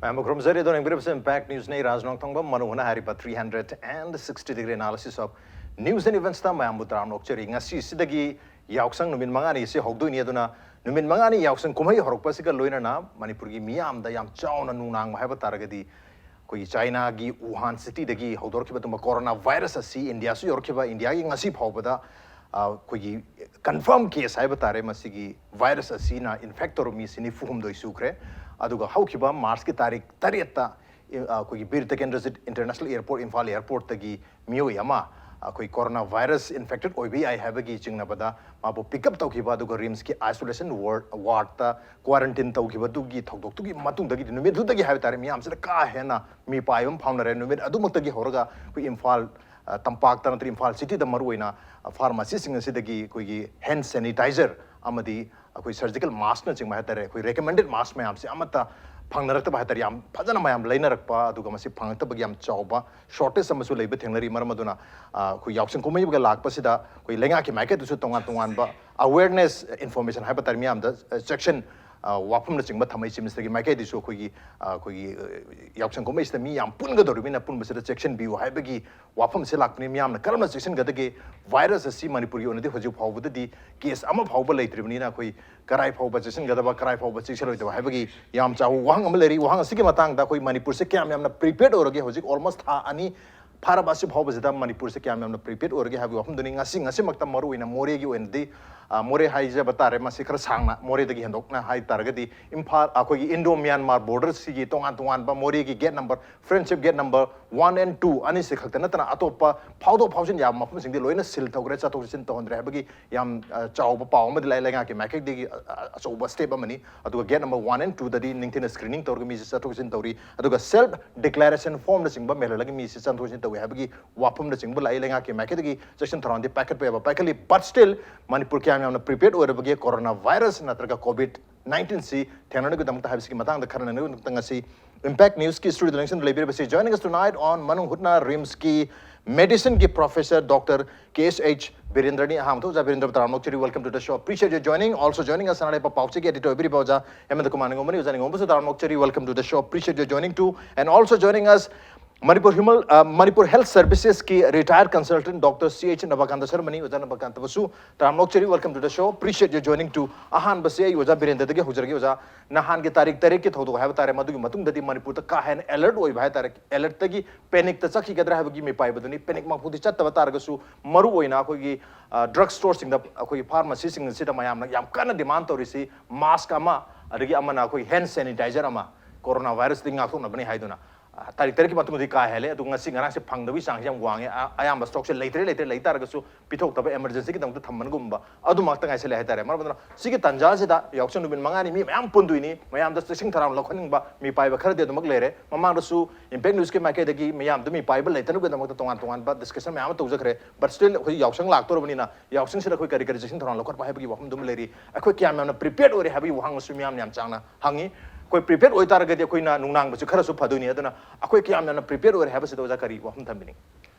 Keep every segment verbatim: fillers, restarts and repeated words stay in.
ꯃꯌꯥꯝꯕꯨ ꯈꯨꯔꯨꯝꯖꯔꯤ꯫ ꯑꯗꯣ ꯌꯦꯡꯕꯤꯔꯤꯕꯁꯤ Impact Newsꯅꯤ꯫ ꯔꯥꯖ ꯅꯣꯡꯊꯣꯡꯕꯝ ꯃꯔꯨ ꯑꯣꯏꯅ ꯍꯥꯏꯔꯤꯕ three hundred and sixty degree analysis of news and eventsꯇ ꯃꯌꯥꯝꯕꯨ ꯇꯔꯥꯝꯅ ꯑꯣꯛꯆꯔꯤ꯫ ꯉꯁꯤꯁꯤꯗꯒꯤ ꯌꯥꯎꯁꯪ ꯅꯨꯃꯤꯠ ꯃꯉꯥꯅꯤ ꯑꯁꯤ ꯍꯧꯗꯣꯏꯅꯤ꯫ ꯑꯗꯨꯅ ꯅꯨꯃꯤꯠ ꯃꯉꯥꯅꯤ ꯌꯥꯎꯁꯪ ꯀꯨꯝꯍꯩ ꯍꯧꯔꯛꯄꯁꯤꯒ ꯂꯣꯏꯅꯅ ꯃꯅꯤꯄꯨꯔꯒꯤ ꯃꯤꯌꯥꯝꯗ ꯌꯥꯝ ꯆꯥꯎꯅ ꯅꯨꯡꯅꯥꯡꯕ ꯍꯥꯏꯕ ꯇꯥꯔꯒꯗꯤ ꯑꯩꯈꯣꯏꯒꯤ ꯆꯥꯏꯅꯥꯒꯤ ꯋꯨꯍꯥꯟ ꯁꯤꯇꯤꯗꯒꯤ ꯍꯧꯗꯣꯔꯛꯈꯤꯕ ꯑꯗꯨꯒꯨꯝꯕ ꯀꯣꯔꯣꯅꯥ ꯚꯥꯏꯔꯁ ꯑꯁꯤ ꯏꯟꯗꯤꯌꯥꯁꯨ ꯌꯧꯔꯛꯈꯤꯕ, ꯏꯟꯗꯤꯌꯥꯒꯤ ꯉꯁꯤ ꯐꯥꯎꯕꯗ ꯑ, ꯑꯩꯈꯣꯏꯒꯤ ꯀꯟꯐꯥꯔꯝ ꯀꯦꯁ ꯍꯥꯏꯕ ꯇꯥꯔꯦ, ꯃꯁꯤꯒꯤ ꯚꯥꯏꯔꯁ ꯑꯁꯤꯅ ꯏꯟꯐꯦꯛ ꯇꯧꯔꯕ ꯃꯤꯁꯤ ꯅꯤꯐꯨ ꯍꯨꯝꯗꯣꯏ ꯁꯨꯈ꯭ꯔꯦ꯫ ꯑꯗꯨꯒ ꯍꯧꯈꯤꯕ ꯃꯥꯔꯆꯀꯤ ꯇꯥꯔꯤꯛ ꯇꯔꯦꯠꯇ, ꯑ, ꯑꯩꯈꯣꯏꯒꯤ ꯕꯤꯔ ꯇꯤꯀꯦꯟꯗ꯭ꯔꯖꯤꯠ ꯏꯟꯇꯔꯅꯦꯁꯅꯦꯜ ꯑꯦꯌꯔꯄꯣꯔꯠ, ꯏꯝꯐꯥꯜ ꯑꯦꯌꯔꯄꯣꯔꯠꯇꯒꯤ ꯃꯤꯑꯣꯏ ꯑꯃ ꯑꯩꯈꯣꯏ ꯀꯣꯔꯣꯅꯥ ꯚꯥꯏꯔꯁ ꯏꯟꯐꯦꯛꯇꯦꯠ ꯑꯣꯏꯕ ꯌꯥꯏ ꯍꯥꯏꯕꯒꯤ ꯆꯤꯡꯅꯕꯗ ꯃꯥꯕꯨ ꯄꯤꯛ ꯑꯞ ꯇꯧꯈꯤꯕ, ꯑꯗꯨꯒ ꯔꯤꯝꯁꯀꯤ ꯑꯥꯏꯁꯣꯂꯦꯁꯟ ꯋꯥꯔꯗ, ꯋꯥꯔꯗꯇ ꯀ꯭ꯋꯥꯔꯟꯇꯤꯟ ꯇꯧꯈꯤꯕꯗꯨꯒꯤ ꯊꯧꯗꯣꯛꯇꯨꯒꯤ ꯃꯇꯨꯡꯗꯒꯤꯗꯤ, ꯅꯨꯃꯤꯠꯇꯨꯗꯒꯤ ꯍꯥꯏꯕ ꯇꯥꯔꯦ, ꯃꯤꯌꯥꯝꯁꯤꯗ ꯀꯥ ꯍꯦꯟꯅ ꯃꯤꯄꯥꯏꯕ ꯑꯃ ꯐꯥꯎꯅꯔꯦ꯫ ꯅꯨꯃꯤꯠ ꯑꯗꯨꯃꯛꯇꯒꯤ ꯍꯧꯔꯒ ꯑꯩꯈꯣꯏ ꯏꯝꯐꯥꯜ, ꯑ, ꯇꯝꯄꯥꯛꯇ ꯅꯠꯇ꯭ꯔꯒ ꯏꯝꯐꯥꯜ ꯁꯤꯇꯤꯗ ꯃꯔꯨꯑꯣꯏꯅ, ꯑ, ꯐꯥꯔꯃꯥꯁꯤꯁꯤꯡ ꯑꯁꯤꯗꯒꯤ ꯑꯩꯈꯣꯏꯒꯤ ꯍꯦꯟ ꯁꯦꯅꯤꯇꯥꯏꯖꯔ ꯑꯃꯗꯤ ꯑꯩꯈꯣꯏ ꯁꯔꯖꯤꯀꯦꯜ ꯃꯥꯁꯛꯅꯆꯤꯡꯕ ꯍꯥꯏ ꯇꯥꯔꯦ, ꯑꯩꯈꯣꯏ ꯔꯦꯀꯃꯦꯟꯗꯦꯠ ꯃꯥꯁꯛ ꯃꯌꯥꯝꯁꯦ ꯑꯃꯠꯇ ꯐꯪꯅꯔꯛꯇꯕ ꯍꯥꯏ ꯇꯥꯔꯦ, ꯌꯥꯝ ꯐꯖꯅ ꯃꯌꯥꯝ ꯂꯩꯅꯔꯛꯄ, ꯑꯗꯨꯒ ꯃꯁꯤ ꯐꯪꯉꯛꯇꯕꯒꯤ ꯌꯥꯝ ꯆꯥꯎꯕ ꯁꯣꯔꯇꯦꯖ ꯑꯃꯁꯨ ꯂꯩꯕ ꯊꯦꯡꯅꯔꯤ꯫ ꯃꯔꯝ ꯑꯗꯨꯅ, ꯑ, ꯑꯩꯈꯣꯏ ꯌꯥꯎꯁꯪ ꯀꯨꯝꯍꯩꯒ ꯂꯥꯛꯄꯁꯤꯗ ꯑꯩꯈꯣꯏ ꯂꯩꯉꯥꯛꯀꯤ ꯃꯥꯏꯀꯩꯗꯁꯨ ꯇꯣꯉꯥꯟ ꯇꯣꯉꯥꯟꯕ ꯑꯋꯦꯔꯅꯦꯁ ꯏꯟꯐꯣꯔꯃꯦꯁꯟ ꯍꯥꯏꯕ ꯇꯥꯔꯦ, ꯃꯤꯌꯥꯝꯗ, ꯑ, ꯆꯦꯛꯁꯤꯟ, ꯑ, ꯋꯥꯐꯝꯅꯆꯤꯡꯕ ꯊꯝꯃꯛꯏ꯫ ꯆꯤꯐ ꯃꯤꯅꯤꯁꯇꯔꯒꯤ ꯃꯥꯏꯀꯩꯗꯁꯨ ꯑꯩꯈꯣꯏꯒꯤ, ꯑ, ꯑꯩꯈꯣꯏꯒꯤ, ꯑ, ꯌꯥꯎꯁꯪ ꯀꯨꯝꯍꯩꯁꯤꯗ ꯃꯤ ꯌꯥꯝ ꯄꯨꯟꯒꯗꯧꯔꯤꯕꯅꯤꯅ ꯄꯨꯟꯕꯁꯤꯗ ꯆꯦꯛꯁꯤꯟꯕꯤꯌꯨ ꯍꯥꯏꯕꯒꯤ ꯋꯥꯐꯝꯁꯦ ꯂꯥꯛꯄꯅꯤ꯫ ꯃꯤꯌꯥꯝꯅ ꯀꯔꯝꯅ ꯆꯦꯛꯁꯤꯟꯒꯗꯒꯦ? ꯚꯥꯏꯔꯁ ꯑꯁꯤ ꯃꯅꯤꯄꯨꯔꯒꯤ ꯑꯣꯏꯅꯗꯤ ꯍꯧꯖꯤꯛ ꯐꯥꯎꯕꯗꯗꯤ ꯀꯦꯁ ꯑꯃ ꯐꯥꯎꯕ ꯂꯩꯇ꯭ꯔꯤꯕꯅꯤꯅ ꯑꯩꯈꯣꯏ ꯀꯔꯥꯏ ꯐꯥꯎꯕ ꯆꯦꯛꯁꯤꯟꯒꯗꯕ, ꯀꯔꯥꯏ ꯐꯥꯎꯕ ꯆꯦꯛꯁꯤꯜꯂꯣꯏꯗꯕ ꯍꯥꯏꯕꯒꯤ ꯌꯥꯝ ꯆꯥꯎꯕ ꯋꯥꯍꯪ ꯑꯃ ꯂꯩꯔꯤ꯫ ꯋꯥꯍꯪ ꯑꯁꯤꯒꯤ ꯃꯇꯥꯡꯗ ꯑꯩꯈꯣꯏ ꯃꯅꯤꯄꯨꯔꯁꯦ ꯀꯌꯥꯝ ꯌꯥꯝꯅ ꯄ꯭ꯔꯤꯄꯦꯌꯔ ꯑꯣꯏꯔꯒꯦ? ꯍꯧꯖꯤꯛ ꯑꯣꯜꯃꯣꯁ ꯊꯥ ꯑꯅꯤ ꯐꯥꯔꯕ ꯑꯁꯤ ꯐꯥꯎꯕꯁꯤꯗ ꯃꯅꯤꯄꯨꯔꯁꯦ ꯀꯌꯥꯝ ꯌꯥꯝꯅ ꯄ꯭ꯔꯤꯄꯦꯌꯔ ꯑꯣꯏꯔꯒꯦ ꯍꯥꯏꯕꯒꯤ ꯋꯥꯐꯝꯗꯨꯅꯤ꯫ ꯉꯁꯤ, ꯉꯁꯤꯃꯛꯇ ꯃꯔꯨ ꯑꯣꯏꯅ ꯃꯣꯔꯦꯒꯤ ꯑꯣꯏꯅꯗꯤ, ꯑ, ꯃꯣꯔꯦ ꯍꯥꯏꯖꯕ ꯇꯥꯔꯦ, ꯃꯁꯤ ꯈꯔ ꯁꯥꯡꯅ ꯃꯣꯔꯦꯗꯒꯤ ꯍꯦꯟꯗꯣꯛꯅ ꯍꯥꯏ ꯇꯥꯔꯒꯗꯤ ꯏꯝꯐꯥꯜ, ꯑꯩꯈꯣꯏꯒꯤ ꯏꯟꯗꯣ ꯃ꯭ꯌꯥꯟꯃꯥꯔ ꯕꯣꯔꯗꯔꯁꯤꯒꯤ ꯇꯣꯉꯥꯟ ꯇꯣꯉꯥꯟꯕ ꯃꯣꯔꯦꯒꯤ gate number, friendship gate number one and two ꯑꯅꯤꯁꯤ ꯈꯛꯇ ꯅꯠꯇꯅ ꯑꯇꯣꯞꯄ ꯐꯥꯎꯗꯣꯛ ꯐꯥꯎꯖꯤꯟ ꯌꯥꯕ ꯃꯐꯝꯁꯤꯡꯗꯤ ꯂꯣꯏꯅ ꯁꯤꯜ ꯇꯧꯈ꯭ꯔꯦ, ꯆꯠꯊꯣꯛ ꯆꯠꯁꯤꯟ ꯇꯧꯍꯟꯗ꯭ꯔꯦ ꯍꯥꯏꯕꯒꯤ ꯌꯥꯝ, ꯑ, ꯆꯥꯎꯕ ꯄꯥꯎ ꯑꯃꯗꯤ ꯂꯥꯛꯑꯦ꯫ ꯂꯩꯉꯥꯛꯀꯤ ꯃꯥꯏꯀꯩꯗꯒꯤ, ꯑ, ꯑ, ꯑꯆꯧꯕ ꯁ꯭ꯇꯦꯞ ꯑꯃꯅꯤ꯫ ꯑꯗꯨꯒ ꯒꯦꯠ ꯅꯝꯕꯔ ꯋꯥꯟ ꯑꯦꯟ ꯇꯨꯗꯗꯤ ꯅꯤꯡꯊꯤꯅ ꯁ꯭ꯀ꯭ꯔꯤꯅꯤꯡ ꯇꯧꯔꯒ ꯃꯤꯁꯦ ꯆꯠꯊꯣꯛ ꯆꯠꯁꯤꯟ ꯇꯧꯔꯤ꯫ ꯑꯗꯨꯒ ꯁꯦꯜꯐ ꯗꯤꯀ꯭ꯂꯥꯔꯦꯁꯟ ꯐꯣꯔꯝꯅꯆꯤꯡꯕ ꯃꯦꯜꯍꯜꯂꯒ ꯃꯤꯁꯦ ꯆꯠꯊꯣꯛ ꯆꯠꯁꯤꯟ ꯇꯧꯏ ꯍꯥꯏꯕꯒꯤ ꯋꯥꯐꯝꯅꯆꯤꯡꯕ ꯂꯥꯛꯏ꯫ ꯂꯩꯉꯥꯛꯀꯤ ꯃꯥꯏꯀꯩꯗꯒꯤ ꯆꯦꯛꯁꯤꯟ ꯊꯧꯔꯥꯡꯗꯤ ꯄꯥꯏꯈꯠꯄ ꯌꯥꯕ ꯄꯥꯏꯈꯠꯂꯤ꯫ But still, ꯃꯅꯤꯄꯨꯔ ꯀꯌꯥꯝ ꯌꯥꯝꯅ ꯄ꯭ꯔꯤꯄꯦꯌꯔ ꯑꯣꯏꯔꯕꯒꯦ ꯀꯣꯔꯣꯅꯥ ꯚꯥꯏꯔꯁ ꯅꯠꯇ꯭ꯔꯒ ꯀꯣꯚꯤꯗ ꯅꯥꯏꯟꯇꯤꯟꯁꯤ ꯊꯦꯡꯅꯅꯕꯒꯤꯗꯃꯛꯇ ꯍꯥꯏꯕꯁꯤꯒꯤ ꯃꯇꯥꯡꯗ ꯈꯟꯅꯅꯕꯒꯤꯗꯃꯛꯇ ꯉꯁꯤ impact ꯅ꯭ꯌꯨꯁꯀꯤ ꯁ꯭ꯇꯨꯗꯤꯑꯣꯗ ꯂꯦꯡꯁꯤꯟꯗꯨꯅ ꯂꯩꯕꯤꯔꯤꯕꯁꯤ, joining us tonight on ꯃꯅꯨꯡ ꯍꯨꯠꯅ ꯔꯤꯝꯁꯀꯤ Medicine ꯒꯤ professor Doctor K S H ꯕꯤꯔꯦꯟꯗ꯭ꯔꯅꯤ꯫ ꯑꯍꯥꯟꯕꯗ ꯑꯣꯖꯥ ꯕꯤꯔꯦꯟꯗ꯭ꯔꯕꯨ ꯇꯔꯥꯝꯅ ꯑꯣꯛꯆꯔꯤ, welcome to the show, appreciate your joining, also joining us ꯁꯅꯥꯔꯩꯄꯥꯛ ꯄꯥꯎꯆꯦꯒꯤ editor ꯑꯣꯏꯕꯤꯔꯤꯕ ꯑꯣꯖꯥ ꯍꯦꯃꯟꯇ ꯀꯨꯃꯥꯔ ꯅꯤꯉꯣꯝꯕꯅꯤ꯫ ꯑꯣꯖꯥ ꯅꯤꯉꯣꯝꯕꯁꯨ ꯇꯔꯥꯝꯅ ꯑꯣꯛꯆꯔꯤ, welcome to the show, appreciate your joining too, and also joining us Manipur Human, uh, Manipur Health Services ꯀꯤ retired consultant Doctor C H ꯅꯕꯀꯥꯟꯇ ꯁꯔꯃꯅꯤ꯫ ꯑꯣꯖꯥ ꯅꯕꯀꯥꯟꯇꯕꯨꯁꯨ ꯇꯔꯥꯝꯅ ꯑꯣꯛꯆꯔꯤ, welcome to the show, appreciate your joining too꯫ ꯑꯍꯥꯟꯕꯁꯦ ꯑꯩ ꯑꯣꯖꯥ ꯕꯤꯔꯦꯟꯗ꯭ꯔꯗꯒꯤ ꯍꯧꯖꯔꯒꯦ꯫ ꯑꯣꯖꯥ, ꯅꯍꯥꯟꯒꯤ ꯇꯥꯔꯤꯛ ꯇꯔꯦꯠꯀꯤ ꯊꯧꯗꯣꯛ ꯍꯥꯏꯕ ꯇꯥꯔꯦ, ꯃꯗꯨꯒꯤ ꯃꯇꯨꯡꯗꯗꯤ ꯃꯅꯤꯄꯨꯔꯗ ꯀꯥ ꯍꯦꯟꯅ alert ꯑꯣꯏꯕ ꯍꯥꯏ ꯇꯥꯔꯦ, alertꯇꯒꯤ panicꯇ ꯆꯠꯈꯤꯒꯗ꯭ꯔꯥ ꯍꯥꯏꯕꯒꯤ ꯃꯤꯄꯥꯏꯕꯗꯨꯅꯤ꯫ Panicꯃꯛꯄꯨꯗꯤ ꯆꯠꯇꯕ ꯇꯥꯔꯒꯁꯨ, ꯃꯔꯨꯑꯣꯏꯅ ꯑꯩꯈꯣꯏꯒꯤ drug storeꯁꯤꯡꯗ, ꯑꯩꯈꯣꯏꯒꯤ pharmacyꯁꯤꯡ ꯑꯁꯤꯗ ꯃꯌꯥꯝꯅ ꯌꯥꯝ ꯀꯟꯅ demand ꯇꯧꯔꯤꯁꯤ mask ꯑꯃ, ꯑꯗꯒꯤ ꯑꯃꯅ ꯑꯩꯈꯣꯏ hand sanitizer ꯑꯃ, ꯀꯣꯔꯣꯅꯥ ꯚꯥꯏꯔꯁꯇꯒꯤ ꯉꯥꯛꯊꯣꯛꯅꯕꯅꯤ ꯍꯥꯏꯗꯨꯅ꯫ ꯇꯥꯔꯤꯛ ꯇꯔꯦꯠꯀꯤ ꯃꯇꯨꯡꯗꯗꯤ ꯀꯥ ꯍꯦꯜꯂꯦ꯫ ꯑꯗꯨ ꯉꯁꯤ ꯉꯔꯥꯡꯁꯦ ꯐꯪꯗꯕꯒꯤ ꯆꯥꯡꯁꯦ ꯌꯥꯝ ꯋꯥꯡꯉꯦ꯫ ꯑꯌꯥꯝꯕ stockꯁꯦ ꯂꯩꯇ꯭ꯔꯦ, ꯂꯩꯇ꯭ꯔꯦ, ꯂꯩ ꯇꯥꯔꯒꯁꯨ ꯄꯤꯊꯣꯛꯇꯕ, emergencyꯒꯤꯗꯃꯛꯇ ꯊꯝꯕꯅꯒꯨꯝꯕ ꯑꯗꯨꯃꯛꯇ ꯉꯥꯏꯁꯜꯂꯦ ꯍꯥꯏꯇꯥꯔꯦ꯫ ꯃꯔꯝ ꯑꯗꯨꯅ ꯁꯤꯒꯤ ꯇꯥꯟꯖꯥꯁꯤꯗ ꯌꯥꯎꯁꯪ ꯅꯨꯃꯤꯠ ꯃꯉꯥꯅꯤ ꯃꯤ ꯃꯌꯥꯝ ꯄꯨꯟꯗꯣꯏꯅꯤ, ꯃꯌꯥꯝꯗ ꯆꯦꯛꯁꯤꯟ ꯊꯧꯔꯥꯡ ꯂꯧꯈꯠꯅꯤꯡꯕ ꯃꯤꯄꯥꯏꯕ ꯈꯔꯗꯤ ꯑꯗꯨꯃꯛ ꯂꯩꯔꯦ꯫ ꯃꯃꯥꯡꯗꯁꯨ Impact Newsꯀꯤ ꯃꯥꯏꯀꯩꯗꯒꯤ ꯃꯤꯌꯥꯝꯗ ꯃꯤꯄꯥꯏꯕ ꯂꯩꯇꯅꯕꯒꯤꯗꯃꯛꯇ ꯇꯣꯉꯥꯟ ꯇꯣꯉꯥꯟꯕ discussion ꯃꯌꯥꯝ ꯑꯃ ꯇꯧꯖꯈ꯭ꯔꯦ꯫ But still ꯑꯩꯈꯣꯏ ꯌꯥꯎꯁꯪ ꯂꯥꯛꯇꯧꯔꯕꯅꯤꯅ ꯌꯥꯎꯁꯪꯁꯤꯗ ꯑꯩꯈꯣꯏ ꯀꯔꯤ ꯀꯔꯤ ꯆꯦꯛꯁꯤꯟ ꯊꯧꯔꯥꯡ ꯂꯧꯈꯠꯄ ꯍꯥꯏꯕꯒꯤ ꯋꯥꯐꯝꯗꯨ ꯑꯃ ꯂꯩꯔꯤ꯫ ꯑꯩꯈꯣꯏ ꯀꯌꯥꯝ ꯌꯥꯝꯅ prepared ꯑꯣꯏꯔꯦ ꯍꯥꯏꯕꯒꯤ ꯋꯥꯍꯪ ꯑꯃꯁꯨ ꯃꯤꯌꯥꯝꯅ ꯌꯥꯝ ꯆꯥꯡꯅ ꯍꯪꯉꯤ꯫ ꯑꯩꯈꯣꯏ prepared ꯑꯣꯏꯇꯥꯔꯒꯗꯤ ꯑꯩꯈꯣꯏꯅ ꯅꯨꯡꯅꯥꯡꯕꯁꯨ ꯈꯔꯁꯨ ꯐꯗꯣꯏꯅꯤ꯫ ꯑꯗꯨꯅ ꯑꯩꯈꯣꯏ ꯀꯌꯥꯝ ꯌꯥꯝꯅ prepared ꯑꯣꯏꯔꯦ ꯍꯥꯏꯕꯁꯤꯗ ꯑꯣꯖꯥ ꯀꯔꯤ ꯋꯥꯐꯝ ꯊꯝꯕꯤꯅꯤꯡꯉꯤ?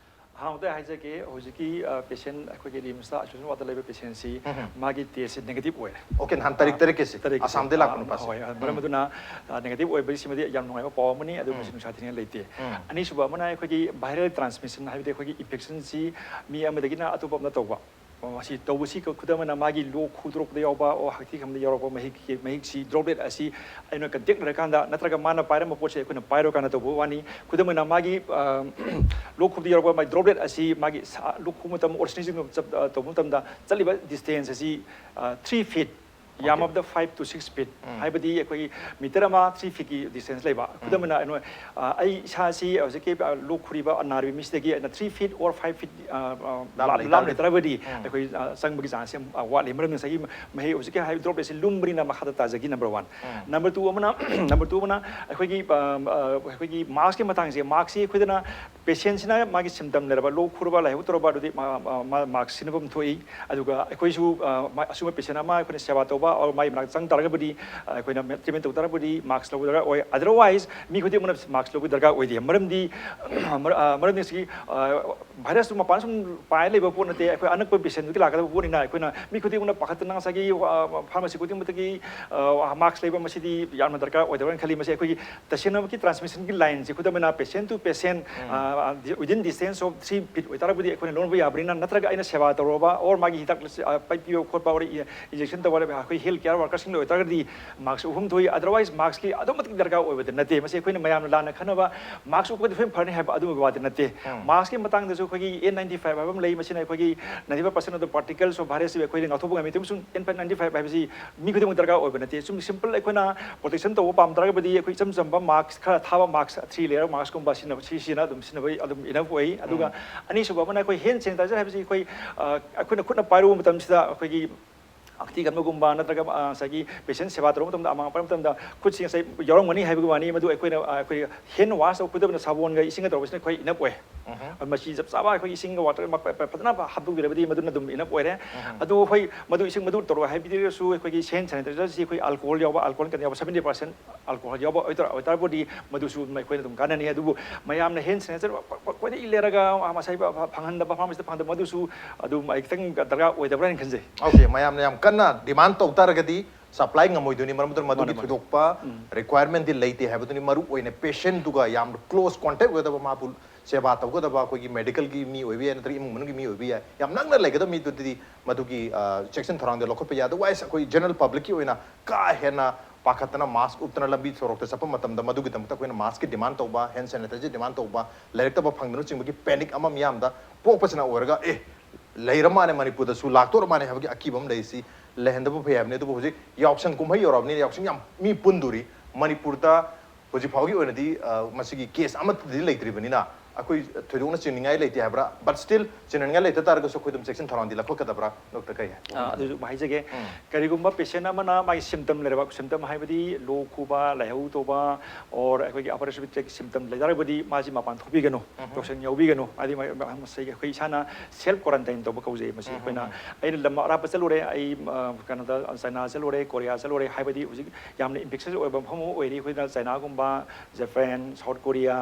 ꯑꯍꯥꯟꯕꯗ ꯍꯥꯏꯖꯒꯦ, ꯍꯧꯖꯤꯛꯀꯤ patient, ꯑꯩꯈꯣꯏꯒꯤ RIMSꯇ isolation wardꯇ ꯂꯩꯕ patientꯁꯤ ꯃꯥꯒꯤ testꯁꯤ negative ꯑꯣꯏꯔꯦ꯫ Okay, ꯅꯍꯥꯟ ꯇꯥꯔꯤꯛ ꯇꯔꯦꯠꯀꯤꯁꯤ ꯑꯁꯥꯝꯗꯒꯤ ꯂꯥꯛꯄ ꯅꯨꯄꯥꯁꯦ꯫ ꯍꯣꯏ, ꯃꯔꯝ ꯑꯗꯨꯅ negative ꯑꯣꯏꯕꯁꯤꯃꯗꯤ ꯌꯥꯝ ꯅꯨꯡꯉꯥꯏꯕ ꯄꯥꯎ ꯑꯃꯅꯤ꯫ ꯑꯗꯨ ꯃꯁꯤ ꯅꯨꯡꯁꯥ ꯊꯤꯅ ꯂꯩꯇꯦ꯫ ꯑꯅꯤꯁꯨꯕ ꯑꯃꯅ ꯑꯩꯈꯣꯏꯒꯤ viral transmission ꯍꯥꯏꯕꯗꯤ ꯑꯩꯈꯣꯏꯒꯤ infectionꯁꯤ ꯃꯤ ꯑꯃꯗꯒꯤꯅ ꯑꯇꯣꯞꯄ ꯑꯃꯗ ꯇꯧꯕ꯫ ꯃꯁꯤ ꯇꯧꯕꯁꯤ ꯈꯨꯗꯝ ꯑꯣꯏꯅ ꯃꯥꯒꯤ ꯂꯣꯛ ꯈꯨꯗꯣꯔꯛꯄꯗ ꯌꯥꯎꯕ, ꯑꯣ, ꯍꯛꯊꯤ ꯈꯟꯕꯗ ꯌꯥꯎꯔꯛꯄ ꯃꯍꯤꯛꯀꯤ, ꯃꯍꯤꯛꯁꯤ droplet ꯑꯁꯤ ꯑꯩꯅ contact ꯂꯩꯔꯀꯥꯟꯗ ꯅꯠꯇ꯭ꯔꯒ ꯃꯥꯅ ꯄꯥꯏꯔꯝꯕ ꯄꯣꯠꯁꯦ ꯑꯩꯈꯣꯏꯅ ꯄꯥꯏꯔꯀꯥꯟꯗ ꯇꯧꯕ ꯋꯥꯅꯤ꯫ ꯈꯨꯗꯝ ꯑꯣꯏꯅ ꯃꯥꯒꯤ ꯂꯣꯛ ꯈꯨꯕꯗ ꯌꯥꯎꯔꯛꯄ ꯃꯥꯒꯤ droplet ꯑꯁꯤ ꯃꯥꯒꯤ ꯂꯣꯛ ꯈꯨꯕ ꯃꯇꯝ, ꯑꯣꯔꯁꯅꯤꯁꯤꯡ ꯇꯧꯕ ꯃꯇꯝꯗ ꯆꯠꯂꯤꯕ distance ꯑꯁꯤ three feet, ꯌꯥꯝꯃꯕꯗ five to six feet, ꯍꯥꯏꯕꯗꯤ ꯑꯩꯈꯣꯏꯒꯤ meter ꯑꯃ three feetꯀꯤ distance ꯂꯩꯕ꯫ ꯈꯨꯗꯝ ꯑꯣꯏꯅ ꯑꯩꯅ, ꯑꯩ ꯏꯁꯥꯁꯤ ꯍꯧꯖꯤꯛꯀꯤ ꯂꯣꯛ ꯈꯨꯔꯤꯕ ꯅꯥꯔꯤꯕ ꯃꯤꯁꯤꯗꯒꯤ ꯑꯩꯅ three feet or five feet ꯂꯥꯞꯅ ꯂꯩꯇꯥꯔꯒꯗꯤ ꯑꯩꯈꯣꯏ ꯆꯪꯕꯒꯤ chanceꯁꯦ ꯌꯥꯝ ꯋꯥꯠꯂꯤ꯫ ꯃꯔꯝꯗꯤ ꯉꯁꯥꯏꯒꯤ ꯃꯍꯤ ꯍꯧꯖꯤꯛꯀꯤ ꯍꯥꯏꯔꯤꯕ dropletꯁꯤ ꯂꯨꯝꯕꯅꯤꯅ ꯃꯈꯥꯗ ꯇꯥꯖꯈꯤ, number one꯫ Number two ꯑꯃꯅ, number two ꯑꯃꯅ ꯑꯩꯈꯣꯏꯒꯤ, ꯑꯩꯈꯣꯏꯒꯤ maskꯀꯤ ꯃꯇꯥꯡꯁꯦ, maskꯁꯤ ꯑꯩꯈꯣꯏꯗꯅ patientꯁꯤꯅ ꯃꯥꯒꯤ symptom ꯂꯩꯔꯕ, ꯂꯣꯛ ꯈꯨꯔꯕ, ꯂꯥꯏꯍꯧ ꯇꯧꯔꯕ, ꯑꯗꯨꯗꯤ mask ꯁꯤꯖꯤꯟꯅꯐꯝ ꯊꯣꯛꯏ꯫ ꯑꯗꯨꯒ ꯑꯩꯈꯣꯏꯁꯨ ꯑꯁꯤꯒꯨꯝꯕ patient ꯑꯃ ꯑꯩꯈꯣꯏꯅ ꯁꯦꯕꯥ ꯇꯧꯕ, or ꯃꯥꯒꯤ ꯃꯅꯥꯛꯇ ꯆꯪ ꯇꯥꯔꯒꯕꯨꯗꯤ, ꯑ, ꯑꯩꯈꯣꯏꯅ treatment ꯇꯧ ꯇꯥꯔꯒꯕꯨꯗꯤ mask ꯂꯧꯕ ꯗꯔꯀꯥꯔ ꯑꯣꯏ꯫ Otherwise ꯃꯤ ꯈꯨꯗꯤꯡꯃꯛꯅ mask ꯂꯧꯕ ꯗꯔꯀꯥꯔ ꯑꯣꯏꯗꯦ꯫ ꯃꯔꯝꯗꯤ ꯃꯔ-, ꯑ, ꯃꯔꯝꯗꯤ ꯁꯤꯒꯤ, ꯑ, virus ꯇꯨ ꯃꯄꯥꯟ ꯁꯨꯝ ꯄꯥꯏ ꯂꯩꯕ ꯄꯣꯠ ꯅꯠꯇꯦ, ꯑꯩꯈꯣꯏ ꯑꯅꯛꯄ patient ꯇꯨꯒꯤ ꯂꯥꯛꯀꯗꯕ ꯄꯣꯠꯅꯤꯅ ꯑꯩꯈꯣꯏꯅ ꯃꯤ ꯈꯨꯗꯤꯡꯃꯛꯅ ꯄꯥꯈꯠꯇꯅ ꯉꯁꯥꯏꯒꯤ, ꯑ, pharmacy ꯈꯨꯗꯤꯡꯃꯛꯇꯒꯤ, ꯑ, mask ꯂꯩꯕ ꯃꯁꯤꯗꯤ ꯌꯥꯝꯅ ꯗꯔꯀꯥꯔ ꯑꯣꯏꯗꯕ꯭ꯔꯅ ꯈꯜꯂꯤ꯫ ꯃꯁꯤ ꯑꯩꯈꯣꯏꯒꯤ ꯇꯁꯦꯡꯅꯃꯛꯀꯤ transmission ꯒꯤ line ꯁꯦ, ꯈꯨꯗꯝ ꯑꯣꯏꯅ patient to patient, ꯎꯝ꯫ ꯑ, within distance of three feet ꯑꯣꯏꯇꯥꯔꯒꯗꯤ ꯑꯩꯈꯣꯏꯅ ꯂꯣꯟꯕ ꯌꯥꯕꯅꯤꯅ, ꯅꯠꯇ꯭ꯔꯒ ꯑꯩꯅ ꯁꯦꯕꯥ ꯇꯧꯔꯕ or ꯃꯥꯒꯤ ꯍꯤꯗꯥꯛ, ꯑ, pipe ꯄꯤꯕ ꯈꯣꯠꯄ or injection ꯇꯧꯕ, ꯑꯩꯈꯣꯏ health care worker ꯁꯤꯡꯗ ꯑꯣꯏꯇꯥꯔꯒꯗꯤ mask ꯎꯞꯐꯝ ꯊꯣꯛꯏ꯫ Otherwise mask ꯀꯤ ꯑꯗꯨꯛ ꯃꯇꯤꯛ ꯗꯔꯀꯥꯔ ꯑꯣꯏꯕꯗꯤ ꯅꯠꯇꯦ꯫ ꯃꯁꯤ ꯑꯩꯈꯣꯏꯅ ꯃꯌꯥꯝꯅ ꯂꯥꯟꯅ ꯈꯟꯅꯕ mask ꯎꯞꯄꯗꯤ ꯐꯖꯅ ꯐꯔꯅꯤ ꯍꯥꯏꯕ ꯑꯗꯨꯒꯤ ꯋꯥꯗꯤ ꯅꯠꯇꯦ꯫ ꯎꯝ꯫ Mask ꯀꯤ ꯃꯇꯥꯡꯗꯁꯨ ꯑꯩꯈꯣꯏꯒꯤ N ninety five ꯍꯥꯏꯕ ꯑꯃ ꯂꯩ꯫ ꯃꯁꯤꯅ ꯑꯩꯈꯣꯏꯒꯤ ninety five percent of the particles of virus ꯁꯤ ꯑꯩꯈꯣꯏꯅ ꯉꯥꯛꯊꯣꯛꯄ ꯉꯝꯃꯤ꯫ ꯑꯗꯨꯝ ꯁꯨꯝ N ninety five ꯍꯥꯏꯕꯁꯤ ꯃꯤ ꯈꯨꯗꯤꯡꯃꯛ ꯗꯔꯀꯥꯔ ꯑꯣꯏꯕ ꯅꯠꯇꯦ꯫ ꯁꯨꯝ simple ꯑꯩꯈꯣꯏꯅ protection ꯇꯧꯕ ꯄꯥꯝ ꯇꯥꯔꯒꯕꯨꯗꯤ ꯑꯩꯈꯣꯏ ꯏꯆꯝ ꯆꯝꯕ mask ꯈꯔ ꯊꯥꯕ mask, three layer mask ꯀꯨꯝꯕ ꯁꯤꯖꯤꯟꯅꯕ, ꯁꯤ, ꯁꯤꯅ ꯑꯗꯨꯝ ꯁꯤꯖꯤꯟꯅꯕ ꯑꯗꯨꯝ enough ꯑꯣꯏ꯫ ꯑꯗꯨꯒ ꯎꯝ꯫ ꯑꯅꯤꯁꯨꯕ ꯑꯃꯅ ꯑꯩꯈꯣꯏ hand sanitizer ꯍꯥꯏꯕꯁꯤ ꯑꯩꯈꯣꯏ, ꯑ, ꯑꯩꯈꯣꯏꯅ ꯈꯨꯠꯅ ꯄꯥꯏꯔꯨꯕ ꯃꯇꯝꯁꯤꯗ ꯑꯩꯈꯣꯏꯒꯤ ꯍꯛꯊꯤ ꯈꯟꯕꯒꯨꯝꯕ ꯅꯠꯇ꯭ꯔꯒ, ꯑ, ꯉꯁꯥꯏꯒꯤ patient ꯁꯦꯕꯥ ꯇꯧꯔꯛꯄ ꯃꯇꯝꯗ ꯑꯃꯥꯡ ꯑꯄꯥꯏ ꯃꯇꯝꯗ ꯈꯨꯠꯁꯤ ꯉꯁꯥꯏ ꯌꯥꯎꯔꯝꯒꯅꯤ ꯍꯥꯏꯕꯒꯤ ꯋꯥꯅꯤ꯫ ꯃꯗꯨ ꯑꯩꯈꯣꯏꯅ, ꯑ, ꯑꯩꯈꯣꯏ hand wash ꯇꯧꯕ, ꯈꯨꯗꯝ ꯑꯣꯏꯅ ꯁꯥꯄꯣꯟꯒ ꯏꯁꯤꯡꯒ ꯇꯧꯔꯛꯄꯁꯤꯅ ꯑꯩꯈꯣꯏ enough ꯑꯣꯏ꯫ ꯎꯝꯍꯨꯝ꯫ ꯑꯗꯨ ꯃꯁꯤ ꯆꯞ ꯆꯥꯕ ꯑꯩꯈꯣꯏ ꯏꯁꯤꯡꯒ water ꯒ ꯃ-, ꯐ-, ꯐ-, ꯐꯖꯅ ꯍꯥꯞꯇꯣꯛꯄꯤꯔꯕꯗꯤ ꯃꯗꯨꯅ ꯑꯗꯨꯝ enough ꯑꯣꯏꯔꯦ꯫ ꯎꯝꯍꯨꯝ꯫ ꯑꯗꯨ ꯍꯣꯏ, ꯃꯗꯨ ꯏꯁꯤꯡ ꯃꯗꯨ ꯇꯧꯔꯛꯑꯣ ꯍꯥꯏꯕꯤꯔꯒꯁꯨ ꯑꯩꯈꯣꯏꯒꯤ hand sanitizer ꯁꯤ ꯑꯩꯈꯣꯏ alcohol ꯌꯥꯎꯕ, alcohol ꯀꯩꯅꯣ ꯌꯥꯎꯕ, seventy percent alcohol ꯌꯥꯎꯕ ꯑꯣꯏꯇꯥꯔ-, ꯑꯣꯏꯇꯥꯔꯕꯗꯤ ꯃꯗꯨꯁꯨ ꯑꯩꯈꯣꯏꯅ ꯑꯗꯨꯝ ꯀꯥꯟꯅꯅꯤ꯫ ꯑꯗꯨꯕꯨ ꯃꯌꯥꯝꯅ hand sanitizer ꯈ꯭ꯋꯥꯏꯗꯒꯤ ꯂꯩꯔꯒ ꯉꯁꯥꯏ ꯐ-, ꯐ-, ꯐꯪꯍꯟꯗꯕ, pharmacy ꯗ ꯐꯪꯍꯟꯗꯕ, ꯃꯗꯨꯁꯨ ꯑꯗꯨꯝ ꯑꯩ ꯈꯤꯇꯪ ꯗꯔꯀꯥꯔ ꯑꯣꯏꯗꯕ꯭ꯔꯥ ꯍꯥꯏꯅ ꯈꯟꯖꯩ꯫ Okay, ꯃꯌꯥꯝꯅ ꯌꯥꯝ ꯀꯟꯅ demand ꯇꯧ ꯇꯥꯔꯒꯗꯤ supply ꯉꯝꯃꯣꯏꯗꯣꯏꯅꯤ, ꯃꯔꯝ ꯑꯗꯨꯅ ꯃꯗꯨꯒꯤ ꯃꯥꯅꯦ, ꯃꯥꯅꯦ꯫ ꯊꯣꯏꯗꯣꯛꯄ ꯎꯝ꯫ Requirement ꯗꯤ ꯂꯩꯇꯦ ꯍꯥꯏꯕꯗꯨꯅꯤ꯫ ꯃꯔꯨ ꯑꯣꯏꯅ patient ꯇꯨꯒ ꯌꯥꯝ close contact ꯑꯣꯏꯒꯗꯕ, ꯃꯥꯕꯨ ꯁꯦꯕꯥ ꯇꯧꯒꯗꯕ ꯑꯩꯈꯣꯏꯒꯤ medical ꯒꯤ ꯃꯤ ꯑꯣꯏꯕ ꯌꯥꯏ, ꯅꯠꯇ꯭ꯔꯒ ꯏꯃꯨꯡ ꯃꯅꯨꯡꯒꯤ ꯃꯤ ꯑꯣꯏꯕ ꯌꯥꯏ, ꯌꯥꯝ ꯅꯛꯅ ꯂꯩꯒꯗꯕ ꯃꯤꯗꯨꯗꯤ ꯃꯗꯨꯒꯤ, ꯑ, ꯆꯦꯛꯁꯤꯟ ꯊꯧꯔꯥꯡꯗꯤ ꯂꯧꯈꯠꯄ ꯌꯥꯏ꯫ Otherwise ꯑꯩꯈꯣꯏ general public ꯀꯤ ꯑꯣꯏꯅ ꯀꯥ ꯍꯦꯟꯅ ꯄꯥꯈꯠꯇꯅ mask ꯎꯞꯇꯅ ꯂꯝꯕꯤ ꯁꯣꯔꯣꯛꯇ ꯆꯠꯄ ꯃꯇꯝꯗ ꯃꯗꯨꯒꯤꯗꯃꯛꯇ ꯑꯩꯈꯣꯏꯅ mask ꯀꯤ demand ꯇꯧꯕ, hand sanitizer ꯒꯤ demand ꯇꯧꯕ, ꯂꯩꯔꯛꯇꯕ ꯐꯪꯗꯅꯆꯤꯡꯕꯒꯤ panic ꯑꯃ ꯃꯤꯌꯥꯝꯗ ꯄꯣꯛꯄꯁꯤꯅ ꯑꯣꯏꯔꯒ, "ꯑꯦ, ꯂꯩꯔ ꯃꯥꯅꯦ, ꯃꯅꯤꯄꯨꯔꯗꯁꯨ ꯂꯥꯛꯇꯣꯔ ꯃꯥꯅꯦ" ꯍꯥꯏꯕꯒꯤ ꯑꯀꯤꯕ ꯑꯃ ꯂꯩꯔꯤꯁꯤ ꯂꯩꯍꯟꯗꯕ ꯐꯩ ꯍꯥꯏꯕꯅꯤ꯫ ꯑꯗꯨꯕꯨ ꯍꯧꯖꯤꯛ ꯌꯥꯎꯁꯪ ꯀꯨꯝꯍꯩ ꯌꯧꯔꯛꯑꯕꯅꯤꯅ ꯌꯥꯎꯁꯪ ꯌꯥꯝ ꯃꯤ ꯄꯨꯟꯗꯣꯔꯤ꯫ ꯃꯅꯤꯄꯨꯔꯗ ꯍꯧꯖꯤꯛ ꯐꯥꯎꯒꯤ ꯑꯣꯏꯅꯗꯤ, ꯑ, ꯃꯁꯤꯒꯤ case ꯑꯃꯠꯇꯗꯤ ꯂꯩꯇ꯭ꯔꯤꯕꯅꯤꯅ, ꯑꯩꯈꯣꯏ ꯊꯣꯏꯗꯣꯛꯅ ꯆꯤꯡꯅꯤꯡꯉꯥꯏ ꯂꯩꯇꯦ ꯍꯥꯏꯕ꯭ꯔꯥ? But still ꯆꯤꯡꯅꯅꯤꯡꯉꯥꯏ ꯂꯩꯇ ꯇꯥꯔꯒꯁꯨ ꯑꯩꯈꯣꯏ ꯑꯗꯨꯝ ꯆꯦꯛꯁꯤꯟ ꯊꯧꯔꯥꯡꯗꯤ ꯂꯧꯈꯠꯀꯗꯕ꯭ꯔꯥ? ꯗꯣꯛꯇꯔ ꯀꯔꯤ ꯍꯥꯏ? ꯑꯥ, ꯑꯗꯨꯁꯨ ꯍꯥꯏꯖꯒꯦ꯫ ꯀꯔꯤꯒꯨꯝꯕ patient ꯑꯃꯅ ꯃꯥꯒꯤ symptom ꯂꯩꯔꯕ, symptom ꯍꯥꯏꯕꯗꯤ ꯂꯣꯛ ꯈꯨꯕ, ꯂꯥꯏꯍꯧ ꯇꯧꯕ, or ꯑꯩꯈꯣꯏꯒꯤ upper respiratory tract symptom ꯂꯩꯇꯥꯔꯒꯗꯤ ꯃꯥꯁꯤ ꯃꯄꯥꯟ ꯊꯣꯛꯄꯤꯒꯅꯨ, ꯌꯥꯎꯁꯪ ꯌꯥꯎꯕꯤꯒꯅꯨ꯫ ꯍꯥꯏꯗꯤ ꯃ- ꯃ- ꯃꯁꯤꯒꯤ ꯑꯩꯈꯣꯏ ꯏꯁꯥꯅ self quarantine ꯇꯧꯕ ꯀꯧꯖꯩ ꯃꯁꯤ꯫ ꯑꯩꯈꯣꯏꯅ, ꯑꯩꯅ ꯂꯝ ꯑꯔꯥꯞꯄ ꯆꯠꯂꯨꯔꯦ, ꯑꯩ ꯑ, ꯀꯩꯅꯣꯗ, ꯆꯥꯏꯅꯥ ꯆꯠꯂꯨꯔꯦ, ꯀꯣꯔꯤꯌꯥ ꯆꯠꯂꯨꯔꯦ, ꯍꯥꯏꯕꯗꯤ ꯍꯧꯖꯤꯛ ꯌꯥꯝꯅ infectious ꯑꯣꯏꯕ ꯃꯐꯝ ꯑꯃ ꯑꯣꯏꯔꯤ꯫ ꯑꯩꯈꯣꯏꯅ ꯆꯥꯏꯅꯥꯒꯨꯝꯕ, Japan, South Korea,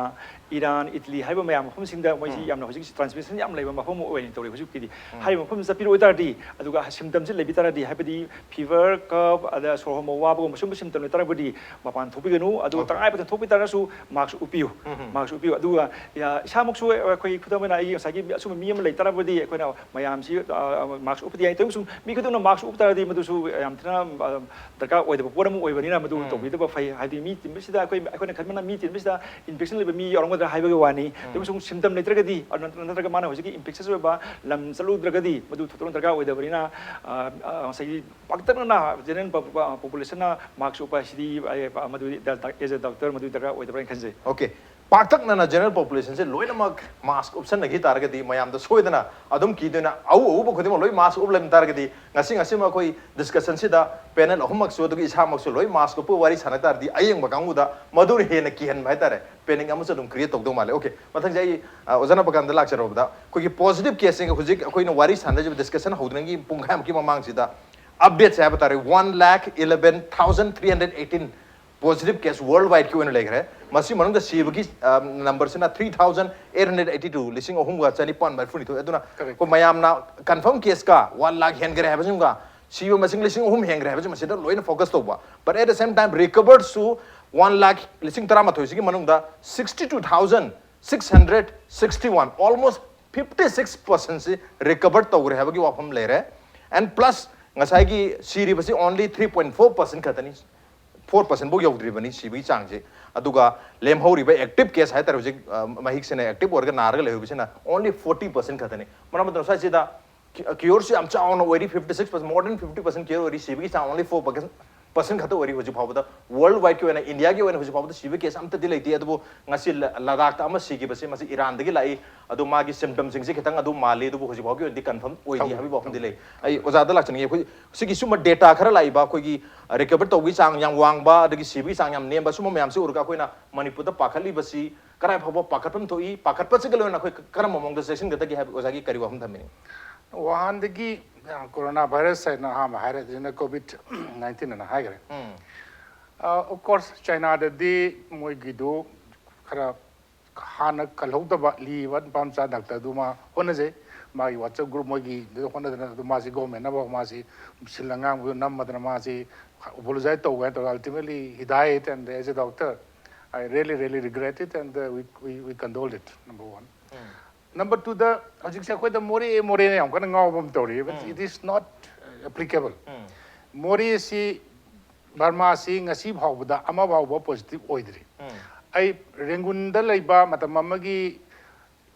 Iran, Italy ꯍꯥꯏꯕ ꯃꯌꯥꯝ ꯃꯐꯝꯁꯤꯡꯗ ꯃꯣꯏꯁꯤ ꯌꯥꯝꯅ ꯍꯧꯖꯤꯛ transmission ꯌꯥꯝ ꯂꯩꯕ ꯃꯐꯝ ꯑꯃ ꯑꯣꯏꯅ ꯇꯧꯔꯤ ꯍꯧꯖꯤꯛꯀꯤꯗꯤ꯫ ꯍꯥꯏꯔꯤꯕ ꯃꯐꯝꯁꯤ ꯆꯠꯄꯤꯔꯨ ꯑꯣꯏꯇꯥꯔꯗꯤ, ꯑꯗꯨꯒ symptomꯁꯤ ꯂꯩꯕꯤ ꯇꯥꯔꯗꯤ, ꯍꯥꯏꯕꯗꯤ fever, cough, ꯑꯗ ꯁꯣꯔ ꯍꯣꯟꯕ ꯋꯥꯕꯒꯨꯝꯕ ꯁꯨꯝꯕ symptom ꯂꯩ ꯇꯥꯔꯕꯗꯤ ꯃꯄꯥꯟ ꯊꯣꯛꯄꯤꯒꯅꯨ꯫ ꯑꯗꯨꯒ ꯇꯉꯥꯏ ꯐꯗꯅ ꯊꯣꯛꯄꯤ ꯇꯥꯔꯒꯁꯨ mask ꯎꯞꯄꯤꯌꯨ꯫ Mask ꯎꯞꯄꯤꯌꯨ꯫ ꯑꯗꯨꯒ, ꯌꯥ, ꯏꯁꯥꯃꯛꯁꯨ ꯑꯩꯈꯣꯏ ꯈꯨꯗꯝ ꯑꯣꯏꯅ ꯑꯩꯒꯤ ꯉꯁꯥꯏꯒꯤ ꯑꯁꯨꯝꯕ ꯃꯤ ꯑꯃ ꯂꯩ ꯇꯥꯔꯕꯗꯤ ꯑꯩꯈꯣꯏꯅ ꯃꯌꯥꯝꯁꯤ, ꯑ, mask ꯎꯞꯄꯗꯤ ꯌꯥꯏ꯫ ꯇꯧꯕꯁꯨ ꯃꯤ ꯈꯨꯗꯤꯡꯃꯛ mask ꯎꯞ ꯇꯥꯔꯗꯤ ꯃꯗꯨꯁꯨ ꯌꯥꯝ ꯊꯤꯅ, ꯑ, ꯗꯔꯀꯥꯔ ꯑꯣꯏꯗꯕ ꯄꯣꯠ ꯑꯃ ꯑꯣꯏꯕꯅꯤꯅ ꯃꯗꯨ ꯇꯧꯕꯤꯗꯕ ꯐꯩ꯫ ꯍꯥꯏꯗꯤ ꯃꯤ ꯇꯤꯟꯕꯁꯤꯗ ꯑꯩꯈꯣꯏ, ꯑꯩꯈꯣꯏꯅ ꯈꯟꯕꯅ ꯃꯤ ꯇꯤꯟꯕꯁꯤꯗ infection ꯂꯩꯕ ꯃꯤ ꯌꯥꯎꯔꯝꯒꯗ꯭ꯔꯥ ꯍꯥꯏꯕꯒꯤ ꯋꯥꯅꯤ꯫ ꯑꯗꯨꯒ ꯁꯨꯝ symptom ꯂꯩꯇ꯭ꯔꯒꯗꯤ, ꯑꯗꯨ ꯅꯠꯇ꯭ꯔꯒ ꯃꯥꯅ ꯍꯧꯖꯤꯛꯀꯤ infectious ꯑꯣꯏꯕ ꯂꯝ ꯆꯠꯂꯨꯗ꯭ꯔꯒꯗꯤ ꯃꯗꯨ ꯊꯣꯏꯗꯣꯛꯅ ꯗꯔꯀꯥꯔ ꯑꯣꯏꯗꯕꯅꯤꯅ, ꯑ, ꯑ, ꯉꯁꯥꯏꯒꯤ ꯄꯥꯛꯇꯛꯅꯅ general pop-, populationꯅ mask ꯎꯞꯄ ꯍꯥꯏꯁꯤꯗꯤ, ꯑ, ꯃꯗꯨꯗꯤ ꯗ-, ꯗ-, as a doctor ꯃꯗꯨ ꯗꯔꯀꯥꯔ ꯑꯣꯏꯗꯕ꯭ꯔꯥ ꯍꯥꯏꯅ ꯈꯟꯖꯩ꯫ Okay, ꯄꯥꯛꯇꯛꯅꯅ general populationꯁꯦ ꯂꯣꯏꯅꯃꯛ mask ꯎꯞꯁꯟꯅꯈꯤ ꯇꯥꯔꯒꯗꯤ ꯃꯌꯥꯝꯗ ꯁꯣꯏꯗꯅ ꯑꯗꯨꯝ ꯀꯤꯗꯣꯏꯅ ꯑꯎ ꯑꯎꯕ ꯈꯨꯗꯤꯡꯃꯛ ꯂꯣꯏ mask ꯎꯞꯂꯝ ꯇꯥꯔꯒꯗꯤ ꯉꯁꯤ ꯉꯁꯤꯃꯛ ꯑꯩꯈꯣꯏ discussionꯁꯤꯗ panel ꯑꯍꯨꯝꯃꯛꯁꯨ ꯑꯗꯨꯒ ꯏꯁꯥꯃꯛꯁꯨ ꯂꯣꯏ mask ꯎꯞꯄ ꯋꯥꯔꯤ ꯁꯥꯟꯅ ꯇꯥꯔꯗꯤ ꯑꯌꯦꯡꯕ ꯀꯥꯡꯕꯨꯗ ꯃꯗꯨꯅ ꯍꯦꯟꯅ ꯀꯤꯍꯟꯕ ꯍꯥꯏꯇꯥꯔꯦ, panic ꯑꯃꯁꯨ ꯑꯗꯨꯝ create ꯇꯧꯗꯧ ꯃꯥꯜꯂꯦ꯫ Okay, ꯃꯊꯪꯁꯦ ꯑꯩ, ꯑ, ꯑꯣꯖꯥ ꯅꯄꯀꯥꯟꯗ ꯂꯥꯛꯆꯔꯕꯗ ꯑꯩꯈꯣꯏꯒꯤ positive caseꯁꯤꯡ ꯍꯧꯖꯤꯛ ꯑꯩꯈꯣꯏꯅ ꯋꯥꯔꯤ ꯁꯥꯟꯅꯖꯕ discussion ꯍꯧꯗ꯭ꯔꯤꯉꯩꯒꯤ ꯄꯨꯡꯈꯥꯏꯃꯨꯛꯀꯤ ꯃꯃꯥꯡꯁꯤꯗ updateꯁꯦ ꯍꯥꯏꯕ ꯇꯥꯔꯦ, one lakh eleven thousand three hundred eighteen positive case worldwideꯀꯤ ꯑꯣꯏꯅ ꯂꯩꯈ꯭ꯔꯦ꯫ ꯃꯁꯤ ꯃꯅꯨꯡꯗ ꯁꯤꯕꯒꯤ, ꯑ, numberꯁꯤꯅ three thousand eight hundred eighty two, ꯂꯤꯁꯤꯡ ꯑꯍꯨꯝꯒ ꯆꯅꯤꯄꯥꯟ ꯃꯔꯤꯐꯨꯅꯤꯊꯣꯏ꯫ ꯑꯗꯨꯅ ꯑꯩꯈꯣꯏ ꯃꯌꯥꯝꯅ confirm caseꯀ one lakh ꯍꯦꯟꯈ꯭ꯔꯦ ꯍꯥꯏꯕꯁꯤꯃꯒ ꯁꯤꯕ ꯃꯁꯤꯡ ꯂꯤꯁꯤꯡ ꯑꯍꯨꯝ ꯍꯦꯟꯈ꯭ꯔꯦ ꯍꯥꯏꯕꯁꯤ ꯃꯁꯤꯗ ꯂꯣꯏꯅ focus ꯇꯧꯕ꯫ But at the same time recoveredꯁꯨ one lakh, ꯂꯤꯁꯤꯡ ꯇꯔꯥꯃꯥꯊꯣꯏꯁꯤꯒꯤ ꯃꯅꯨꯡꯗ sixty two thousand six hundred sixty one, almost fifty six percentꯁꯤ recovered ꯇꯧꯈ꯭ꯔꯦ ꯍꯥꯏꯕꯒꯤ ꯋꯥꯐꯝ ꯂꯩꯔꯦ꯫ And plus ꯉꯁꯥꯏꯒꯤ ꯁꯤꯔꯤꯕꯁꯤ only three point four percent ꯈꯛꯇꯅꯤ, four percent ꯐꯥꯎ ꯌꯧꯗ꯭ꯔꯤꯕꯅꯤ ꯁꯤꯕꯒꯤ ꯆꯥꯡꯁꯤ꯫ ꯑꯗꯨꯒ ꯂꯦꯝꯍꯧꯔꯤꯕ active case ꯍꯥꯏꯇꯥꯔꯦ, ꯍꯧꯖꯤꯛ, ꯑ, ꯃꯍꯤꯛꯁꯤꯅ active ꯑꯣꯏꯔꯒ ꯅꯥꯔꯒ ꯂꯩꯍꯧꯔꯤꯕꯁꯤꯅ only forty percent ꯈꯛꯇꯅꯤ꯫ ꯃꯔꯝ ꯑꯗꯨꯅ ꯁ꯭ꯋꯥꯏꯁꯤꯗ cu-, cureꯁꯨ ꯌꯥꯝ ꯆꯥꯎꯅ ꯑꯣꯏꯔꯤ, fifty six percent, more than fifty percent cure ꯑꯣꯏꯔꯤ, ꯁꯤꯕꯒꯤ ꯆꯥꯡ only four percent, ꯄꯥꯔꯁꯦꯟ ꯈꯛꯇ ꯑꯣꯏꯔꯤ ꯍꯧꯖꯤꯛ ꯐꯥꯎꯕꯗ꯫ ꯋꯥꯔꯜ ꯋꯥꯏꯗꯀꯤ ꯑꯣꯏꯅ, ꯏꯟꯗꯤꯌꯥꯒꯤ ꯑꯣꯏꯅ ꯍꯧꯖꯤꯛ ꯐꯥꯎꯕꯗ ꯁꯤꯕ ꯀꯦꯁ ꯑꯝꯇꯗꯤ ꯂꯩꯇꯦ꯫ ꯑꯗꯨꯕꯨ ꯉꯁꯤ ꯂ-, ꯂꯗꯥꯈꯇ ꯑꯃ ꯁꯤꯈꯤꯕꯁꯦ, ꯃꯁꯤ ꯏꯔꯥꯟꯗꯒꯤ ꯂꯥꯛꯏ, ꯑꯗꯨ ꯃꯥꯒꯤ ꯁꯤꯝꯇꯝꯁꯤꯡꯁꯦ ꯈꯤꯇꯪ ꯑꯗꯨꯝ ꯃꯥꯜꯂꯤ, ꯑꯗꯨꯕꯨ ꯍꯧꯖꯤꯛ ꯐꯥꯎꯒꯤ ꯑꯣꯏꯅꯗꯤ ꯀꯟꯐꯥꯔꯝ ꯑꯣꯏꯗꯦ ꯇꯧꯗꯦ, ꯍꯥꯏꯕꯒꯤ ꯋꯥꯐꯝꯗꯤ ꯇꯧꯗꯦ꯫ ꯂꯩ꯫ ꯑꯩ ꯑꯣꯖꯥꯗ ꯂꯥꯛꯆꯅꯤꯡꯉꯤ꯫ ꯑꯩꯈꯣꯏ ꯁꯤꯒꯤ ꯁꯨꯝꯕ ꯗꯦꯇꯥ ꯈꯔ ꯂꯥꯛꯏꯕ, ꯑꯩꯈꯣꯏꯒꯤ ꯔꯤꯀꯚꯔ ꯇꯧꯕꯒꯤ ꯆꯥꯡ ꯌꯥꯝ ꯋꯥꯡꯕ, ꯑꯗꯒꯤ ꯁꯤꯕꯒꯤ ꯆꯥꯡ ꯌꯥꯝ ꯅꯦꯝꯕ, ꯁꯨꯝꯕ ꯃꯌꯥꯝꯁꯦ ꯎꯔꯒ ꯑꯩꯈꯣꯏꯅ ꯃꯅꯤꯄꯨꯔꯗ ꯄꯥꯈꯠꯂꯤꯕꯁꯤ ꯀꯗꯥꯏ ꯐꯥꯎꯕ ꯄꯥꯈꯠꯐꯝ ꯊꯣꯛꯏ? ꯄꯥꯈꯠꯄꯁꯤꯒ ꯂꯣꯏꯅꯅ ꯑꯩꯈꯣꯏ ꯀꯔꯝꯕ ꯃꯑꯣꯡꯗ ꯆꯦꯛꯁꯤꯟꯒꯗꯒꯦ ꯍꯥꯏꯕ ꯑꯣꯖꯥꯒꯤ ꯀꯔꯤ ꯋꯥꯐꯝ ꯊꯝꯕꯤꯅꯤꯡꯉꯤ? ꯋꯨꯍꯥꯟꯗꯒꯤ, ꯑ, ꯀꯣꯔꯣꯅꯥ ꯚꯥꯏꯔꯁ ꯍꯥꯏꯅ ꯑꯍꯥꯟꯕ ꯍꯥꯏꯔꯦ, ꯑꯗꯨꯅ ꯀꯣꯚꯤꯗ ꯅꯥꯏꯟꯇꯤꯟ ꯑꯅ ꯍꯥꯏꯈ꯭ꯔꯦ꯫ ꯎꯝ꯫ ꯑ, of course, ꯆꯥꯏꯅꯥꯗꯗꯤ ꯃꯣꯏꯒꯤꯗꯨ ꯈꯔ ꯍꯥꯟꯅ ꯀꯜꯍꯧꯗꯕ ꯂꯤꯕ ꯅꯨꯄꯥ ꯃꯆꯥ ꯗꯥꯛꯇꯔꯗꯨꯃ ꯍꯣꯠꯅꯖꯩ꯫ ꯃꯥꯒꯤ WhatsApp group ꯃꯣꯏꯒꯤꯗꯨꯗ ꯍꯣꯠꯅꯗꯅ, ꯑꯗꯨ ꯃꯥꯁꯤ ꯒꯣꯔꯃꯦꯟꯅ ꯃꯥꯁꯤ ꯁꯤꯜ ꯑꯉꯥꯡꯕꯗꯨ ꯅꯝꯃꯗꯅ ꯃꯥꯁꯤ apologize ꯇꯧꯕ ꯍꯥꯏꯅ ꯇꯧꯔꯒ, ultimately he died, and as a doctor, I really, really regret it, and, uh, we, we, we condole it, number one. Um. Number twoꯗ, ꯍꯧꯖꯤꯛꯁꯦ ꯑꯩꯈꯣꯏꯗ ꯃꯣꯔꯦ, ꯃꯣꯔꯦꯅ ꯌꯥꯝ ꯀꯟꯅ ꯉꯥꯎꯕ ꯑꯃ ꯇꯧꯔꯤ, but um. It is not, uh, applicable. ꯎꯝ꯫ ꯃꯣꯔꯦꯁꯤ ꯕꯔꯃꯥꯁꯤ ꯉꯁꯤ ꯐꯥꯎꯕꯗ ꯑꯃ ꯐꯥꯎꯕ ꯄꯣꯖꯤꯇꯤꯚ ꯑꯣꯏꯗ꯭ꯔꯤ꯫ ꯎꯝ꯫ ꯑꯩ ꯔꯦꯡꯒꯨꯟꯗ ꯂꯩꯕ ꯃꯇꯝ ꯑꯃꯒꯤ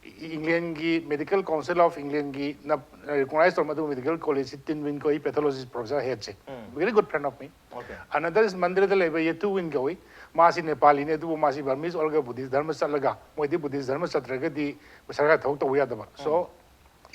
ꯏꯪꯂꯦꯟꯒꯤ Medical Council of Englandꯒꯤ ꯅ ꯔꯤꯀꯣꯒꯅꯥꯏꯖ ꯇꯧꯔꯝꯕ ꯑꯗꯨꯒꯨꯝꯕ ꯃꯦꯗꯤꯀꯜ ꯀꯣꯂꯦꯖꯁꯤ ꯇꯤꯟ ꯋꯤꯟ ꯀꯧꯏ, ꯄꯦꯊꯣꯂꯣꯖꯤꯁ ꯄ꯭ꯔꯣꯐꯦꯁꯔ ꯍꯦꯗꯁꯦ꯫ Um. Very good friend of me. Okay. Another is ꯃꯟꯗꯤꯔꯗ ꯂꯩꯕ ꯌꯦꯇꯨ ꯋꯤꯟ ꯀꯧꯏ, ꯃꯥꯁꯤ ꯅꯦꯄꯥꯂꯤꯅꯤ, ꯑꯗꯨꯕꯨ ꯃꯥꯁꯤ ꯕꯔꯃꯤꯁ ꯑꯣꯜꯂꯒ ꯕꯨꯙꯤꯁ ꯙꯔꯃ ꯆꯠꯂꯒ, ꯃꯣꯏꯗꯤ ꯕꯨꯙꯤꯁ ꯙꯔꯃ ꯆꯠꯇ꯭ꯔꯒꯗꯤ ꯁꯔꯀꯥꯔ ꯊꯕꯛ ꯇꯧꯕ ꯌꯥꯗꯕ꯫ So, um.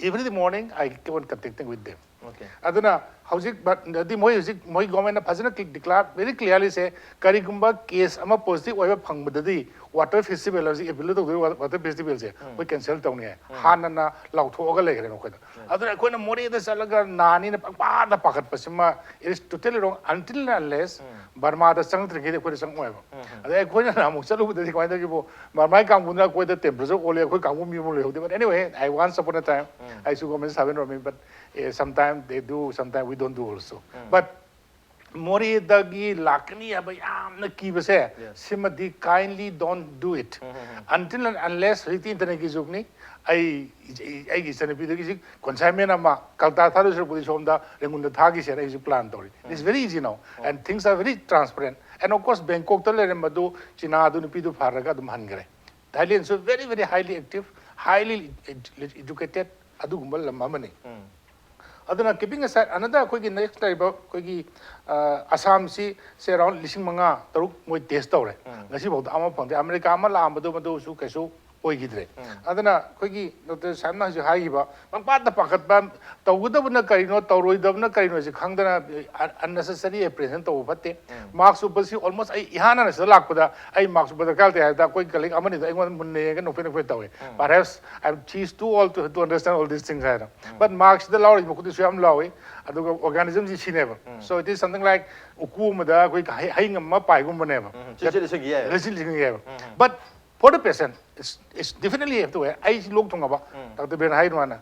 Every morning I keep on contacting with them. Okay. ꯑꯗꯨꯅ ꯍꯧꯖꯤꯛ ꯕꯠ-, ꯑꯗꯨꯗꯤ ꯃꯣꯏ ꯍꯧꯖꯤꯛ ꯃꯣꯏ ꯒꯣꯔꯃꯦꯟꯅ ꯐꯖꯅ declare very clearly ꯁꯦ, ꯀꯔꯤꯒꯨꯝꯕ ꯀꯦꯁ ꯑꯃ ꯄꯣꯖꯤꯇꯤꯚ ꯑꯣꯏꯕ ꯐꯪꯕꯗꯗꯤ ꯋꯥꯇꯔ ꯐꯦꯁꯇꯤꯚꯦꯜ ꯍꯧꯖꯤꯛ ꯑꯦꯄ꯭ꯔꯤꯜꯗ ꯇꯧꯗꯣꯏ ꯋꯥ-, ꯋꯥꯇꯔ ꯐꯦꯁꯇꯤꯚꯦꯜꯁꯦ ꯎꯝ꯫ ꯃꯣꯏ ꯀꯦꯟꯁꯦꯜ ꯇꯧꯅꯤ ꯍꯥꯏ꯫ ꯎꯝ꯫ ꯍꯥꯟꯅꯅ ꯂꯥꯎꯊꯣꯛꯑꯒ ꯂꯩꯈ꯭ꯔꯦ ꯃꯈꯣꯏꯗ꯫ ꯎꯝ꯫ ꯑꯗꯨꯅ ꯑꯩꯈꯣꯏꯅ ꯃꯣꯔꯦꯗ ꯆꯠꯂꯒ ꯅꯥꯅꯤꯅ ꯄꯪꯄꯥꯗ ꯄꯥꯈꯠꯄꯁꯤꯃ, it is totally wrong, until and unless ꯎꯝ꯫ ꯕꯔꯃꯥꯗ ꯆꯪꯗ꯭ꯔꯤꯉꯩꯗꯤ ꯑꯩꯈꯣꯏꯗ ꯆꯪꯉꯛꯑꯣꯏꯕ꯫ ꯎꯝ, ꯎꯝ꯫ ꯑꯗꯩ ꯑꯩꯈꯣꯏꯅ ꯅꯍꯥꯟꯃꯨꯛ ꯆꯠꯂꯨꯕꯗꯗꯤ ꯀꯃꯥꯏꯅ ꯇꯧꯒꯦꯕꯨ, ꯕꯔꯃꯥꯏ ꯀꯥꯡꯕꯨꯅ ꯑꯩꯈꯣꯏꯗ ꯇꯦꯝꯄꯔꯦꯆꯔ ꯑꯣꯜꯂꯦ, ꯑꯩꯈꯣꯏ ꯀꯥꯡꯕꯨ ꯃꯤ ꯑꯃ ꯂꯩꯍꯧꯗꯦ꯫ But anyway, I once upon a time, ꯎꯝ꯫ ꯑꯩꯁꯨ ꯒꯣꯔꯃꯦꯟ ꯁꯥꯔꯚꯦꯟ ꯑꯣꯏꯔꯝꯃꯤ, but, eh, sometimes they do, sometimes we don't do also. Um. But ꯃꯣꯔꯦꯗꯒꯤ ꯂꯥꯛꯀꯅꯤ ꯍꯥꯏꯕ ꯌꯥꯝꯅ ꯀꯤꯕꯁꯦ, Yes. ꯁꯤꯃꯗꯤ kindly don't do it. Um, um, um. Until and unless ꯍꯧꯖꯤꯛꯇꯤ ꯏꯟꯇꯔꯅꯦꯠꯀꯤ ꯖꯨꯒꯅꯤ, ꯑꯩ, ꯑꯩꯒꯤ ꯏꯆꯟꯅꯨꯄꯤꯗꯨꯒꯤ ꯍꯧꯖꯤꯛ consignment ꯑꯃ ꯀꯜꯀꯇꯥ ꯊꯥꯗꯣꯏ ꯁꯔꯨꯛꯄꯨꯗꯤ ꯁꯣꯝꯗ ꯔꯦꯡꯒꯨꯟꯗ ꯊꯥꯈꯤꯁꯦꯅ ꯑꯩꯁꯨ plan ꯇꯧꯔꯤ꯫ It's um. very easy now, ꯑꯣ꯫ And things are very transparent. And of course, ꯕꯦꯡꯀꯣꯛꯇ ꯂꯩꯔꯝꯕꯗꯨ ꯆꯤꯅꯥꯗꯨ ꯅꯨꯄꯤꯗꯨ ꯐꯔꯒ ꯑꯗꯨꯝ ꯍꯟꯈ꯭ꯔꯦ꯫ ꯊꯥꯏꯂꯦꯟꯁꯨ very, very highly active, highly edu-, educated, ꯑꯗꯨꯒꯨꯝꯕ ꯂꯝ ꯑꯃꯅꯤ꯫ ꯎꯝ꯫ ꯑꯗꯨꯅ keeping aside another ꯑꯩꯈꯣꯏꯒꯤ next ꯂꯩꯔꯤꯕ ꯑꯩꯈꯣꯏꯒꯤ ꯑꯁꯥꯝꯁꯤ ꯁꯦ around ꯂꯤꯁꯤꯡ ꯃꯉꯥ ꯇꯔꯨꯛ ꯃꯣꯏ test ꯇꯧꯔꯦ꯫ ꯉꯁꯤꯐꯥꯎꯗ ꯑꯃ ꯐꯪꯗꯦ꯫ ꯑꯃꯦꯔꯤꯀꯥ ꯑꯃ ꯂꯥꯛꯑꯝꯕꯗꯨ ꯃꯗꯨꯁꯨ ꯀꯩꯁꯨ ꯑꯣꯏꯈꯤꯗ꯭ꯔꯦ꯫ ꯑꯗꯨꯅ ꯑꯩꯈꯣꯏꯒꯤ ꯗꯣꯛꯇꯔ ꯁꯥꯍꯦꯕꯅ ꯍꯧꯖꯤꯛ ꯍꯥꯏꯈꯤꯕ ꯄꯪꯄꯥꯠꯇ ꯄꯥꯈꯠꯄ, ꯇꯧꯒꯗꯕꯅ ꯀꯔꯤꯅꯣ ꯇꯧꯔꯣꯏꯗꯕꯅ ꯀꯔꯤꯅꯣꯁꯤ ꯈꯪꯗꯅ unnecessary apprehension ꯇꯧꯕ ꯐꯠꯇꯦ꯫ Mask ꯎꯞꯄꯁꯤ almost ꯑꯩ ꯏꯍꯥꯟ ꯍꯥꯟꯅ ꯁꯤꯗ ꯂꯥꯛꯄꯗ ꯑꯩ mask ꯎꯞꯄ ꯗꯔꯀꯥꯔ ꯂꯩꯇꯦ ꯍꯥꯏꯕꯗ ꯑꯩꯈꯣꯏ colleague ꯑꯃꯅꯤꯗꯣ ꯑꯩꯉꯣꯟꯗ ꯃꯨꯟꯅ ꯌꯦꯡꯉꯒ ꯅꯣꯛꯐꯦꯠ ꯅꯣꯛꯐꯦꯠ ꯇꯧꯋꯦ꯫ Perhaps I am, she is too old to, to understand all these things ꯍꯥꯏꯅ꯫ But mask ꯁꯤꯗ ꯂꯥꯎꯔꯤꯕ ꯃꯈꯨꯠꯇꯨꯁꯨ ꯌꯥꯝ ꯂꯥꯎꯏ꯫ ꯑꯗꯨꯒ organism ꯁꯤ ꯁꯤꯅꯦꯕ꯫ So it is something like ꯎꯀꯨ ꯑꯃꯗ ꯑꯩꯈꯣꯏ ꯍꯩ, ꯍꯩ ꯑꯃ ꯄꯥꯏꯒꯨꯝꯕꯅꯦꯕ꯫ ꯆꯦꯠꯁꯤꯜ ꯂꯤꯁꯤꯟꯈꯤ ꯌꯥꯏꯕ꯫ ꯆꯦꯠꯁꯤꯜ ꯂꯤꯁꯤꯟꯈꯤ ꯌꯥꯏꯕ꯫ But for the patient, it's, it's definitely have to, ꯑꯩ ꯂꯣꯛ ꯊꯨꯡꯉꯕ, ꯗꯥꯛꯇꯔ ꯕꯤꯔꯦꯟ ꯍꯥꯏꯗꯨꯃꯥꯏꯅ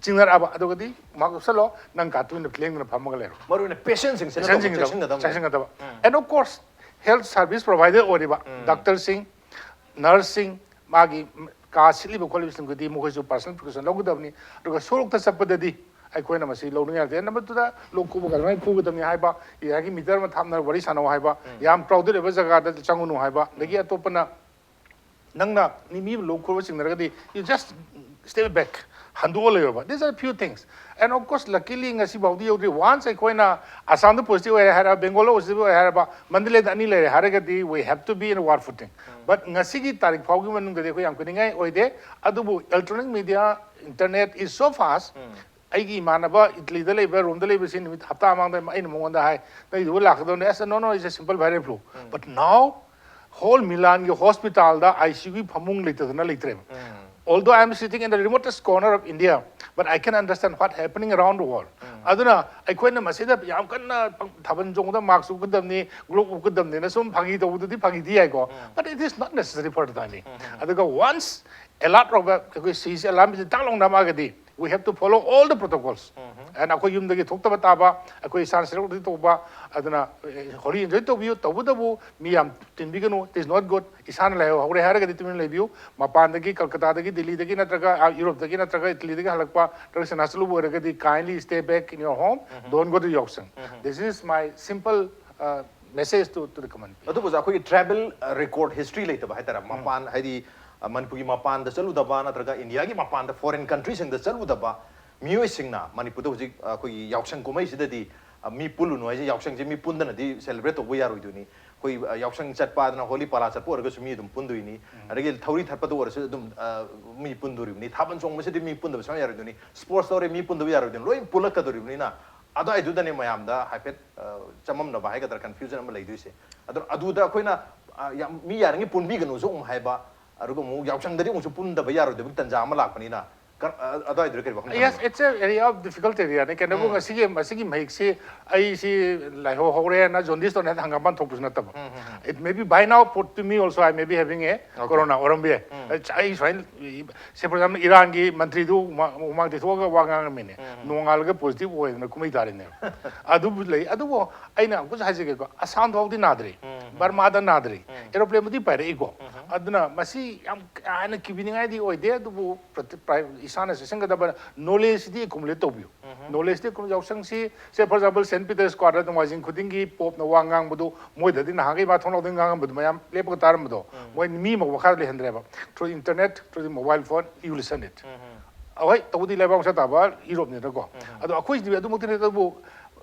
ꯆꯤꯡꯅꯔꯛꯑꯕ, ꯑꯗꯨꯒꯗꯤ mask ꯎꯞꯁꯜꯂꯣ, ꯅꯪ ꯀꯥ ꯇꯨꯃꯤꯟꯅ ꯂꯦꯡꯗꯅ ꯐꯝꯃꯒ ꯂꯩꯔꯣ꯫ ꯃꯔꯨ ꯑꯣꯏꯅ patientꯁꯤꯡꯁꯤꯅ ꯆꯦꯛꯁꯤꯟꯁꯤꯡꯒꯗꯕ, ꯆꯦꯛꯁꯤꯟꯒꯗꯕꯅꯤ꯫ ꯆꯦꯛꯁꯤꯟꯒꯗꯕ꯫ And of course, health service provider ꯑꯣꯏꯔꯤꯕ ꯗꯥꯛꯇꯔꯁꯤꯡ, ꯅꯔꯁꯁꯤꯡ, ꯃꯥꯒꯤ ꯀꯥ ꯁꯤꯠꯂꯤꯕ ꯈꯣꯠꯂꯤꯕꯁꯤꯡꯗꯨꯗꯤ ꯃꯈꯣꯏꯁꯨ personal precaution ꯂꯧꯒꯗꯕꯅꯤ꯫ ꯑꯗꯨꯒ ꯁꯣꯔꯣꯛꯇ ꯆꯠꯄꯗꯗꯤ ꯑꯩꯈꯣꯏꯅ ꯃꯁꯤ ꯂꯧꯅꯤꯡꯉꯥꯏ ꯂꯩꯇꯦ꯫ Number twoꯗ ꯂꯣꯛ ꯈꯨꯕ ꯀꯔꯝꯍꯥꯏꯅ ꯈꯨꯒꯗꯕꯅꯤ ꯍꯥꯏꯕ, ꯉꯥꯏꯍꯥꯛꯀꯤ meter ꯑꯃ ꯊꯥꯞꯅ ꯋꯥꯔꯤ ꯁꯥꯟꯅꯧ ꯍꯥꯏꯕ, ꯌꯥꯝ crowded ꯑꯣꯏꯕ ꯖꯒꯥꯗ ꯆꯪꯒꯅꯨ ꯍꯥꯏꯕ, ꯑꯗꯒꯤ ꯑꯇꯣꯞꯄꯅ ꯅꯪꯅ ꯃꯤ, ꯃꯤ ꯂꯣꯛ ꯈꯨꯕ ꯆꯤꯡꯅꯔꯒꯗꯤ you just step back, ꯍꯟꯗꯣꯛꯑ ꯂꯩꯔꯣꯕ꯫ These are few things. And of course, luckily ꯉꯁꯤ ꯐꯥꯎꯗꯤ ꯌꯧꯗ꯭ꯔꯤ꯫ Once ꯑꯩꯈꯣꯏꯅ ꯑꯁꯥꯝꯗ positive ꯑꯣꯏꯔꯦ ꯍꯥꯏꯔꯕ, ꯕꯦꯡꯒꯣꯜꯗ positive ꯑꯣꯏꯔꯦ ꯍꯥꯏꯔꯕ, ꯃꯟꯗꯂꯦꯗ ꯑꯅꯤ ꯂꯩꯔꯦ ꯍꯥꯏꯔꯒꯗꯤ we have to be in a war footing. But ꯉꯁꯤꯒꯤ ꯇꯥꯔꯤꯛ ꯐꯥꯎꯒꯤ ꯃꯅꯨꯡꯗꯗꯤ ꯑꯩꯈꯣꯏ ꯌꯥꯝ ꯀꯨꯏꯅꯤꯡꯉꯥꯏ ꯑꯣꯏꯗꯦ꯫ ꯑꯗꯨꯕꯨ electronic media, internet is so fast. ꯑꯩꯒꯤ ꯏꯃꯥꯟꯅꯕ ꯏꯇꯂꯤꯗ ꯂꯩꯕ, ꯔꯣꯝꯗ ꯂꯩꯕꯁꯤ ꯅꯨꯃꯤꯠ ꯍꯞꯇꯥ ꯃꯃꯥꯡꯗ ꯑꯩꯅ ꯃꯉꯣꯟꯗ ꯍꯥꯏ, "ꯅꯪ ꯏꯗꯨꯕꯨ ꯂꯥꯛꯀꯗꯧꯅꯦ?" ꯑꯁ, "No, no, it's a simple virus flu." But now whole ꯃꯤꯂꯥꯟꯒꯤ ꯍꯣꯁꯄꯤꯇꯥꯜꯗ ICUꯒꯤ ꯐꯃꯨꯡ ꯂꯩꯇꯗꯅ ꯂꯩꯇ꯭ꯔꯦꯕ꯫ Although I am sitting in the remotest corner of India, but I can understand what happening around the world. ꯑꯗꯨꯅ ꯑꯩꯈꯣꯏꯅ ꯃꯁꯤꯗ ꯌꯥꯝ ꯀꯟꯅ ꯊꯥꯕꯜ ꯆꯣꯡꯕꯗ mask ꯎꯞꯀꯗꯕꯅꯤ, glove ꯎꯞꯀꯗꯕꯅꯤꯅ ꯁꯨꯝ ꯐꯥꯒꯤ ꯇꯧꯕꯗꯨꯗꯤ ꯐꯥꯒꯤꯗꯤ ꯌꯥꯏꯀꯣ, but it is not necessary for the time being. ꯑꯗꯨꯒ once alert ꯑꯣꯏꯕ ꯑꯩꯈꯣꯏ ꯁꯤꯁꯦ alarmꯁꯦ ꯇꯥꯛ ꯂꯥꯎꯅ ꯅꯝꯃꯛꯑꯒꯗꯤ we have to follow all the protocols. And ꯑꯩꯈꯣꯏ ꯌꯨꯝꯗꯒꯤ ꯊꯣꯛꯇꯕ ꯇꯥꯕ, ꯑꯩꯈꯣꯏ ꯏꯁꯥꯅ ꯁꯦꯔꯧꯗꯒꯤ ꯇꯧꯕ, ꯑꯗꯨꯅ ꯍꯣꯂꯤ enjoy ꯇꯧꯕꯤꯌꯨ꯫ ꯇꯧꯕꯇꯕꯨ ꯃꯤ ꯌꯥꯝ ꯇꯤꯟꯕꯤꯒꯅꯨ, it is not good. ꯏꯁꯥꯅ ꯂꯥꯏꯍꯧ ꯍꯧꯔꯦ ꯍꯥꯏꯔꯒꯗꯤ ꯇꯨꯃꯤꯟꯅ ꯂꯩꯕꯤꯌꯨ꯫ ꯃꯄꯥꯟꯗꯒꯤ, ꯀꯜꯀꯇꯥꯗꯒꯤ, ꯗꯤꯜꯂꯤꯗꯒꯤ ꯅꯠꯇ꯭ꯔꯒ ꯌꯨꯔꯣꯞꯇꯒꯤ ꯅꯠꯇ꯭ꯔꯒ ꯏꯇꯂꯤꯗꯒꯤ ꯍꯜꯂꯛꯄ ꯅꯠꯇ꯭ꯔꯒ ꯆꯥꯏꯅꯥ ꯆꯠꯂꯨꯕ ꯑꯣꯏꯔꯒꯗꯤ kindly stay back in your home, don't go to Yawksen. This is my simple message to, to the common people. ꯑꯗꯨꯕꯨ ꯑꯩꯈꯣꯏꯒꯤ travel record history ꯂꯩꯇꯕ ꯍꯥꯏꯇꯥꯔꯦ, ꯃꯄꯥꯟ ꯍꯥꯏꯗꯤ ꯃꯅꯤꯄꯨꯔꯒꯤ ꯃꯄꯥꯟꯗ ꯆꯠꯂꯨꯗꯕ ꯅꯠꯇ꯭ꯔꯒ ꯏꯟꯗꯤꯌꯥꯒꯤ ꯃꯄꯥꯟꯗ foreign countryꯁꯤꯡꯗ ꯆꯠꯂꯨꯗꯕ ꯃꯤꯑꯣꯏꯁꯤꯡꯅ ꯃꯅꯤꯄꯨꯔꯗ ꯍꯧꯖꯤꯛ ꯑꯩꯈꯣꯏꯒꯤ ꯌꯥꯎꯁꯪ ꯀꯨꯝꯍꯩꯁꯤꯗꯗꯤ, ꯑ, ꯃꯤ ꯄꯨꯜꯂꯨꯅꯨ ꯍꯥꯏꯁꯦ, ꯌꯥꯎꯁꯪꯁꯦ ꯃꯤ ꯄꯨꯟꯗꯅꯗꯤ celebrate ꯇꯧꯕ ꯌꯥꯔꯣꯏꯗꯣꯏꯅꯤ꯫ ꯑꯩꯈꯣꯏ, ꯑ, ꯌꯥꯎꯁꯪ ꯆꯠꯄ ꯑꯗꯨꯅ ꯍꯣꯂꯤ ꯄꯥꯂꯥ ꯆꯠꯄ ꯑꯣꯏꯔꯒꯁꯨ ꯃꯤ ꯑꯗꯨꯝ ꯄꯨꯟꯗꯣꯏꯅꯤ꯫ ꯑꯗꯒꯤ ꯊꯧꯔꯤ ꯊꯠꯄꯗ ꯑꯣꯏꯔꯁꯨ ꯑꯗꯨꯝ, ꯑ, ꯃꯤ ꯄꯨꯟꯗꯣꯔꯤꯕꯅꯤ꯫ ꯊꯥꯕꯜ ꯆꯣꯡꯕꯁꯤꯗꯤ ꯃꯤ ꯄꯨꯟꯗꯕ ꯁꯨꯡꯌꯥ ꯌꯥꯔꯣꯏꯗꯣꯏꯅꯤ꯫ Sports ꯇꯧꯔꯦ, ꯃꯤ ꯄꯨꯟꯗꯕ ꯌꯥꯔꯣꯏꯗꯣꯏꯅꯤ꯫ ꯂꯣꯏ ꯄꯨꯜꯂꯛꯀꯗꯣꯔꯤꯕꯅꯤꯅ ꯑꯗꯨꯋꯥꯏꯗꯨꯗꯅꯦ ꯃꯌꯥꯝꯗ ꯍꯥꯏꯐꯦꯠ, ꯑ, ꯆꯃꯝꯅꯕ ꯍꯥꯏꯒꯗ꯭ꯔꯥ, confusion ꯑꯃ ꯂꯩꯗꯣꯏꯁꯦ꯫ ꯑꯗꯨꯅ ꯑꯗꯨꯗ ꯑꯩꯈꯣꯏꯅ, ꯑ, ꯌꯥꯝ, ꯃꯤ ꯌꯥꯔꯤꯉꯩ ꯄꯨꯟꯕꯤꯒꯅꯨꯁꯨ ꯑꯃꯨꯛ ꯍꯥꯏꯕ, ꯑꯗꯨꯒ ꯑꯃꯨꯛ ꯌꯥꯎꯁꯪꯗꯗꯤ ꯑꯃꯨꯛꯁꯨ ꯄꯨꯟꯗꯕ ꯌꯥꯔꯣꯏꯗꯕꯒꯤ ꯇꯟꯖꯥ ꯑꯃ ꯂꯥꯛꯄꯅꯤꯅ, ꯀ-, ꯑ-, ꯑꯗꯨꯋꯥꯏꯗꯨꯗ ꯀꯔꯤ ꯋꯥꯈꯜ ꯈꯟꯕ? Yes, it's a area of difficult area ꯅꯦ꯫ ꯀꯩꯅꯣꯕꯨ ꯎꯝ꯫ ꯉꯁꯤꯒꯤ, ꯃꯁꯤꯒꯤ ꯃꯍꯤꯛꯁꯤ ꯑꯩꯁꯤ ꯂꯥꯏꯍꯧ ꯍꯧꯔꯦꯅ jaundice ꯇꯧꯅ ꯍꯦꯛꯇ ꯍꯪꯒꯥꯝꯄꯥꯟ ꯊꯣꯛꯄꯁꯨ ꯅꯠꯇꯕ꯫ ꯎꯝ, ꯎꯝ, ꯎꯝ꯫ It may be by now, for, to me also, I may be having a Okay. Corona ꯑꯣꯏꯔꯝꯕ ꯌꯥꯏ꯫ ꯎꯝ꯫ ꯑꯩ, ꯑꯩ ꯁꯨꯃꯥꯏꯅ, say for example, ꯏꯔꯥꯟꯒꯤ ꯃꯟꯇ꯭ꯔꯤꯗꯨ ꯍꯨꯃꯥꯡ, ꯍꯨꯃꯥꯡ ꯇꯩꯊꯣꯛꯑꯒ ꯋꯥ ꯉꯥꯡꯉꯝꯃꯤꯅꯦ꯫ ꯎꯝ, ꯎꯝ꯫ ꯅꯣꯡꯉꯥꯜꯂꯒ positive ꯑꯣꯏꯗꯅ ꯀꯨꯝꯍꯩ ꯇꯥꯔꯦꯅꯦ꯫ ꯑꯗꯨꯕꯨ ꯂꯩ꯫ ꯑꯗꯨꯕꯨ ꯑꯩꯅ ꯑꯃꯨꯛꯀꯁꯨ ꯍꯥꯏꯖꯒꯦꯀꯣ, ꯑꯁꯥꯝ ꯐꯥꯎꯗꯤ ꯅꯥꯗ꯭ꯔꯤ, ꯎꯝ, ꯎꯝ꯫ ꯕꯔꯃꯥꯗ ꯅꯥꯗ꯭ꯔꯤ, ꯎꯝ꯫ Aeroplane ꯕꯨꯗꯤ ꯄꯥꯏꯔꯛꯏꯀꯣ꯫ ꯎꯝ, ꯎꯝ꯫ ꯑꯗꯨꯅ ꯃꯁꯤ ꯌꯥꯝ ꯀꯥ ꯍꯦꯟꯅ ꯀꯤꯕꯤꯅꯤꯡꯉꯥꯏꯗꯤ ꯑꯣꯏꯗꯦ, ꯑꯗꯨꯕꯨ ꯄ꯭ꯔꯇꯤ-, ꯄ꯭ꯔꯥꯏ-, ꯏꯁꯥꯅ ꯆꯦꯛꯁꯤꯟꯒꯗꯕ knowledge ꯁꯤꯗꯤ accumulate ꯇꯧꯕꯤꯌꯨ꯫ ꯎꯝ꯫ Knowledge CD accumulate, ꯌꯥꯎꯁꯪꯁꯤ, say for example, Saint Peter Square ꯗ ꯅꯣꯡꯃꯥꯏꯖꯤꯡ ꯈꯨꯗꯤꯡꯒꯤ ꯄꯣꯞꯅ ꯋꯥ ꯉꯥꯡꯕꯗꯨ, ꯃꯣꯏꯗꯗꯤ ꯅꯍꯥꯟꯈꯩ ꯃꯥ ꯊꯣꯡꯅꯥꯎꯗꯒꯤ ꯉꯥꯡꯉꯝꯕꯗꯨ ꯃꯌꯥꯝ ꯂꯦꯞꯄꯒ ꯇꯥꯔꯝꯕꯗꯣ, ꯎꯝ꯫ ꯃꯣꯏ ꯃꯤ ꯑꯃ ꯃꯈꯥꯗ ꯂꯩꯍꯟꯗ꯭ꯔꯦꯕ꯫ Through internet, through the mobile phone, you listen it꯫ ꯎꯝ꯫ ꯑꯍꯣꯏ, ꯇꯧꯕꯗꯤ ꯂꯩꯕꯥꯛ ꯃꯆꯥ ꯇꯥꯕ ꯌꯨꯔꯣꯞꯅꯤꯅꯀꯣ꯫ ꯎꯝ꯫ ꯑꯗꯣ ꯑꯩꯈꯣꯏꯁꯤꯗꯤ ꯑꯗꯨꯃꯛꯇꯤ ꯅꯠꯇꯦ, ꯑꯗꯨꯕꯨ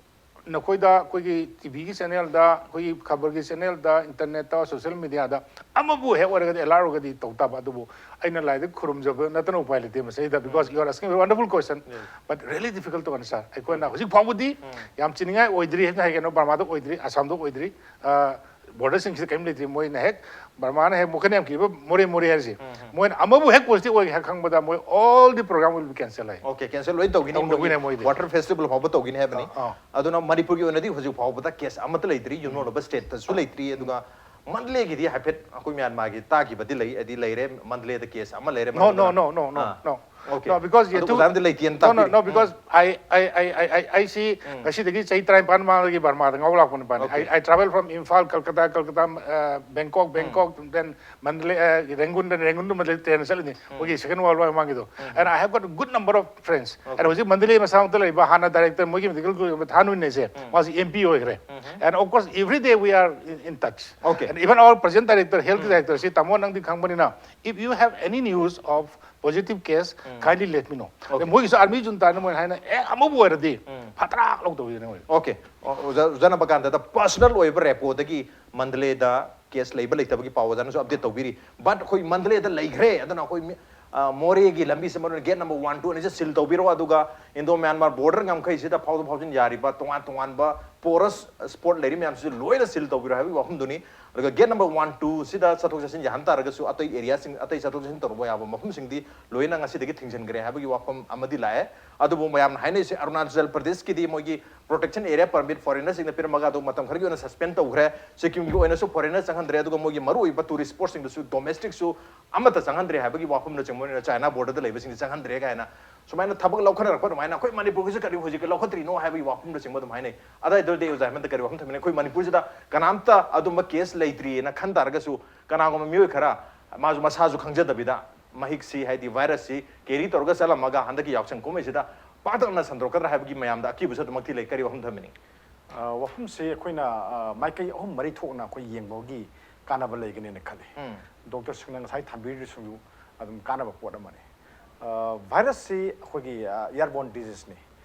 ꯅꯈꯣꯏꯗ ꯑꯩꯈꯣꯏꯒꯤ ꯇꯤ ꯚꯤꯒꯤ channel ꯗ, ꯑꯩꯈꯣꯏꯒꯤ ꯈꯕꯔꯒꯤ channel ꯗ, internet ꯇ, social media ꯗ ꯑꯃꯕꯨ ꯍꯦꯛ ꯑꯣꯏꯔꯒꯗꯤ alert ꯑꯣꯏꯔꯒꯗꯤ ꯇꯧ ꯇꯥꯕ꯫ ꯑꯗꯨꯕꯨ ꯑꯩꯅ ꯂꯥꯏꯗ ꯈꯨꯔꯨꯝꯖꯕ ꯅꯠꯇꯅ ꯎꯄꯥꯏ ꯂꯩꯇꯦ ꯃꯁꯤꯗ, because you are asking a very wonderful question, yes, but really difficult to answer꯫ ꯑꯩꯈꯣꯏꯅ ꯍꯧꯖꯤꯛ ꯐꯥꯎꯕꯗꯤ ꯎꯝ꯫ ꯌꯥꯝ ꯆꯤꯅꯤꯡꯉꯥꯏ ꯑꯣꯏꯗ꯭ꯔꯤ ꯍꯥꯏꯅ ꯍꯥꯏꯒꯅꯣ, ꯕꯔꯃꯥꯗ ꯑꯣꯏꯗ꯭ꯔꯤ, ꯑꯁꯥꯝꯗ ꯑꯣꯏꯗ꯭ꯔꯤ, ꯑ, border ꯁꯤꯡꯁꯤꯗ ꯀꯔꯤꯝ ꯂꯩꯇ꯭ꯔꯤ꯫ ꯃꯣꯏꯅ ꯍꯦꯛ, ꯕꯔꯃꯥꯅ ꯍꯦꯛ ꯋꯥꯈꯜ ꯌꯥꯝ ꯀꯤꯕ ꯃꯣꯔꯦ ꯃꯣꯔꯦ ꯍꯥꯏꯔꯤꯁꯦ, ꯎꯝ, ꯎꯝ꯫ ꯃꯣꯏꯅ ꯑꯃꯕꯨ ꯍꯦꯛ positive ꯑꯣꯏꯒꯦ ꯍꯦꯛ ꯈꯪꯕꯗ ꯃꯣꯏ all the program will be cancel high. Okay, cancel ꯂꯣꯏ ꯇꯧꯈꯤꯅꯤ, ꯇꯧ-, ꯇꯧꯈꯤꯅꯤ ꯃꯣꯏꯒꯤ ꯃꯣꯏꯗꯤ꯫ Water festival ꯐꯥꯎꯕ ꯇꯧꯈꯤꯅꯤ ꯍꯥꯏꯕꯅꯤ꯫ ꯑꯥ, ꯑꯥ꯫ ꯑꯗꯨꯅ ꯃꯅꯤꯄꯨꯔꯒꯤ ꯑꯣꯏꯅꯗꯤ ꯍꯧꯖꯤꯛ ꯐꯥꯎꯕꯗ case ꯑꯃꯠꯇ ꯂꯩꯇ꯭ꯔꯤ, ꯌꯨꯝꯂꯣꯟꯅꯕ state ꯇꯁꯨ ꯂꯩꯇ꯭ꯔꯤ꯫ ꯑꯗꯨꯒ ꯃꯟꯗꯂꯦꯒꯤꯗꯤ ꯍꯥꯏꯐꯦꯠ ꯑꯩꯈꯣꯏ ꯃ꯭ꯌꯥꯟꯃꯥꯔꯒꯤ ꯇꯥꯈꯤꯕꯗꯤ ꯂꯩ, ꯍꯥꯏꯗꯤ ꯂꯩꯔꯦ, ꯃꯟꯗꯂꯦꯗ case ꯑꯃ ꯂꯩꯔꯦ꯫ No, no, ꯃꯅꯤꯄꯨꯔꯗ꯫ No, no, no, ah. No. Okay꯫ No, because ꯑꯗꯨ ꯌꯦꯇꯨ-, ꯑꯣꯖꯥꯅꯗꯤ ꯂꯩꯇꯦꯅ no, no, ꯇꯥꯛꯄꯤꯔꯦ꯫ No, because um. I, I, I, I, I, ꯑꯩꯁꯤ ꯎꯝ꯫ ꯉꯁꯤꯗꯒꯤ ꯆꯍꯤ ꯇꯔꯥꯅꯤꯄꯥꯟ ꯃꯃꯥꯡꯗꯒꯤ ꯕꯔꯃꯥꯗ ꯉꯥꯎ ꯂꯥꯛꯄ ꯅꯨꯄꯥꯅꯤ꯫ Okay꯫ I, I travel from Imphal, Calcutta, Calcutta, uh, Bangkok, um. Bangkok, then Mandalay, ꯑ, ꯔꯦꯡꯒꯨꯟꯗ, ꯔꯦꯡꯒꯨꯟꯗ ꯃꯟꯗꯂꯦ train ꯆꯠꯂꯤꯅꯤ꯫ ꯎꯝ꯫ ꯃꯣꯏꯒꯤ Second World War ꯃꯃꯥꯡꯒꯤꯗꯣ꯫ Um. And I have got a good number of friends꯫ Okay꯫ And ꯍꯧꯖꯤꯛ Mandalay ꯃꯁꯥꯃꯛꯇ ꯂꯩꯕ ꯍꯥꯟꯅ director, ꯃꯣꯏꯒꯤ medical ꯊꯥꯅꯨꯅꯦꯁꯦ, ꯎꯝ꯫ ꯃꯥꯁꯤ M P ꯑꯣꯏꯈ꯭ꯔꯦ꯫ ꯎꯝ꯫ And of course, every day we are in, in touch꯫ Okay꯫ And even our present director, health um. Director ꯁꯤ ꯇꯥꯃꯣ ꯅꯪꯗꯤ ꯈꯪꯕꯅꯤꯅ, if you have any news of positive case, kindly let me know. ꯑꯗꯩ ꯃꯣꯏꯒꯤꯁꯨ army junta ꯅ ꯃꯣꯏꯅ ꯍꯥꯏꯅ ꯑꯦ ꯑꯃꯕꯨ ꯑꯣꯏꯔꯗꯤ ꯐꯠꯇ꯭ꯔꯥꯛ ꯂꯧꯗꯧꯔꯤꯅꯦ ꯃꯣꯏ꯫ Okay. ꯑꯣ, ꯑꯣꯖꯥ, ꯑꯣꯖꯥ ꯅꯕꯀꯥꯟꯇꯗ personal ꯑꯣꯏꯕ ꯔꯦꯄꯣꯗꯒꯤ ꯃꯟꯗꯂꯦꯗ case ꯂꯩꯕ ꯂꯩꯇꯕꯒꯤ ꯄꯥꯎ ꯑꯣꯖꯥꯅꯁꯨ update ꯇꯧꯕꯤꯔꯤ꯫ But ꯑꯩꯈꯣꯏ ꯃꯟꯗꯂꯦꯗ ꯂꯩꯈ꯭ꯔꯦ, ꯑꯗꯨꯅ ꯑꯩꯈꯣꯏ ꯃꯤ-, ꯑ, ꯃꯣꯔꯦꯒꯤ ꯂꯝꯕꯤꯁꯦ ꯃꯔꯨ ꯑꯣꯏꯅ gate number one, two ꯑꯅꯤꯁꯦ seal ꯇꯧꯕꯤꯔꯣ, ꯑꯗꯨꯒ Indo Myanmar border ꯉꯝꯈꯩꯁꯤꯗ ꯐꯥꯎꯗꯣꯛ ꯐꯥꯎꯖꯤꯟ ꯌꯥꯔꯤꯕ ꯇꯣꯉꯥꯟ ꯇꯣꯉꯥꯟꯕ porous spot ꯂꯩꯔꯤ ꯃꯌꯥꯝꯁꯤꯁꯨ ꯂꯣꯏꯅ seal ꯇꯧꯕꯤꯔꯣ ꯍꯥꯏꯕꯒꯤ ꯋꯥꯐꯝꯗꯨꯅꯤ꯫ ꯑꯗꯨꯒ gate number one, two ꯁꯤꯗ ꯆꯠꯊꯣꯛ ꯆꯠꯁꯤꯟ ꯌꯥꯍꯟ ꯇꯥꯔꯒꯁꯨ ꯑꯇꯩ area ꯁꯤꯡ, ꯑꯇꯩ ꯆꯠꯊꯣꯛ ꯆꯠꯁꯤꯟ ꯇꯧꯔꯨꯕ ꯌꯥꯕ ꯃꯐꯝꯁꯤꯡꯗꯤ ꯂꯣꯏꯅ ꯉꯁꯤꯗꯒꯤ ꯊꯤꯡꯖꯤꯟꯈ꯭ꯔꯦ ꯍꯥꯏꯕꯒꯤ ꯋꯥꯐꯝ ꯑꯃꯗꯤ ꯂꯥꯛꯑꯦ꯫ ꯑꯗꯨꯕꯨ ꯃꯌꯥꯝꯅ ꯍꯥꯏꯅꯔꯤꯁꯦ ꯑꯔꯨꯅꯥꯆꯜ ꯄ꯭ꯔꯗꯦꯁꯀꯤꯗꯤ ꯃꯣꯏꯒꯤ protection area permit foreigner ꯁꯤꯡꯗ ꯄꯤꯔꯝꯃꯒ ꯑꯗꯨ ꯃꯇꯝ ꯈꯔꯒꯤ ꯑꯣꯏꯅ suspend ꯇꯧꯈ꯭ꯔꯦ꯫ ꯁꯤꯛꯀꯤꯝꯒꯤ ꯑꯣꯏꯅꯁꯨ foreigner ꯆꯪꯍꯟꯗ꯭ꯔꯦ, ꯑꯗꯨꯒ ꯃꯣꯏꯒꯤ ꯃꯔꯨꯑꯣꯏꯕ tourist spot ꯁꯤꯡꯗꯁꯨ domestic ꯁꯨ ꯑꯃꯠꯇ ꯆꯪꯍꯟꯗ꯭ꯔꯦ ꯍꯥꯏꯕꯒꯤ ꯋꯥꯐꯝꯅꯆꯤꯡꯕ ꯑꯣꯏꯅ China border ꯗ ꯂꯩꯕꯁꯤꯡꯁꯤ ꯆꯪꯍꯟꯗ꯭ꯔꯦ ꯀꯥꯏꯅ ꯁꯨꯃꯥꯏꯅ ꯊꯕꯛ ꯂꯧꯈꯠꯅꯔꯛꯄ ꯑꯗꯨꯃꯥꯏꯅ ꯑꯩꯈꯣꯏ ꯃꯅꯤꯄꯨꯔꯒꯤꯁꯨ ꯀꯔꯤ ꯍꯧꯖꯤꯛ ꯂꯧꯈꯠꯇ꯭ꯔꯤꯅꯣ ꯍꯥꯏꯕꯒꯤ ꯋꯥꯐꯝꯅꯆꯤꯡꯕ ꯑꯗꯨꯝ ꯍꯥꯏꯅꯩ꯫ ꯑꯗꯨꯋꯥꯏꯗꯨꯗꯤ ꯑꯣꯖꯥ ꯍꯦꯃꯟꯇ ꯀꯔꯤ ꯋꯥꯐꯝ ꯊꯝꯕꯤꯅꯤ? ꯑꯩꯈꯣꯏ ꯃꯅꯤꯄꯨꯔꯁꯤꯗ ꯀꯅꯥꯝꯇ ꯑꯗꯨꯝꯕ case ꯂꯩꯇ꯭ꯔꯤꯅ ꯈꯟ ꯇꯥꯔꯒꯁꯨ ꯀꯅꯥꯒꯨꯝꯕ ꯃꯤꯑꯣꯏ ꯈꯔ ꯃꯥꯁꯨ ꯃꯁꯥꯁꯨ ꯈꯪꯖꯗꯕꯤꯗ ꯃꯍꯤꯛꯁꯤ ꯍꯥꯏꯗꯤ virus ꯁꯤ carry ꯇꯧꯔꯒ ꯆꯠꯂꯝꯃꯒ ꯍꯟꯗꯛꯀꯤ ꯌꯥꯎꯁꯪ ꯀꯨꯝꯍꯩꯁꯤꯗ ꯄꯥꯛꯇꯛꯅ ꯁꯟꯗꯣꯔꯛꯀꯗ꯭ꯔꯥ ꯍꯥꯏꯕꯒꯤ ꯃꯌꯥꯝꯗ ꯑꯀꯤꯕꯁꯨ ꯑꯗꯨꯃꯛꯇꯤ ꯂꯩ꯫ ꯀꯔꯤ ꯋꯥꯐꯝ ꯊꯝꯕꯤꯅꯤ? ꯑ, ꯋꯥꯐꯝꯁꯦ ꯑꯩꯈꯣꯏꯅ, ꯑ, ꯃꯥꯏꯀꯩ ꯑꯍꯨꯝ ꯃꯔꯤ ꯊꯣꯛꯅ ꯑꯩꯈꯣꯏ ꯌꯦꯡꯕꯒꯤ ꯀꯥꯟꯅꯕ ꯂꯩꯒꯅꯦꯅ ꯈꯜꯂꯤ꯫ ꯗꯣꯛꯇꯔꯁꯤꯡꯅ ꯉꯁꯥꯏ ꯊꯝꯕꯤꯔꯤꯁꯤꯡꯗꯨ ꯑꯗꯨꯝ ꯀꯥꯟꯅꯕ ꯄꯣꯠ ꯑꯃꯅꯤ꯫ ꯑ, virus ꯁꯤ ꯑꯩꯈꯣꯏꯒꯤ, ꯑ, airborne disease ꯅꯤ,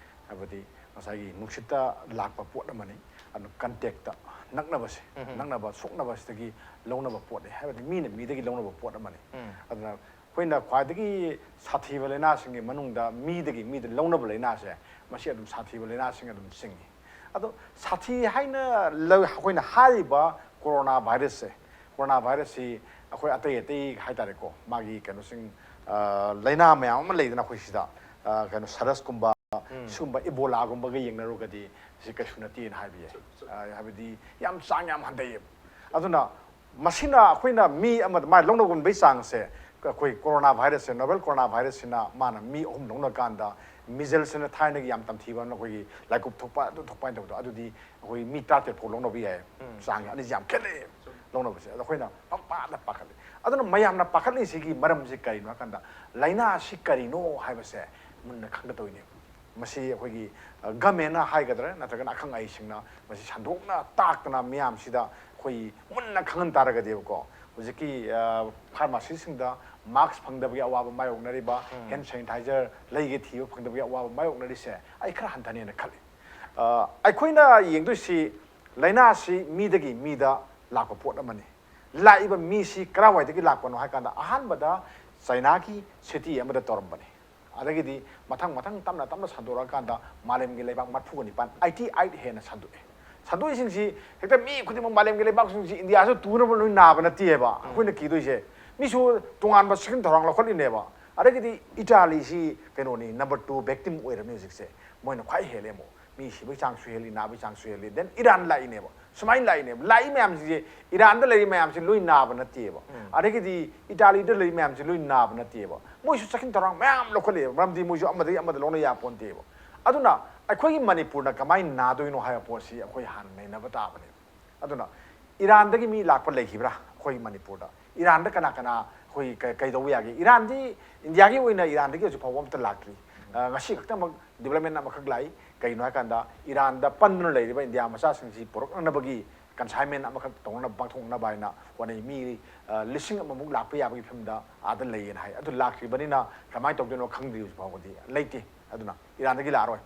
ꯍꯥꯏꯕꯗꯤ ꯉꯁꯥꯏꯒꯤ ꯅꯨꯡꯁꯤꯠꯇ ꯂꯥꯛꯄ ꯄꯣꯠ ꯑꯃꯅꯤ꯫ ꯑꯗꯨ contact ꯇ ꯅꯛꯅꯕꯁꯦ, ꯅꯛꯅꯕ ꯁꯣꯛꯅꯕꯁꯤꯗꯒꯤ ꯂꯧꯅꯕ ꯄꯣꯠꯅꯤ, ꯍꯥꯏꯕꯗꯤ ꯃꯤꯅ ꯃꯤꯗꯒꯤ ꯂꯧꯅꯕ ꯄꯣꯠ ꯑꯃꯅꯤ꯫ ꯑꯗꯨꯅ ꯑꯩꯈꯣꯏꯅ ꯈ꯭ꯋꯥꯏꯗꯒꯤ ꯁꯥꯊꯤꯕ ꯂꯥꯏꯅꯥꯁꯤꯡꯒꯤ ꯃꯅꯨꯡꯗ ꯃꯤꯗꯒꯤ ꯃꯤꯗ ꯂꯧꯅꯕ ꯂꯥꯏꯅꯥꯁꯦ, ꯃꯁꯤ ꯑꯗꯨꯝ ꯁꯥꯊꯤꯕ ꯂꯥꯏꯅꯥꯁꯤꯡ ꯑꯗꯨꯝ ꯆꯤꯡꯏ꯫ ꯑꯗꯣ ꯁꯥꯊꯤ ꯍꯥꯏꯅ ꯂꯧ-, ꯑꯩꯈꯣꯏꯅ ꯍꯥꯏꯔꯤꯕ corona virus ꯁꯦ, corona virus ꯁꯤ ꯑꯩꯈꯣꯏ ꯑꯇꯩ ꯑꯇꯩ ꯍꯥꯏꯇꯥꯔꯦꯀꯣ, ꯃꯥꯒꯤ ꯀꯩꯅꯣꯁꯤꯡ, ꯑ, ꯂꯥꯏꯅꯥ ꯃꯌꯥꯝ ꯑꯃ ꯂꯩꯗꯅ ꯑꯩꯈꯣꯏ ꯁꯤꯗ, ꯑ, ꯀꯩꯅꯣ SARS ꯀꯨꯝꯕ, ꯁꯤꯒꯨꯝꯕ Ebola ꯒꯨꯝꯕꯒ ꯌꯦꯡꯅꯔꯨꯔꯒꯗꯤ ꯁꯤ ꯀꯩꯁꯨ ꯅꯠꯇꯦꯅ ꯍꯥꯏꯕ ꯌꯥꯏ꯫ ꯑ, ꯍꯥꯏꯕꯗꯤ ꯌꯥꯝ ꯆꯥꯡ ꯌꯥꯝ ꯍꯟꯊꯩꯌꯦꯕ꯫ ꯑꯗꯨꯅ ꯃꯁꯤꯅ ꯑꯩꯈꯣꯏꯅ ꯃꯤ ꯑꯃꯗ ꯃꯥꯏ ꯂꯧꯅ ꯉꯝꯕꯒꯤ ꯆꯥꯡꯁꯦ, ꯑꯩꯈꯣꯏ corona virus ꯁꯦ, novel corona virus ꯁꯤꯅ ꯃꯥꯅ ꯃꯤ ꯑꯍꯨꯝ ꯂꯧꯅ ꯀꯥꯟꯗ, measles ꯁꯤꯅ ꯊꯥꯏꯅꯒꯤ ꯌꯥꯝ ꯇꯝꯊꯤꯕ ꯑꯃ ꯑꯩꯈꯣꯏꯒꯤ ꯂꯥꯏꯀꯨꯞ ꯊꯣꯛꯄ ꯑꯗꯨ ꯊꯣꯛꯄ ꯍꯥꯏꯅ ꯇꯧꯕꯗꯣ, ꯑꯗꯨꯗꯤ ꯑꯩꯈꯣꯏ ꯃꯤ ꯇꯔꯥꯇꯔꯦꯠ ꯐꯥꯎ ꯂꯧꯅꯕ ꯌꯥꯏ꯫ ꯆꯥꯡꯁꯦ ꯑꯅꯤꯁꯦ ꯌꯥꯝ ꯈꯦꯠꯅꯩ ꯂꯧꯅꯕꯁꯦ꯫ ꯑꯗꯣ ꯑꯩꯈꯣꯏꯅ ꯄꯪꯄꯥꯗ ꯄꯥꯈꯠꯂꯤ꯫ ꯑꯗꯨꯅ ꯃꯌꯥꯝꯅ ꯄꯥꯈꯠꯂꯤꯁꯤꯒꯤ ꯃꯔꯝꯁꯤ ꯀꯔꯤꯅꯣ ꯍꯥꯏ ꯀꯥꯟꯗ, ꯂꯥꯏꯅꯥ ꯑꯁꯤ ꯀꯔꯤꯅꯣ ꯍꯥꯏꯕꯁꯦ ꯃꯨꯟꯅ ꯈꯪꯒꯗꯧꯔꯤꯅꯦꯕ꯫ ꯃꯁꯤ ꯑꯩꯈꯣꯏꯒꯤ, ꯑ, government ꯅ ꯍꯥꯏꯒꯗ꯭ꯔꯥ ꯅꯠꯇ꯭ꯔꯒꯅ ꯑꯈꯪ ꯑꯍꯩꯁꯤꯡꯅ ꯃꯁꯤ ꯁꯟꯗꯣꯛꯅ ꯇꯥꯛꯇꯅ ꯃꯤꯌꯥꯝꯁꯤꯗ ꯑꯩꯈꯣꯏ ꯃꯨꯟꯅ ꯈꯪꯍꯟ ꯇꯥꯔꯒꯗꯤꯕꯀꯣ, ꯍꯧꯖꯤꯛꯀꯤ, ꯑ, pharmacy ꯁꯤꯡꯗ ꯃꯥꯛꯁ ꯐꯪꯗꯕꯒꯤ ꯑꯋꯥꯕ ꯃꯥꯌꯣꯛꯅꯔꯤꯕ, ꯍꯦꯟ ꯁꯦꯅꯤꯇꯥꯏꯖꯔ ꯂꯩꯒꯦ ꯊꯤꯕ ꯐꯪꯗꯕꯒꯤ ꯑꯋꯥꯕ ꯃꯥꯌꯣꯛꯅꯔꯤꯁꯦ ꯑꯩ ꯈꯔ ꯍꯟꯊꯅꯦꯅ ꯈꯜꯂꯤ꯫ ꯑ, ꯑꯩꯈꯣꯏꯅ ꯌꯦꯡꯗꯣꯏꯁꯤ ꯂꯥꯏꯅꯥꯁꯤ ꯃꯤꯗꯒꯤ ꯃꯤꯗ ꯂꯥꯛꯄ ꯄꯣꯠ ꯑꯃꯅꯤ꯫ ꯂꯥꯛꯏꯕ ꯃꯤꯁꯤ ꯀꯔꯥꯏꯋꯥꯏꯗꯒꯤ ꯂꯥꯛꯄꯅꯣ ꯍꯥꯏ ꯀꯥꯟꯗ, ꯑꯍꯥꯟꯕꯗ ꯆꯥꯏꯅꯥꯒꯤ ꯁꯤꯇꯤ ꯑꯃꯗ ꯇꯧꯔꯝꯕꯅꯤ꯫ ꯑꯗꯒꯤꯗꯤ ꯃꯊꯪ ꯃꯊꯪ ꯇꯞꯅ ꯇꯞꯅ ꯁꯟꯗꯣꯔꯛꯑꯀꯥꯟꯗ ꯃꯥꯂꯦꯝꯒꯤ ꯂꯩꯕꯥꯛ ꯃꯔꯤꯐꯨꯒ ꯅꯤꯄꯥꯟ, eighty eight ꯍꯦꯟꯅ ꯁꯟꯗꯣꯛꯑꯦ꯫ ꯁꯟꯗꯣꯛꯏꯁꯤꯡꯁꯤ ꯍꯦꯛꯇ ꯃꯤ ꯈꯨꯗꯤꯡꯃꯛ, ꯃꯥꯂꯦꯝꯒꯤ ꯂꯩꯕꯥꯛꯁꯤꯡꯁꯤ ꯏꯟꯗꯤꯌꯥꯁꯨ ꯇꯨꯅꯕ ꯂꯣꯏ ꯅꯥꯕ ꯅꯠꯇꯦꯕ ꯑꯩꯈꯣꯏꯅ ꯀꯤꯗꯣꯏꯁꯦ꯫ ꯃꯤꯁꯨ ꯇꯣꯉꯥꯟꯕ ꯆꯦꯛꯁꯤꯟ ꯊꯧꯔꯥꯡ ꯂꯧꯈꯠꯂꯤꯅꯦꯕ꯫ ꯑꯗꯒꯤꯗꯤ ꯏꯇꯥꯂꯤꯁꯤ ꯀꯩꯅꯣꯅꯤ, number two victim ꯑꯣꯏꯔꯝꯃꯤ ꯍꯧꯖꯤꯛꯁꯦ꯫ ꯃꯣꯏꯅ ꯈ꯭ꯋꯥꯏ ꯍꯦꯜꯂꯦ ꯑꯃꯨꯛ꯫ ꯃꯤ ꯁꯤꯕꯒꯤ ꯆꯥꯡꯁꯨ ꯍꯦꯜꯂꯤ, ꯅꯥꯕꯒꯤ ꯆꯥꯡꯁꯨ ꯍꯦꯜꯂꯤ꯫ Then ꯏꯔꯥꯟ ꯂꯥꯛꯏꯅꯦꯕ꯫ ꯁꯨꯃꯥꯏꯅ ꯂꯥꯛꯏꯅꯦꯕ꯫ ꯂꯥꯛꯏ ꯃꯌꯥꯝꯁꯤꯁꯦ, ꯏꯔꯥꯟꯗ ꯂꯩꯔꯤ ꯃꯌꯥꯝꯁꯤ ꯂꯣꯏ ꯅꯥꯕ ꯅꯠꯇꯦꯕ꯫ ꯑꯗꯒꯤꯗꯤ ꯏꯇꯥꯂꯤꯗ ꯂꯩꯔꯤ ꯃꯌꯥꯝꯁꯤ ꯂꯣꯏ ꯅꯥꯕ ꯅꯠꯇꯦꯕ꯫ ꯃꯣꯏꯁꯨ ꯆꯦꯛꯁꯤꯟ ꯊꯧꯔꯥꯡ ꯃꯌꯥꯝ ꯂꯧꯈꯠꯂꯛꯑꯦꯕ꯫ ꯃꯔꯝꯗꯤ ꯃꯣꯏꯁꯨ ꯑꯃꯗꯒꯤ ꯑꯃꯗ ꯂꯧꯅ ꯌꯥꯄꯣꯟꯇꯦꯕ꯫ ꯑꯗꯨꯅ ꯑꯩꯈꯣꯏꯒꯤ ꯃꯅꯤꯄꯨꯔꯅ ꯀꯃꯥꯏꯅ ꯅꯥꯗꯣꯏꯅꯣ ꯍꯥꯏꯕ ꯄꯣꯠꯁꯤ ꯑꯩꯈꯣꯏ ꯍꯥꯟꯅ ꯅꯩꯅꯕ ꯇꯥꯕꯅꯦꯕ꯫ ꯑꯗꯨꯅ ꯏꯔꯥꯟꯗꯒꯤ ꯃꯤ ꯂꯥꯛꯄ ꯂꯩꯈꯤꯕ꯭ꯔꯥ ꯑꯩꯈꯣꯏꯒꯤ ꯃꯅꯤꯄꯨꯔꯗ? ꯏꯔꯥꯟꯗ ꯀꯅꯥ ꯀꯅꯥ ꯑꯩꯈꯣꯏ ꯀ-, ꯀꯩꯗꯧꯕ ꯌꯥꯒꯦ? ꯏꯔꯥꯟꯗꯤ, ꯏꯟꯗꯤꯌꯥꯒꯤ ꯑꯣꯏꯅ ꯏꯔꯥꯟꯗꯒꯤ ꯍꯧꯖꯤꯛ ꯐꯥꯎꯕ ꯑꯃꯠꯇ ꯂꯥꯛꯇ꯭ꯔꯤ꯫ ꯑ, ꯉꯁꯤ ꯈꯛꯇꯃꯛ development ꯑꯃꯈꯛ ꯂꯥꯛꯏ꯫ ꯀꯩꯅꯣ ꯍꯥꯏꯀꯥꯟꯗ, ꯏꯔꯥꯟꯗ ꯄꯟꯗꯨꯅ ꯂꯩꯔꯤꯕ ꯏꯟꯗꯤꯌꯥ ꯃꯆꯥꯁꯤꯡꯁꯤ ꯄꯨꯔꯛꯅꯅꯕꯒꯤ consignment ꯑꯃꯈꯛ ꯇꯧꯅꯅꯕ, ꯄꯥꯡꯊꯣꯛꯅꯅꯕ ꯍꯥꯏꯅ ꯍꯣꯠꯅꯩ꯫ ꯃꯤ, ꯑ, ꯂꯤꯁꯤꯡ ꯑꯃꯃꯨꯛ ꯂꯥꯛꯄ ꯌꯥꯕꯒꯤ ꯐꯤꯕꯝꯗ ꯑꯥꯗ ꯂꯩꯌꯦꯅ ꯍꯥꯏ꯫ ꯑꯗꯨ ꯂꯥꯛꯇ꯭ꯔꯤꯕꯅꯤꯅ ꯀꯃꯥꯏꯅ ꯇꯧꯗꯣꯏꯅꯣ ꯈꯪꯗ꯭ꯔꯤ ꯍꯧꯖꯤꯛ ꯐꯥꯎꯕꯗꯤ꯫ ꯂꯩꯇꯦ꯫ ꯑꯗꯨꯅ ꯏꯔꯥꯟꯗꯒꯤ ꯂꯥꯛꯑꯔꯣꯏ꯫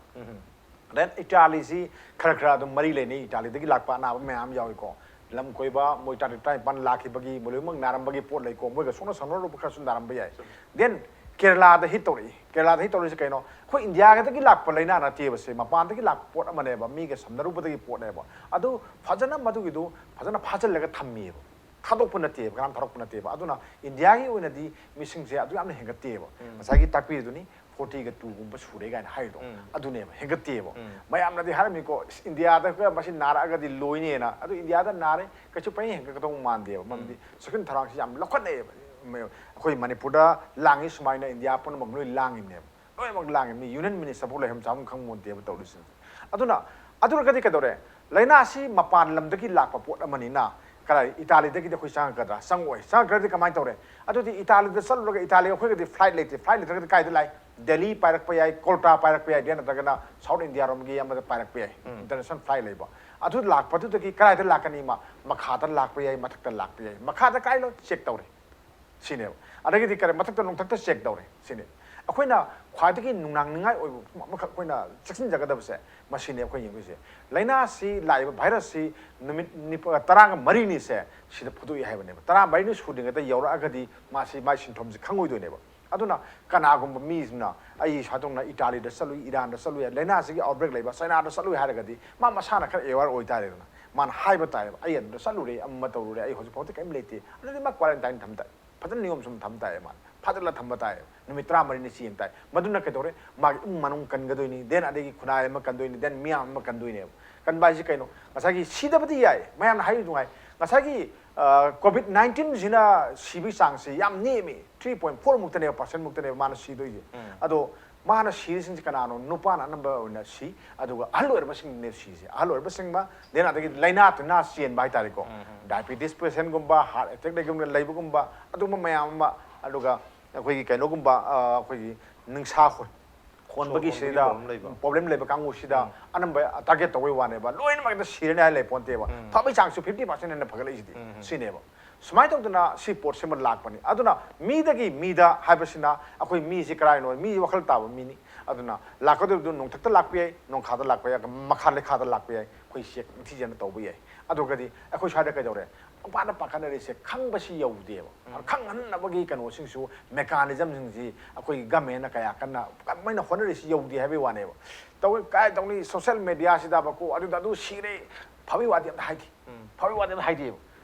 Then ꯏꯇꯥꯂꯤꯁꯤ ꯈꯔ ꯈꯔ ꯑꯗꯨꯝ ꯃꯔꯤ ꯂꯩꯅꯩ꯫ ꯏꯇꯥꯂꯤꯗꯒꯤ ꯂꯥꯛꯄ ꯑꯅꯥꯕ ꯃꯌꯥꯝ ꯌꯥꯎꯏꯀꯣ꯫ ꯂꯝ ꯀꯣꯏꯕ ꯃꯣꯏ ꯇꯔꯥꯇꯔꯦꯠ ꯇꯔꯥꯅꯤꯄꯥꯟ ꯂꯥꯛꯈꯤꯕꯒꯤ ꯃꯣꯏ ꯂꯣꯏꯅꯃꯛ ꯅꯥꯔꯝꯕꯒꯤ ꯄꯣꯠ ꯂꯩꯀꯣ꯫ ꯃꯣꯏꯒ ꯁꯣꯛꯅ ꯁꯝꯅꯔꯨꯕ ꯈꯔꯁꯨ ꯅꯥꯔꯝꯕ ꯌꯥꯏ꯫ Then ꯀꯦꯔꯂꯥꯗ hit ꯇꯧꯔꯛꯏ꯫ ꯀꯦꯔꯂꯥꯗ hit ꯇꯧꯔꯤꯁꯦ ꯀꯩꯅꯣ? ꯑꯩꯈꯣꯏ ꯏꯟꯗꯤꯌꯥꯗꯒꯤ ꯂꯥꯛꯄ ꯂꯥꯏꯅꯥ ꯅꯠꯇꯦꯕ ꯁꯦ, ꯃꯄꯥꯟꯗꯒꯤ ꯂꯥꯛꯄ ꯄꯣꯠ ꯑꯃꯅꯦꯕ, ꯃꯤꯒ ꯁꯝꯅꯔꯨꯕꯗꯒꯤ ꯄꯣꯠꯅꯦꯕ꯫ ꯑꯗꯨ ꯐꯖꯅ ꯃꯗꯨꯒꯤꯗꯨ ꯐꯖꯅ ꯐꯥꯖꯤꯜꯂꯒ ꯊꯝꯃꯤꯑꯕ꯫ ꯊꯥꯗꯣꯛꯄ ꯅꯠꯇꯦꯕ, ꯀꯅꯥꯝ ꯊꯥꯗꯣꯛꯄ ꯅꯠꯇꯦꯕ꯫ ꯑꯗꯨꯅ ꯏꯟꯗꯤꯌꯥꯒꯤ ꯑꯣꯏꯅꯗꯤ ꯃꯤꯁꯤꯡꯁꯦ ꯑꯗꯨ ꯌꯥꯝꯅ ꯍꯦꯟꯒꯠꯇꯦꯕ꯫ ꯉꯁꯥꯏꯒꯤ ꯇꯥꯛꯄꯤꯔꯤꯗꯨꯅꯤ, forty two ꯒꯨꯝꯕ ꯁꯨꯔꯦ ꯀꯥꯏꯅ ꯍꯥꯏꯔꯤꯗꯣ꯫ ꯑꯗꯨꯅꯦꯕ, ꯍꯦꯟꯒꯠꯇꯦꯕ꯫ ꯃꯌꯥꯝꯅꯗꯤ ꯍꯥꯏꯔꯝꯃꯤꯀꯣ, "ꯏꯁ, ꯏꯟꯗꯤꯌꯥꯗ ꯃꯁꯤ ꯅꯥꯔꯛꯑꯒꯗꯤ ꯂꯣꯏꯅꯦꯅ"꯫ ꯑꯗꯨ ꯏꯟꯗꯤꯌꯥꯗ ꯅꯥꯔꯦ, ꯀꯩꯁꯨ ꯄꯪꯍꯦꯟ ꯍꯦꯟꯒꯠꯀꯗꯧꯕ ꯃꯥꯟꯗꯦꯕ꯫ ꯃꯔꯝꯗꯤ ꯆꯦꯛꯁꯤꯟ ꯊꯧꯔꯥꯡꯁꯤ ꯌꯥꯝ ꯂꯧꯈꯠꯅꯩꯑꯕ꯫ ꯑꯩꯈꯣꯏ ꯃꯅꯤꯄꯨꯔꯗ ꯂꯥꯡꯉꯤ ꯁꯨꯃꯥꯏꯅ ꯏꯟꯗꯤꯌꯥ ꯄꯨꯝꯅꯃꯛ ꯂꯣꯏ ꯂꯥꯡꯉꯤꯕꯅꯦꯕ꯫ ꯂꯣꯏꯅꯃꯛ ꯂꯥꯡꯉꯤ꯫ ꯃꯤ ꯌꯨꯅꯤꯌꯟ ꯃꯤꯅꯤꯁꯇꯔꯐꯥꯎ ꯂꯩꯐꯝ ꯆꯥꯐꯝ ꯈꯪꯕ ꯅꯠꯇꯦꯕ ꯇꯧꯔꯤꯁꯤꯡꯁꯦ꯫ ꯑꯗꯨꯅ, ꯑꯗꯨ ꯑꯣꯏꯔꯒꯗꯤ ꯀꯩꯗꯧꯔꯦ? ꯂꯥꯏꯅꯥꯁꯤ ꯃꯄꯥꯟ ꯂꯝꯗꯒꯤ ꯂꯥꯛꯄ ꯄꯣꯠ ꯑꯃꯅꯤꯅ, ꯀꯗꯥꯏ, ꯏꯇꯥꯂꯤꯗꯒꯤꯗꯤ ꯑꯩꯈꯣꯏ ꯆꯪꯉꯛꯀꯗ꯭ꯔꯥ? ꯆꯪꯉꯛꯑꯣꯏ꯫ ꯆꯪꯉꯛꯇ꯭ꯔꯒꯗꯤ ꯀꯃꯥꯏꯅ ꯇꯧꯔꯦ? ꯑꯗꯨꯗꯤ ꯏꯇꯥꯂꯤꯗ ꯆꯠꯂꯨꯔꯒ, ꯏꯇꯥꯂꯤ ꯑꯩꯈꯣꯏꯒꯗꯤ flight ꯂꯩꯇꯦ꯫ Flight ꯂꯩꯇ꯭ꯔꯒꯗꯤ ꯀꯥꯏꯗ ꯂꯥꯛꯏ? ꯗꯦꯜꯂꯤ ꯄꯥꯏꯔꯛꯄ ꯌꯥꯏ, ꯀꯣꯜꯀꯇꯥ ꯄꯥꯏꯔꯛꯄ ꯌꯥꯏ, ꯅꯠꯇ꯭ꯔꯒꯅ South India ꯔꯣꯝꯒꯤ ꯑꯃꯗ ꯄꯥꯏꯔꯛꯄ ꯌꯥꯏ꯫ International flight ꯂꯩꯕ꯫ ꯑꯗꯨ ꯂꯥꯛꯄꯗꯨꯗꯒꯤ ꯀꯗꯥꯏꯗ ꯂꯥꯛꯀꯅꯤ? ꯃꯥ ꯃꯈꯥꯗ ꯂꯥꯛꯄ ꯌꯥꯏ, ꯃꯊꯛꯇ ꯂꯥꯛꯄ ꯌꯥꯏ꯫ ꯃꯈꯥꯗ ꯀꯥꯏ ꯂꯣꯏ check ꯇꯧꯔꯦ꯫ ꯁꯤꯅꯦꯕ꯫ ꯑꯗꯒꯤꯗꯤ ꯀꯔꯤ, ꯃꯊꯛꯇ ꯅꯣꯡꯊꯛꯇ ꯆꯦꯛ ꯇꯧꯔꯦ ꯁꯤꯅꯤ꯫ ꯑꯩꯈꯣꯏꯅ ꯈ꯭ꯋꯥꯏꯗꯒꯤ ꯅꯨꯡꯅꯥꯡꯅꯤꯡꯉꯥꯏ ꯑꯣꯏꯕ ꯑꯃꯈꯛ ꯑꯩꯈꯣꯏꯅ ꯆꯦꯛꯁꯤꯟꯖꯒꯗꯕꯁꯦ ꯃꯁꯤꯅꯦ ꯑꯩꯈꯣꯏ ꯌꯦꯡꯗꯣꯏꯁꯦ꯫ ꯂꯥꯏꯅꯥꯁꯤ, ꯂꯥꯛꯏꯕ ꯚꯥꯏꯔꯁꯁꯤ ꯅꯨꯃꯤꯠ ꯅꯤꯄ-, ꯇꯔꯥꯒ ꯃꯔꯤꯅꯤꯁꯦ ꯁꯤꯗ ꯐꯨꯗꯣꯛꯏ ꯍꯥꯏꯕꯅꯦꯕ꯫ ꯇꯔꯥꯃꯔꯤꯅꯤ ꯁꯨꯗ꯭ꯔꯤꯉꯩꯗ ꯌꯧꯔꯛꯑꯒꯗꯤ ꯃꯥꯁꯤ, ꯃꯥꯒꯤ ꯁꯤꯝꯇꯣꯝꯁꯤ ꯈꯪꯉꯣꯏꯗꯣꯏꯅꯦꯕ꯫ ꯑꯗꯨꯅ ꯀꯅꯥꯒꯨꯝꯕ ꯃꯤꯁꯤꯅ, ꯑꯩ ꯁꯥꯗꯣꯡꯅ ꯏꯇꯥꯂꯤꯗ ꯆꯠꯂꯨꯏ, ꯏꯔꯥꯟꯗ ꯆꯠꯂꯨꯏ, ꯂꯥꯏꯅꯥꯁꯤꯒꯤ ꯑꯥꯎꯠꯕ꯭ꯔꯦꯛ ꯂꯩꯕ ꯆꯥꯏꯅꯥꯗ ꯆꯠꯂꯨꯏ ꯍꯥꯏꯔꯒꯗꯤ ꯃꯥ ꯃꯁꯥꯅ ꯈꯔ ꯑꯦꯋꯦꯌꯔ ꯑꯣꯏꯇꯥꯔꯦꯗꯅ꯫ ꯃꯥꯅ ꯍꯥꯏꯕ ꯇꯥꯏꯌꯦꯕ, "ꯑꯩ ꯑꯗꯨꯗ ꯆꯠꯂꯨꯔꯦ, ꯑꯃ ꯇꯧꯔꯨꯔꯦ, ꯑꯩ ꯍꯧꯖꯤꯛ ꯐꯥꯎꯗꯤ ꯀꯔꯤꯝ ꯂꯩꯇꯦ", ꯑꯗꯨꯗꯤ ꯃꯥ ꯀ꯭ꯋꯥꯔꯦꯟꯇꯥꯏꯟ ꯊꯝ ꯇꯥꯏ, ꯐꯖꯅ ꯅꯤꯌꯣꯝ ꯆꯨꯝ ꯊꯝ ꯇꯥꯏꯌꯦ꯫ ꯃꯥꯅ ꯐꯥꯖꯤꯜꯂ ꯊꯝꯕ ꯇꯥꯏꯌꯦꯕ꯫ ꯅꯨꯃꯤꯠ ꯇꯔꯥꯃꯔꯤꯅꯤ ꯆꯦꯟ ꯇꯥꯏ꯫ ꯃꯗꯨꯅ ꯀꯩꯗꯧꯔꯦ? ꯃꯥꯒꯤ ꯏꯃꯨꯡ ꯃꯅꯨꯡ ꯀꯟꯒꯗꯣꯏꯅꯤ, ꯗꯦꯟ ꯑꯗꯒꯤ ꯈꯨꯟꯅꯥꯏ ꯑꯃ ꯀꯟꯗꯣꯏꯅꯤ, ꯗꯦꯟ ꯃꯤꯌꯥꯝ ꯑꯃ ꯀꯟꯗꯣꯏꯅꯦꯕ꯫ ꯀꯟꯕ ꯍꯥꯏꯁꯤ ꯀꯩꯅꯣ? ꯉꯁꯥꯏꯒꯤ ꯁꯤꯗꯕꯗꯤ ꯌꯥꯏ, ꯃꯌꯥꯝꯅ ꯍꯥꯏꯔꯤ ꯅꯨꯡꯉꯥꯏ꯫ ꯉꯁꯥꯏꯒꯤ ꯀꯣꯚꯤꯗ ꯅꯥꯏꯟꯇꯤꯟꯁꯤꯅ ꯁꯤꯕꯒꯤ ꯆꯥꯡꯁꯤ ꯌꯥꯝ ꯅꯦꯝꯃꯤ, ꯊ꯭ꯔꯤ ꯄꯣꯏꯟ ꯐꯣꯔ ꯃꯨꯛꯇꯅꯦꯕ, ꯄꯥꯔꯁꯦꯟ ꯃꯨꯛꯇꯅꯦꯕ ꯃꯥꯅ ꯁꯤꯗꯣꯏꯁꯦ꯫ ꯑꯗꯣ ꯃꯥꯅ ꯁꯤꯔꯤꯁꯤꯡꯁꯤ ꯀꯅꯥꯅꯣ? ꯅꯨꯄꯥꯅ ꯑꯅꯝꯕ ꯑꯣꯏꯅ ꯁꯤ, ꯑꯗꯨꯒ ꯑꯍꯜ ꯑꯣꯏꯔꯕꯁꯤꯡꯅꯦ ꯁꯤꯁꯦ꯫ ꯑꯍꯜ ꯑꯣꯏꯔꯕꯁꯤꯡꯅ, ꯗꯦꯟ ꯑꯗꯒꯤ ꯂꯥꯏꯅꯥ ꯇꯤꯟꯅꯥ ꯆꯦꯟꯕ ꯍꯥꯏꯇꯥꯔꯦꯀꯣ, ꯗꯥꯏꯕꯤꯇꯤꯁ ꯄꯦꯁꯦꯟꯒꯨꯝꯕ, ꯍꯥꯔꯠ ꯑꯦꯇꯦꯛ ꯂꯩꯕꯒꯨꯝꯕ, ꯑꯗꯨꯒꯨꯝꯕ ꯃꯌꯥꯝ ꯑꯃ, ꯑꯗꯨꯒ ꯑꯩꯈꯣꯏꯒꯤ ꯀꯩꯅꯣꯒꯨꯝꯕ, ꯑ, ꯑꯩꯈꯣꯏꯒꯤ ꯅꯤꯡꯁꯥ ꯍꯣꯟ-, ꯍꯣꯟꯕꯒꯤ ꯁꯣꯔ ꯍꯣꯟꯕꯒꯤ ꯁꯤꯗ problem ꯂꯩꯕ ꯀꯥꯡꯕꯨ꯫ ꯄ꯭ꯔꯣꯕ꯭ꯂꯦꯝ ꯂꯩꯕ ꯀꯥꯡꯕꯨꯁꯤꯗ ꯑꯅꯝꯕ ꯇꯥꯔꯒꯦꯠ ꯇꯧꯕꯩ ꯋꯥꯅꯦꯕ꯫ ꯂꯣꯏꯅꯃꯛ ꯍꯦꯛꯇ ꯁꯤꯔꯅꯤ ꯍꯥꯏ ꯂꯩ ꯄꯣꯟꯇꯦꯕ꯫ ꯐꯕꯒꯤ ꯆꯥꯡꯁꯨ ꯐꯤꯐꯇꯤ ꯄꯥꯔꯁꯦꯟ ꯍꯦꯟꯅ ꯐꯒꯠꯂꯛꯏꯁꯤꯗꯤ ꯁꯤꯅꯦꯕ꯫ ꯁꯨꯃꯥꯏꯅ ꯇꯧꯗꯅ ꯁꯤ ꯄꯣꯠꯁꯤꯃ ꯂꯥꯛꯄꯅꯤ꯫ ꯑꯗꯨꯅ ꯃꯤꯗꯒꯤ ꯃꯤꯗ ꯍꯥꯏꯕꯁꯤꯅ ꯑꯩꯈꯣꯏ ꯃꯤꯁꯤ ꯀꯔꯥꯏꯅꯣ? ꯃꯤ ꯋꯥꯈꯜ ꯇꯥꯕ ꯃꯤꯅꯤ꯫ ꯑꯗꯨꯅ ꯂꯥꯛꯀꯗꯧꯔꯤꯕꯗꯨ ꯅꯣꯡꯊꯛꯇ ꯂꯥꯛꯄ ꯌꯥꯏ, ꯅꯣꯡꯈꯥꯗ ꯂꯥꯛꯄ ꯌꯥꯏ, ꯃꯈꯥ ꯂꯩꯈꯥꯗ ꯂꯥꯛꯄ ꯌꯥꯏ꯫ ꯑꯩꯈꯣꯏ ꯆꯦꯛ ꯅꯤꯡꯊꯤꯖꯅ ꯇꯧꯕ ꯌꯥꯏ꯫ ꯑꯗꯨꯒꯗꯤ ꯑꯩꯈꯣꯏ ꯁ꯭ꯋꯥꯏꯗ ꯀꯩꯗꯧꯔꯦ? ꯄꯥꯛꯄꯥꯛꯅ ꯄꯥꯈꯠꯅꯔꯤꯁꯦ ꯈꯪꯕꯁꯤ ꯌꯧꯗꯦꯕ꯫ ꯈꯪꯍꯟꯅꯕꯒꯤ ꯀꯩꯅꯣꯁꯤꯡꯁꯨ, ꯃꯦꯀꯥꯅꯤꯖꯝꯁꯤꯡꯁꯤ ꯑꯩꯈꯣꯏꯒꯤ ꯒꯃꯦꯟꯅ ꯀꯌꯥ ꯀꯟꯅ ꯀꯃꯥꯏꯅ ꯍꯣꯠꯅꯔꯤꯁꯤ ꯌꯧꯗꯦ ꯍꯥꯏꯕꯒꯤ ꯋꯥꯅꯦꯕ꯫ ꯇꯧꯏ ꯀꯥꯏ ꯇꯧꯅꯤ, ꯁꯣꯁꯦꯜ ꯃꯦꯗꯤꯌꯥꯁꯤꯗꯕꯀꯣ ꯑꯗꯨꯗ ꯑꯗꯨ ꯁꯤꯔꯦ, ꯐꯕꯒꯤ ꯋꯥꯗꯤ ꯑꯝꯇ ꯍꯥꯏꯗꯦ꯫ ꯐꯕꯒꯤ ꯋꯥꯗꯤ ꯑꯝꯇ ꯍꯥꯏꯗꯦꯕ꯫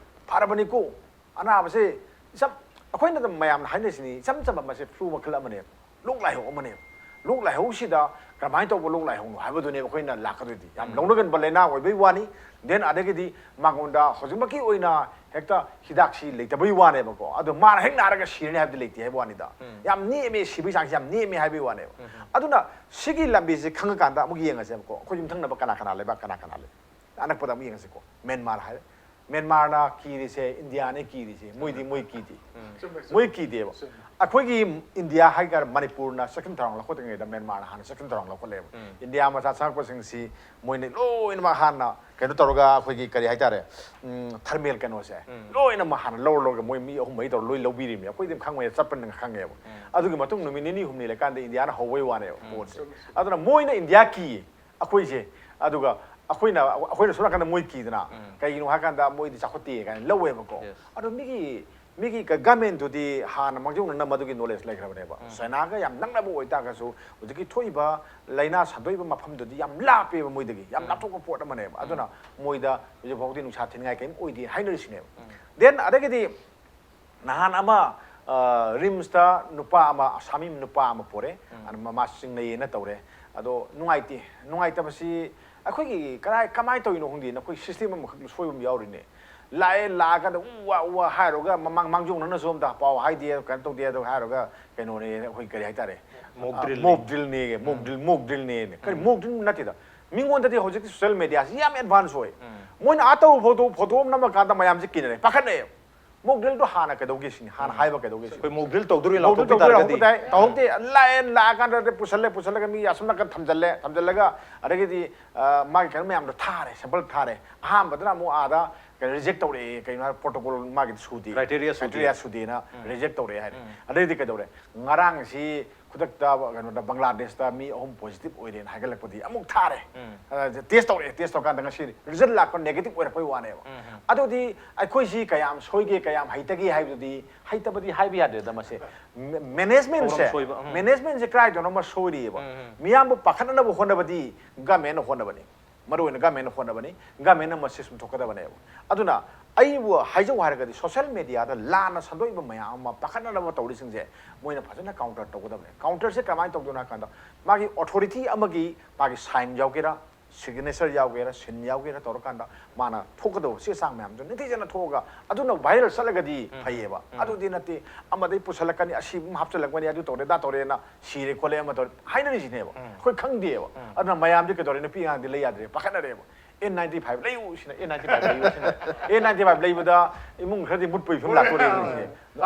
ꯐꯔꯕꯅꯤꯀꯣ, ꯑꯅꯥꯕꯁꯦ ꯏꯆꯝ, ꯑꯩꯈꯣꯏꯅ ꯑꯗꯨꯝ ꯃꯌꯥꯝꯅ ꯍꯥꯏꯅꯔꯤꯁꯤꯅꯤ, ꯏꯆꯝ ꯆꯝꯕ ꯃꯁꯦ ꯐ꯭ꯂꯨ ꯃꯈꯜ ꯑꯃꯅꯦꯕ, ꯂꯣꯛ ꯂꯥꯏꯍꯧ ꯑꯃꯅꯦꯕ꯫ ꯂꯣꯛ ꯂꯥꯏꯍꯧꯁꯤꯗ ꯀꯔꯝꯍꯥꯏꯅ ꯇꯧꯕ ꯂꯣꯛ ꯂꯥꯏꯍꯧꯅꯣ ꯍꯥꯏꯕꯗꯨꯅꯦꯕ ꯑꯩꯈꯣꯏꯅ ꯂꯥꯛꯀꯗꯣꯏꯗꯤ꯫ ꯌꯥꯝ ꯂꯧꯅꯒꯟꯕ ꯂꯥꯏꯅꯥ ꯑꯣꯏꯕꯩ ꯋꯥꯅꯤ꯫ ꯗꯦꯟ ꯑꯗꯒꯤꯗꯤ ꯃꯉꯣꯟꯗ ꯍꯧꯖꯤꯛꯃꯛꯀꯤ ꯑꯣꯏꯅ ꯍꯦꯛꯇ ꯍꯤꯗꯥꯛꯁꯤ ꯂꯩꯇꯕꯩ ꯋꯥꯅꯦꯕꯀꯣ꯫ ꯑꯗꯣ ꯃꯥꯅ ꯍꯦꯛ ꯅꯥꯔꯒ ꯁꯤꯔꯅꯤ ꯍꯥꯏꯕꯗꯤ ꯂꯩꯇꯦ ꯍꯥꯏꯕ ꯋꯥꯅꯤꯗ꯫ ꯌꯥꯝ ꯅꯦꯝꯃꯦ, ꯁꯤꯕꯒꯤ ꯆꯥꯡꯁꯤ ꯌꯥꯝ ꯅꯦꯝꯃꯦ ꯍꯥꯏꯕꯒꯤ ꯋꯥꯅꯦꯕ꯫ ꯑꯗꯨꯅ ꯁꯤꯒꯤ ꯂꯝꯕꯤꯁꯤ ꯈꯪꯉꯀꯥꯟꯗ ꯑꯃꯨꯛ ꯌꯦꯡꯉꯁꯦꯕꯀꯣ꯫ ꯑꯩꯈꯣꯏ ꯌꯨꯝꯊꯪꯅꯕ ꯀꯅꯥ ꯀꯅꯥ ꯂꯩꯕ, ꯀꯅꯥ ꯀꯅꯥ ꯂꯩ? ꯑꯅꯛꯄꯗ ꯑꯃꯨꯛ ꯌꯦꯡꯉꯁꯤꯀꯣ꯫ ꯃꯦꯟꯃꯥꯔ ꯍꯥꯏꯔꯦ꯫ ꯃ꯭ꯌꯥꯟꯃꯥꯔꯅ ꯀꯤꯔꯤꯁꯦ ꯏꯟꯗꯤꯌꯥꯅ ꯀꯤꯔꯤꯁꯦ, ꯃꯣꯏꯗꯤ ꯃꯣꯏ ꯀꯤꯗꯦ꯫ ꯃꯣꯏ ꯀꯤꯗꯦꯕ꯫ ꯑꯩꯈꯣꯏꯒꯤ ꯏꯟꯗꯤꯌꯥ ꯍꯥꯏꯇꯥꯔꯦ, ꯃꯅꯤꯄꯨꯔꯅ ꯆꯥꯛꯈꯨꯝ ꯊꯧꯔꯥꯡ ꯂꯧꯈꯠꯇ꯭ꯔꯤꯉꯩꯗ ꯃ꯭ꯌꯥꯟꯃꯥꯔꯅ ꯍꯥꯟꯅ ꯆꯥꯛꯈꯨꯝ ꯊꯧꯔꯥꯡ ꯂꯧꯈꯠꯂꯦꯕ꯫ ꯏꯟꯗꯤꯌꯥ ꯃꯆꯥ ꯆꯪꯉꯛꯄꯁꯤꯡꯁꯤ ꯃꯣꯏꯅ ꯂꯣꯏꯅꯃꯛ ꯍꯥꯟꯅ ꯀꯩꯅꯣ ꯇꯧꯔꯒ, ꯑꯩꯈꯣꯏꯒꯤ ꯀꯔꯤ ꯍꯥꯏꯇꯥꯔꯦ, ꯎꯝ, ꯊꯔꯃꯦꯜ ꯀꯩꯅꯣꯁꯦ ꯂꯣꯏꯅꯃꯛ ꯍꯥꯟꯅ ꯂꯧꯔ ꯂꯧꯔꯒ ꯃꯣꯏ ꯃꯤ ꯑꯍꯨꯝ ꯃꯔꯤ ꯇꯧꯔ ꯂꯣꯏ ꯂꯧꯕꯤꯔꯤꯕꯅꯤ꯫ ꯑꯩꯈꯣꯏꯗꯤ ꯈꯪꯉꯣꯏ, ꯆꯠꯄꯅꯤꯅ ꯈꯪꯉꯦꯕ꯫ ꯑꯗꯨꯒꯤ ꯃꯇꯨꯡ ꯅꯨꯃꯤꯠ ꯅꯤꯅꯤ ꯍꯨꯝꯅꯤ ꯂꯩꯀꯥꯟꯗ ꯏꯟꯗꯤꯌꯥꯅ ꯍꯧꯕꯩ ꯋꯥꯅꯦꯕ ꯄꯣꯠꯁꯦ꯫ ꯑꯗꯨꯅ ꯃꯣꯏꯅ ꯏꯟꯗꯤꯌꯥ ꯀꯤ ꯑꯩꯈꯣꯏꯁꯦ꯫ ꯑꯗꯨꯒ ꯑꯩꯈꯣꯏꯅ, ꯑꯩꯈꯣꯏꯅ ꯁꯣꯝ ꯅꯥꯀꯟꯗ ꯃꯣꯏ ꯀꯤꯗꯅ꯫ ꯀꯩꯒꯤꯅꯣ ꯍꯥꯏꯀꯥꯟꯗ ꯃꯣꯏꯗꯤ ꯆꯥꯎꯈꯠꯇꯦ ꯀꯥꯏꯅ ꯂꯧꯋꯦꯕꯀꯣ꯫ ꯑꯗꯣ ꯃꯤꯒꯤ, ꯃꯤꯒꯤ ꯒ-, ꯒꯃꯦꯟꯗꯨꯗꯤ ꯍꯥꯟꯅ ꯃꯥꯡꯖꯧꯅꯅ ꯃꯗꯨꯒꯤ ꯅꯣꯂꯦꯖ ꯂꯩꯈ꯭ꯔꯕꯅꯦꯕ꯫ ꯆꯥꯏꯅꯥꯒ ꯌꯥꯝ ꯅꯛꯅꯕ ꯑꯣꯏꯇꯥꯔꯒꯁꯨ ꯍꯧꯖꯤꯛꯀꯤ ꯊꯣꯛꯏꯕ ꯂꯥꯏꯅꯥ ꯁꯟꯗꯣꯛꯏꯕ ꯃꯐꯝꯗꯨꯗꯤ ꯌꯥꯝ ꯂꯥꯞꯄꯦꯕ ꯃꯣꯏꯗꯒꯤ, ꯌꯥꯝ ꯂꯥꯞꯊꯣꯛꯄ ꯄꯣꯠ ꯑꯃꯅꯦꯕ꯫ ꯑꯗꯨꯅ ꯃꯣꯏꯗ ꯍꯧꯖꯤꯛ ꯐꯥꯎꯗꯤ ꯅꯨꯡꯁꯥ ꯊꯤꯅꯤꯡꯉꯥꯏ ꯀꯔꯤꯝ ꯑꯣꯏꯗꯦ ꯍꯥꯏꯅꯔꯤꯁꯤꯅꯦꯕ꯫ ꯗꯦꯟ ꯑꯗꯒꯤꯗꯤ ꯅꯍꯥꯟ ꯑꯃ, ꯑ, ꯔꯤꯝꯁꯇ ꯅꯨꯄꯥ ꯑꯃ, ꯁꯥꯃꯤ ꯅꯨꯄꯥ ꯑꯃ ꯄꯣꯔꯦ꯫ ꯑꯗꯨ ꯃꯃꯥ ꯆꯤꯡꯅꯩꯌꯦꯅ ꯇꯧꯔꯦ꯫ ꯑꯗꯣ ꯅꯨꯡꯉꯥꯏꯇꯦ꯫ ꯅꯨꯡꯉꯥꯏꯇꯕꯁꯤ ꯑꯩꯈꯣꯏꯒꯤ ꯀꯔꯥꯏ, ꯀꯃꯥꯏꯅ ꯇꯧꯔꯤꯅꯣ ꯈꯪꯗꯦ꯫ ꯑꯩꯈꯣꯏ ꯁꯤꯁꯇꯦꯝ ꯑꯃꯈꯛ ꯁꯣꯏꯕ ꯑꯃ ꯌꯥꯎꯔꯤꯅꯦ꯫ ꯂꯥꯛꯑꯦ, ꯂꯥꯛꯑꯀꯥꯟꯗ ꯎ ꯋꯥ, ꯎ ꯋꯥ ꯍꯥꯏꯔꯨꯔꯒ ꯃꯃꯥꯡ ꯃꯥꯡꯖꯧꯅꯅꯁꯨ ꯑꯝꯇ ꯄꯥꯎ ꯍꯥꯏꯗꯦ, ꯀꯩꯅꯣ ꯇꯧꯗꯦ, ꯑꯗꯨ ꯍꯥꯏꯔꯨꯔꯒ ꯀꯩꯅꯣꯅꯦ, ꯑꯩꯈꯣꯏ ꯀꯔꯤ ꯍꯥꯏꯇꯥꯔꯦ? Mock drill ꯅꯦ꯫ Mock drill ꯅꯦ, mock drill, mock drill ꯅꯦ꯫ ꯀꯔꯤ mock drill ꯅꯠꯇꯦꯗ? ꯃꯤꯉꯣꯟꯗꯗꯤ ꯍꯧꯖꯤꯛꯇꯤ social media ꯁꯤ ꯌꯥꯝ advance ꯑꯣꯏ꯫ ꯃꯣꯏꯅ ꯑꯥ ꯇꯧꯕ ꯐꯣꯇꯣ, ꯐꯣꯇꯣ ꯑꯃ ꯅꯝꯃꯀꯥꯟꯗ ꯃꯌꯥꯝꯁꯦ ꯀꯤꯅꯔꯦ, ꯄꯥꯈꯠꯅꯩ꯫ Mock drill ꯗꯣ ꯍꯥꯟꯅ ꯀꯩꯗꯧꯒꯦ ꯁꯤꯅꯤ, ꯍꯥꯟꯅ ꯍꯥꯏꯕ ꯀꯩꯗꯧꯒꯦ ꯁꯤꯅꯤ꯫ ꯑꯩꯈꯣꯏ mock drill ꯇꯧꯗꯣꯔꯤ, mock drill ꯂꯥꯎꯊꯣꯛꯄꯤ ꯇꯧꯗꯣꯏꯔꯥ ꯇꯥꯔꯒꯗꯤ? ꯍꯧꯕꯗꯥꯏ? ꯇꯧꯍꯧꯗꯦ꯫ ꯂꯥꯛꯑꯦ, ꯂꯥꯛꯑꯀꯥꯟꯗ ꯄꯨꯁꯜꯂꯦ, ꯄꯨꯁꯜꯂꯒ ꯃꯤ ꯑꯁꯣꯝ ꯅꯥꯀꯟ ꯊꯝꯖꯜꯂꯦ, ꯊꯝꯖꯜꯂꯒ ꯑꯗꯒꯤꯗꯤ, ꯑ, ꯃꯥꯒꯤ ꯀꯩꯅꯣ ꯃꯌꯥꯝꯗꯣ ꯊꯥꯔꯦ, sample ꯊꯥꯔꯦ꯫ ꯑꯍꯥꯟꯕꯗꯅ ꯑꯃꯨꯛ ꯑꯥꯗ ꯀꯩꯅꯣ reject ꯇꯧꯔꯛꯑꯦ, ꯀꯩꯅꯣ ꯍꯥꯏ, protocol ꯃꯥꯒꯤꯗꯤ ꯁꯨꯗꯦ꯫ Criteria ꯁꯨꯗꯦ꯫ Criteria ꯁꯨꯗꯦꯅ reject ꯇꯧꯔꯛꯑꯦ ꯍꯥꯏꯔꯦ꯫ ꯑꯗꯩꯗꯤ ꯀꯩꯗꯧꯔꯦ? ꯉꯔꯥꯡꯁꯤ ꯈꯨꯗꯛꯇ ꯀꯩꯅꯣꯗ ꯕꯪꯒ꯭ꯂꯥꯗꯦꯁꯇ ꯃꯤ ꯑꯍꯨꯝ positive ꯑꯣꯏꯔꯦꯅ ꯍꯥꯏꯒꯠꯂꯛꯄꯗꯤ ꯑꯃꯨꯛ ꯊꯥꯔꯦ꯫ ꯑ, test ꯇꯧꯔꯛꯑꯦ, test ꯇꯧꯔꯀꯥꯟꯗ ꯉꯁꯤ result ꯂꯥꯛꯄ negative ꯑꯣꯏꯔꯛꯄꯩ ꯋꯥꯅꯦꯕ꯫ ꯑꯗꯨꯗꯤ ꯑꯩꯈꯣꯏꯁꯤ ꯀꯌꯥꯝ ꯁꯣꯏꯒꯦ, ꯀꯌꯥꯝ ꯍꯩꯇꯒꯦ ꯍꯥꯏꯕꯗꯨꯗꯤ, ꯍꯩꯇꯕꯗꯤ ꯍꯥꯏꯕ ꯌꯥꯗ꯭ꯔꯦꯗ ꯃꯁꯦ꯫ ꯃꯦ-, management ꯁꯦ, ꯊꯧꯔꯝ ꯁꯣꯏꯕ, ꯎꯝ꯫ Management ꯁꯦ ꯀꯗꯥꯏꯗꯅꯣ ꯑꯃ ꯁꯣꯏꯔꯤꯑꯕ꯫ ꯎꯝ, ꯎꯝ꯫ ꯃꯤꯌꯥꯝꯕꯨ ꯄꯥꯈꯠꯅꯅꯕ ꯍꯣꯠꯅꯕꯗꯤ government ꯅ ꯍꯣꯠꯅꯕꯅꯤ꯫ ꯃꯔꯨ ꯑꯣꯏꯅ government ꯅ ꯍꯣꯠꯅꯕꯅꯤ, government ꯅ ꯃꯁꯤ ꯆꯨꯝꯊꯣꯛꯀꯗꯕꯅꯦꯕ꯫ ꯑꯗꯨꯅ ꯑꯩꯕꯨ ꯍꯥꯏꯖꯧ ꯍꯥꯏꯔꯒꯗꯤ social media ꯗ ꯂꯥꯟꯅ ꯁꯟꯗꯣꯛꯏꯕ ꯃꯌꯥꯝ ꯑꯃ ꯄꯥꯈꯠꯅꯅꯕ ꯇꯧꯔꯤꯁꯤꯡꯁꯦ ꯃꯣꯏꯅ ꯐꯖꯅ counter ꯇꯧꯒꯗꯕꯅꯦ꯫ Counter ꯁꯦ ꯀꯃꯥꯏꯅ ꯇꯧꯗꯣꯏꯅꯣ ꯍꯥꯏ ꯀꯥꯟꯗ ꯃꯥꯒꯤ authority ꯑꯃꯒꯤ ꯃꯥꯒꯤ sign ꯌꯥꯎꯒꯦꯔꯥ, signature ꯌꯥꯎꯒꯦꯔꯥ, seal ꯌꯥꯎꯒꯦꯔꯥ ꯇꯧꯔꯀꯥꯟꯗ ꯃꯥꯅ ꯊꯣꯛꯀꯗꯧꯕ ꯆꯦ ꯆꯥꯡ ꯃꯌꯥꯝꯗꯣ ꯅꯤꯡꯊꯤꯖꯅ ꯊꯣꯛꯑꯒ ꯑꯗꯨꯅ viral ꯆꯠꯂꯒꯗꯤ ꯎꯝ, ꯐꯩꯌꯦꯕ꯫ ꯎꯝ꯫ ꯑꯗꯨꯗꯤ ꯅꯠꯇꯦ, ꯑꯃꯗꯩ ꯄꯨꯁꯜꯂꯛꯀꯅꯤ, ꯑꯁꯤ ꯑꯃ ꯍꯥꯞꯆꯜꯂꯛꯀꯅꯤ, ꯑꯗꯨ ꯇꯧꯔꯦ, ꯑꯗꯥ ꯇꯧꯔꯦꯅ ꯁꯤꯔꯦ ꯈꯣꯠꯂꯦ ꯑꯃ ꯇꯧꯔꯦ ꯍꯥꯏꯅꯔꯤꯁꯤꯅꯦꯕ꯫ ꯎꯝ꯫ ꯑꯩꯈꯣꯏ ꯈꯪꯗꯦꯕ꯫ ꯎꯝ꯫ ꯑꯗꯨꯅ ꯃꯌꯥꯝꯗꯤ ꯀꯩꯗꯧꯔꯦ? ꯅꯨꯄꯤ ꯑꯉꯥꯡꯗꯤ ꯂꯩ ꯌꯥꯗ꯭ꯔꯦ, ꯄꯥꯈꯠꯅꯔꯦꯕ꯫ ꯑꯦꯟ ꯅꯥꯏꯟꯇꯤ ꯐꯥꯏꯚ ꯂꯩꯌꯨ ꯁꯤꯅ, ꯑꯦꯟ ꯅꯥꯏꯟꯇꯤ ꯐꯥꯏꯚ ꯂꯩꯌꯨ ꯁꯤꯅ꯫ ꯑꯦꯟ ꯅꯥꯏꯟꯇꯤ ꯐꯥꯏꯚ ꯂꯩꯕꯗ ꯏꯃꯨꯡ ꯈꯔꯗꯤ ꯃꯨꯠꯄꯒꯤ ꯐꯤꯕꯝ ꯂꯥꯛꯇꯣꯔꯦ ꯁꯤꯅꯦ꯫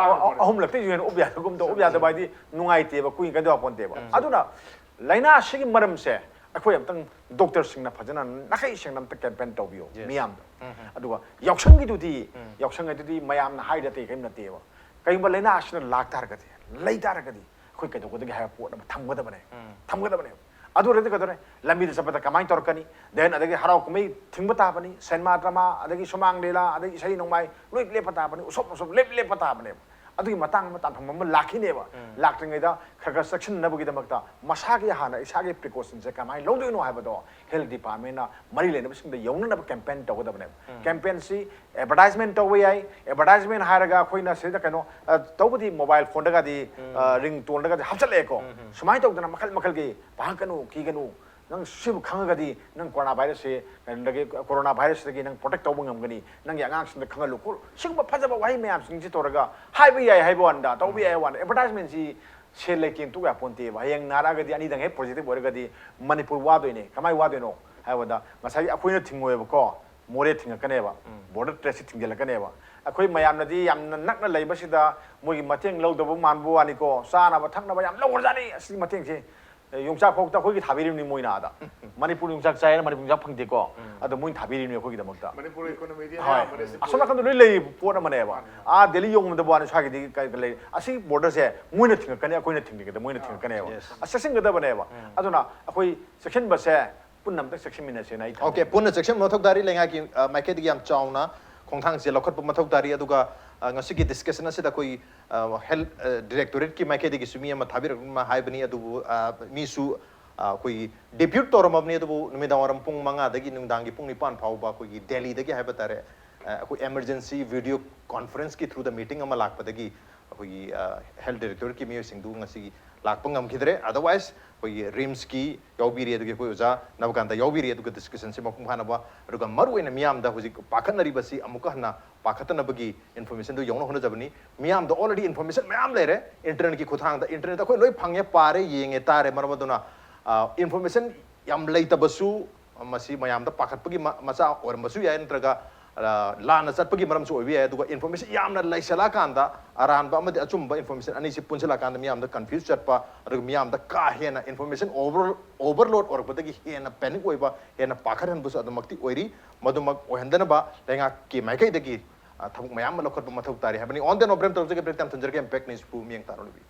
ꯑꯍꯨꯝꯂꯛꯇꯩꯁꯨ ꯍꯦꯟꯅ ꯎꯞ ꯌꯥꯗꯒꯨꯝ ꯇꯧ, ꯎꯞ ꯌꯥꯗꯕ ꯍꯥꯏꯗꯤ ꯅꯨꯡꯉꯥꯏꯇꯦꯕ, ꯀꯨꯏꯅ ꯀꯩꯗꯧ ꯌꯥꯄꯣꯟꯇꯦꯕ꯫ ꯑꯗꯨꯅ ꯂꯥꯏꯅꯥ ꯑꯁꯤꯒꯤ ꯃꯔꯝꯁꯦ ꯑꯩꯈꯣꯏ ꯑꯝꯇꯪ ꯗꯣꯛꯇꯔꯁꯤꯡꯅ ꯐꯖꯅ ꯅꯥꯈꯩ ꯁꯦꯡꯅ ꯑꯝꯇ ꯀꯦꯝꯄꯦꯟ ꯇꯧꯕꯤꯌꯨ ꯃꯤꯌꯥꯝꯗ꯫ ꯑꯗꯨꯒ ꯌꯥꯎꯁꯪꯒꯤꯗꯨꯗꯤ, ꯌꯥꯎꯁꯪ ꯍꯥꯏꯗꯨꯗꯤ ꯃꯌꯥꯝꯅ ꯍꯥꯏꯗ ꯑꯇꯩ ꯀꯔꯤꯝ ꯅꯠꯇꯦꯕ꯫ ꯀꯔꯤꯒꯨꯝꯕ ꯂꯥꯏꯅꯥ ꯑꯁꯤꯅ ꯂꯥꯛ ꯇꯥꯔꯒꯗꯤ, ꯂꯩ ꯇꯥꯔꯒꯗꯤ ꯑꯩꯈꯣꯏ ꯀꯩꯗꯧꯒꯗꯒꯦ ꯍꯥꯏꯕ ꯄꯣꯠ ꯑꯃ ꯊꯝꯒꯗꯕꯅꯦ꯫ ꯊꯝꯒꯗꯕꯅꯦ꯫ ꯑꯗꯨ ꯑꯣꯏꯔꯗꯤ ꯀꯩꯗꯧꯔꯦ? ꯂꯝꯕꯤꯗ ꯆꯠꯄꯗ ꯀꯃꯥꯏꯅ ꯇꯧꯔꯛꯀꯅꯤ? Then ꯑꯗꯒꯤ ꯍꯔꯥꯎ ꯀꯨꯝꯍꯩ ꯊꯤꯡꯕ ꯇꯥꯕꯅꯤ, ꯁꯤꯅꯦꯃꯥ ꯗ꯭ꯔꯃꯥ, ꯑꯗꯒꯤ ꯁꯨꯃꯥꯡ ꯂꯤꯂꯥ, ꯑꯗꯒꯤ ꯏꯁꯩ ꯅꯣꯡꯃꯥꯏ ꯂꯣꯏ ꯂꯦꯞꯄ ꯇꯥꯕꯅꯤ, ꯎꯁꯣꯞ ꯎꯁꯣꯞ ꯂꯦꯞ ꯂꯦꯞꯄ ꯇꯥꯕꯅꯦꯕ꯫ ꯑꯗꯨꯒꯤ ꯃꯇꯥꯡ ꯑꯃ ꯇꯥꯟꯐꯝ ꯑꯃ ꯂꯥꯛꯈꯤꯅꯦꯕ꯫ ꯂꯥꯛꯇ꯭ꯔꯤꯉꯩꯗ ꯈꯔ ꯈꯔ ꯆꯦꯛꯁꯤꯟꯅꯕꯒꯤꯗꯃꯛꯇ ꯃꯁꯥꯒꯤ ꯍꯥꯟꯅ ꯏꯁꯥꯒꯤ ꯄ꯭ꯔꯤꯀꯣꯁꯟꯁꯦ ꯀꯃꯥꯏꯅ ꯂꯧꯗꯣꯏꯅꯣ ꯍꯥꯏꯕꯗꯣ ꯍꯦꯜꯊ ꯗꯤꯄꯥꯔꯠꯃꯦꯟꯅ ꯃꯔꯤ ꯂꯩꯅꯕꯁꯤꯡꯗ ꯌꯧꯅꯅꯕ ꯀꯦꯝꯄꯦꯟ ꯇꯧꯒꯗꯕꯅꯦꯕ꯫ ꯀꯦꯝꯄꯦꯟꯁꯤ ꯑꯦꯗꯚꯔꯇꯥꯏꯖꯃꯦꯟ ꯇꯧꯕ ꯌꯥꯏ꯫ ꯑꯦꯗꯚꯔꯇꯥꯏꯖꯃꯦꯟ ꯍꯥꯏꯔꯒ ꯑꯩꯈꯣꯏꯅ ꯁꯤꯗ ꯀꯩꯅꯣ, ꯑ, ꯇꯧꯕꯗꯤ ꯃꯣꯕꯥꯏꯜ ꯐꯣꯟꯗꯒꯗꯤ, ꯑ, ꯔꯤꯡ ꯇꯣꯟꯗꯒꯗꯤ ꯍꯥꯞꯆꯜꯂꯛꯑꯦꯀꯣ꯫ ꯁꯨꯃꯥꯏꯅ ꯇꯧꯗꯅ ꯃꯈꯜ ꯃꯈꯜꯒꯤ ꯄꯥꯈꯠꯀꯅꯨ, ꯀꯤꯒꯅꯨ꯫ ꯅꯪ ꯁꯤꯕꯨ ꯈꯪꯉꯒꯗꯤ ꯅꯪ ꯀꯣꯔꯣꯅꯥ ꯚꯥꯏꯔꯁꯁꯦ, ꯑꯗꯒꯤ ꯀꯣꯔꯣꯅꯥ ꯚꯥꯏꯔꯁꯇꯒꯤ ꯅꯪ ꯄ꯭ꯔꯣꯇꯦꯛ ꯇꯧꯕ ꯉꯝꯒꯅꯤ, ꯅꯪꯒꯤ ꯑꯉꯥꯡꯁꯤꯡꯗ ꯈꯪꯍꯜꯂꯨ ꯈꯣꯠꯂꯨ, ꯁꯤꯒꯨꯝꯕ ꯐꯖꯕ ꯋꯥꯍꯩ ꯃꯌꯥꯝꯁꯤꯡꯁꯤ ꯇꯧꯔꯒ ꯍꯥꯏꯕ ꯌꯥꯏ ꯍꯥꯏꯕ ꯋꯥꯅꯤꯗ, ꯇꯧꯕ ꯌꯥꯏ ꯍꯥꯏꯕ ꯋꯥꯅꯤ꯫ ꯑꯦꯗꯚꯔꯇꯥꯏꯖꯃꯦꯟꯁꯤ ꯁꯦꯜ ꯂꯩꯇꯦꯡ ꯇꯣꯛ ꯌꯥꯄꯣꯟꯇꯦꯕ꯫ ꯍꯌꯦꯡ ꯅꯥꯔꯛꯑꯒꯗꯤ ꯑꯅꯤꯗꯪ ꯍꯦꯛ ꯄꯣꯖꯤꯇꯤꯚ ꯑꯣꯏꯔꯒꯗꯤ ꯃꯅꯤꯄꯨꯔ ꯋꯥꯗꯣꯏꯅꯦ꯫ ꯀꯃꯥꯏꯅ ꯋꯥꯗꯣꯏꯅꯣ ꯍꯥꯏꯕꯗ ꯉꯁꯥꯏꯒꯤ ꯑꯩꯈꯣꯏꯅ ꯊꯤꯡꯉꯣꯏꯕꯀꯣ, ꯃꯣꯔꯦ ꯊꯤꯡꯉꯛꯀꯅꯦꯕ, ꯕꯣꯔꯗꯔ ꯇ꯭ꯔꯦꯠꯁꯤ ꯊꯤꯡꯖꯤꯜꯂꯛꯀꯅꯦꯕ꯫ ꯑꯩꯈꯣꯏ ꯃꯌꯥꯝꯅꯗꯤ ꯌꯥꯝꯅ ꯅꯛꯅ ꯂꯩꯕꯁꯤꯗ ꯃꯣꯏꯒꯤ ꯃꯇꯦꯡ ꯂꯧꯗꯕ ꯃꯥꯟꯕ ꯋꯥꯅꯤꯀꯣ, ꯆꯥꯅꯕ ꯊꯛꯅꯕ ꯌꯥꯝ ꯂꯧꯈ꯭ꯔꯖꯥꯠꯅꯤ꯫ ꯑꯁꯤꯒꯤ ꯃꯇꯦꯡꯁꯤ ꯌꯣꯡꯆꯥꯛ ꯐꯥꯎꯗ ꯑꯩꯈꯣꯏꯒꯤ ꯊꯥꯕꯤꯔꯤꯕꯅꯤ ꯃꯣꯏꯅ ꯑꯥꯗ꯫ ꯃꯅꯤꯄꯨꯔ ꯌꯣꯡꯆꯥꯛ ꯆꯥꯏ ꯍꯥꯏꯅ ꯃꯅꯤꯄꯨꯔ ꯌꯣꯡꯆꯥꯛ ꯐꯪꯗꯦꯀꯣ, ꯑꯗꯣ ꯃꯣꯏꯅ ꯊꯥꯕꯤꯔꯤꯕꯅꯤ ꯑꯩꯈꯣꯏꯒꯤꯗꯃꯛꯇ꯫ ꯃꯅꯤꯄꯨꯔ ꯏꯀꯣꯅꯣꯃꯤꯗꯤ ꯍꯣꯏ꯫ ꯑꯌꯥꯝꯕꯅ ꯑꯁꯣꯝ ꯅꯥꯀꯟꯗ ꯂꯣꯏ ꯂꯩꯔꯤꯕ ꯄꯣꯠ ꯑꯃꯅꯦꯕ꯫ ꯑꯥ, ꯗꯦꯜꯂꯤ ꯌꯧꯕꯗꯕꯨ ꯋꯥꯅꯤ, ꯁ꯭ꯋꯥꯏꯒꯤꯗꯤ ꯀꯩ ꯀꯩ ꯂꯩ? ꯑꯁꯤ ꯕꯣꯔꯗꯔꯁꯦ ꯃꯣꯏꯅ ꯊꯤꯡꯉꯛꯀꯅꯤ, ꯑꯩꯈꯣꯏꯅ ꯊꯤꯡꯗ꯭ꯔꯤꯉꯩꯗ ꯃꯣꯏꯅ ꯊꯤꯡꯉꯛꯀꯅꯦꯕ꯫ ꯑꯁ, ꯆꯦꯛꯁꯤꯟꯒꯗꯕꯅꯦꯕ꯫ ꯑꯗꯨꯅ ꯑꯩꯈꯣꯏ ꯆꯦꯛꯁꯤꯟꯕꯁꯦ ꯄꯨꯟꯅ ꯑꯝꯇ ꯆꯦꯛꯁꯤꯟꯃꯤꯟꯅꯁꯦꯅ ꯑꯩ ꯊꯝꯖꯒꯦ꯫ ꯑꯣꯀꯦ, ꯄꯨꯟꯅ ꯆꯦꯛꯁꯤꯟꯕ ꯃꯊꯧ ꯇꯥꯔꯤ꯫ ꯂꯩꯉꯥꯛꯀꯤ, ꯑ, ꯃꯥꯏꯀꯩꯗꯒꯤ ꯌꯥꯝ ꯆꯥꯎꯅ ꯈꯣꯡꯊꯥꯡꯁꯦ ꯂꯧꯈꯠꯄ ꯃꯊꯧ ꯇꯥꯔꯤ꯫ ꯑꯗꯨꯒ, ꯑ, ꯉꯁꯤꯒꯤ ꯗꯤꯁꯀꯁꯟ ꯑꯁꯤꯗ ꯑꯩꯈꯣꯏ, ꯑ, ꯍꯦꯜꯊ, ꯑ, ꯗꯤꯔꯦꯛꯇꯣꯔꯦꯠꯀꯤ ꯃꯥꯏꯀꯩꯗꯒꯤꯁꯨ ꯃꯤ ꯑꯃ ꯊꯥꯕꯤꯔꯛꯅ ꯍꯥꯏꯕꯅꯤ꯫ ꯑꯗꯨꯕꯨ, ꯑ, ꯃꯤꯁꯨ, ꯑ, ꯑꯩꯈꯣꯏꯒꯤ ꯗꯦꯕ꯭ꯌꯨꯠ ꯇꯧꯔꯝꯃꯕꯅꯤ꯫ ꯑꯗꯨꯕꯨ ꯅꯨꯃꯤꯗꯥꯡ ꯋꯥꯏꯔꯝ ꯄꯨꯡ ꯃꯉꯥꯗꯒꯤ ꯅꯨꯡꯗꯥꯡꯒꯤ ꯄꯨꯡ ꯅꯤꯄꯥꯟ ꯐꯥꯎꯕ ꯑꯩꯈꯣꯏꯒꯤ ꯗꯦꯜꯂꯤꯗꯒꯤ ꯍꯥꯏꯕ ꯇꯥꯔꯦ, ꯑ, ꯑꯩꯈꯣꯏ ꯏꯃꯔꯖꯦꯟꯁꯤ ꯚꯤꯗꯤꯑꯣ ꯀꯣꯟꯐꯔꯦꯟꯁꯀꯤ ꯊ꯭ꯔꯨꯗ ꯃꯤꯇꯤꯡ ꯑꯃ ꯂꯥꯛꯄꯗꯒꯤ ꯑꯩꯈꯣꯏꯒꯤ, ꯑ, ꯍꯦꯜꯊ ꯗꯤꯔꯦꯛꯇꯣꯔꯦꯠꯀꯤ ꯃꯤꯑꯣꯏꯁꯤꯡꯗꯨ ꯉꯁꯤ ꯂꯥꯛꯄ ꯉꯝꯈꯤꯗ꯭ꯔꯦ꯫ ꯑꯗꯔꯋꯥꯏꯁ ꯑꯩꯈꯣꯏꯒꯤ ꯔꯤꯝꯁꯀꯤ ꯌꯥꯎꯕꯤꯔꯤ, ꯑꯗꯨꯒ ꯑꯩꯈꯣꯏ ꯑꯣꯖꯥ ꯅꯕꯀꯥꯟꯇ ꯌꯥꯎꯕꯤꯔꯤ꯫ ꯑꯗꯨꯒ ꯗꯤꯁꯀꯁꯟꯁꯤ ꯃꯄꯨꯡ ꯐꯥꯅꯕ, ꯑꯗꯨꯒ ꯃꯔꯨꯑꯣꯏꯅ ꯃꯤꯌꯥꯝꯗ ꯍꯧꯖꯤꯛ ꯄꯥꯈꯠꯅꯔꯤꯕꯁꯤ ꯑꯃꯨꯛꯀ ꯍꯟꯅ ꯄꯥꯈꯠꯇꯅꯕꯒꯤ ꯏꯟꯐꯣꯔꯃꯦꯁꯟꯗꯨ ꯌꯧꯅ ꯍꯣꯠꯅꯖꯕꯅꯤ꯫ ꯃꯤꯌꯥꯝꯗ already ꯏꯟꯐꯣꯔꯃꯦꯁꯟ ꯃꯌꯥꯝ ꯂꯩꯔꯦ ꯏꯟꯇꯔꯅꯦꯠꯀꯤ ꯈꯨꯠꯊꯥꯡꯗ꯫ ꯏꯟꯇꯔꯅꯦꯠꯇ ꯑꯩꯈꯣꯏ ꯂꯣꯏ ꯐꯪꯉꯦ, ꯄꯥꯔꯦ, ꯌꯦꯡꯉꯦ, ꯇꯥꯔꯦ꯫ ꯃꯔꯝ ꯑꯗꯨꯅ, ꯑ, ꯏꯟꯐꯣꯔꯃꯦꯁꯟ ꯌꯥꯝ ꯂꯩꯇꯕꯁꯨ, ꯃꯁꯤ ꯃꯌꯥꯝꯗ ꯄꯥꯈꯠꯄꯒꯤ ꯃ- ꯃꯆꯥꯛ ꯑꯣꯏꯔꯝꯕꯁꯨ ꯌꯥꯏ, ꯅꯠꯇ꯭ꯔꯒ ꯑ, ꯂꯥꯟꯅ ꯆꯠꯄꯒꯤ ꯃꯔꯝꯁꯨ ꯑꯣꯏꯕ ꯌꯥꯏ꯫ ꯑꯗꯨꯒ ꯏꯟꯐꯣꯔꯃꯦꯁꯟ ꯌꯥꯝꯅ ꯂꯩꯁꯜꯂꯛꯑꯀꯥꯟꯗ, ꯑꯔꯥꯟꯕ ꯑꯃꯗꯤ ꯑꯆꯨꯝꯕ ꯏꯟꯐꯣꯔꯃꯦꯁꯟ ꯑꯅꯤꯁꯤ ꯄꯨꯟꯁꯤꯜꯂꯛꯑꯀꯥꯟꯗ ꯃꯤꯌꯥꯝꯗ ꯀꯟꯐ꯭ꯌꯨꯁ ꯆꯠꯄ, ꯑꯗꯨꯒ ꯃꯤꯌꯥꯝꯗ ꯀꯥ ꯍꯦꯟꯅ ꯏꯟꯐꯣꯔꯃꯦꯁꯟ ꯑꯣꯚꯔ ꯑꯣꯚꯔꯂꯣꯗ ꯑꯣꯏꯔꯛꯄꯗꯒꯤ ꯍꯦꯟꯅ ꯄꯦꯅꯤꯛ ꯑꯣꯏꯕ, ꯍꯦꯟꯅ ꯄꯥꯈꯠꯍꯟꯕꯁꯨ ꯑꯗꯨꯃꯛꯇꯤ ꯑꯣꯏꯔꯤ꯫ ꯃꯗꯨꯃꯛ ꯑꯣꯏꯍꯟꯗꯅꯕ ꯂꯩꯉꯥꯛꯀꯤ ꯃꯥꯏꯀꯩꯗꯒꯤ ꯑ, ꯊꯕꯛ ꯃꯌꯥꯝ ꯑꯃ ꯂꯧꯈꯠꯄ ꯃꯊꯧ ꯇꯥꯔꯤ ꯍꯥꯏꯕꯅꯤ꯫ On the note, ꯕ꯭ꯔꯦꯛ ꯇꯧꯖꯒꯦ, ꯕ꯭ꯔꯦꯛ ꯇꯥꯏꯝ ꯊꯝꯖꯔꯒꯦ, ꯏꯝꯄꯦꯛ ꯅ꯭ꯌꯨꯁꯄꯨ ꯃꯤꯠꯌꯦꯡ ꯇꯥꯔꯣ ꯂꯩꯕꯤꯌꯨ꯫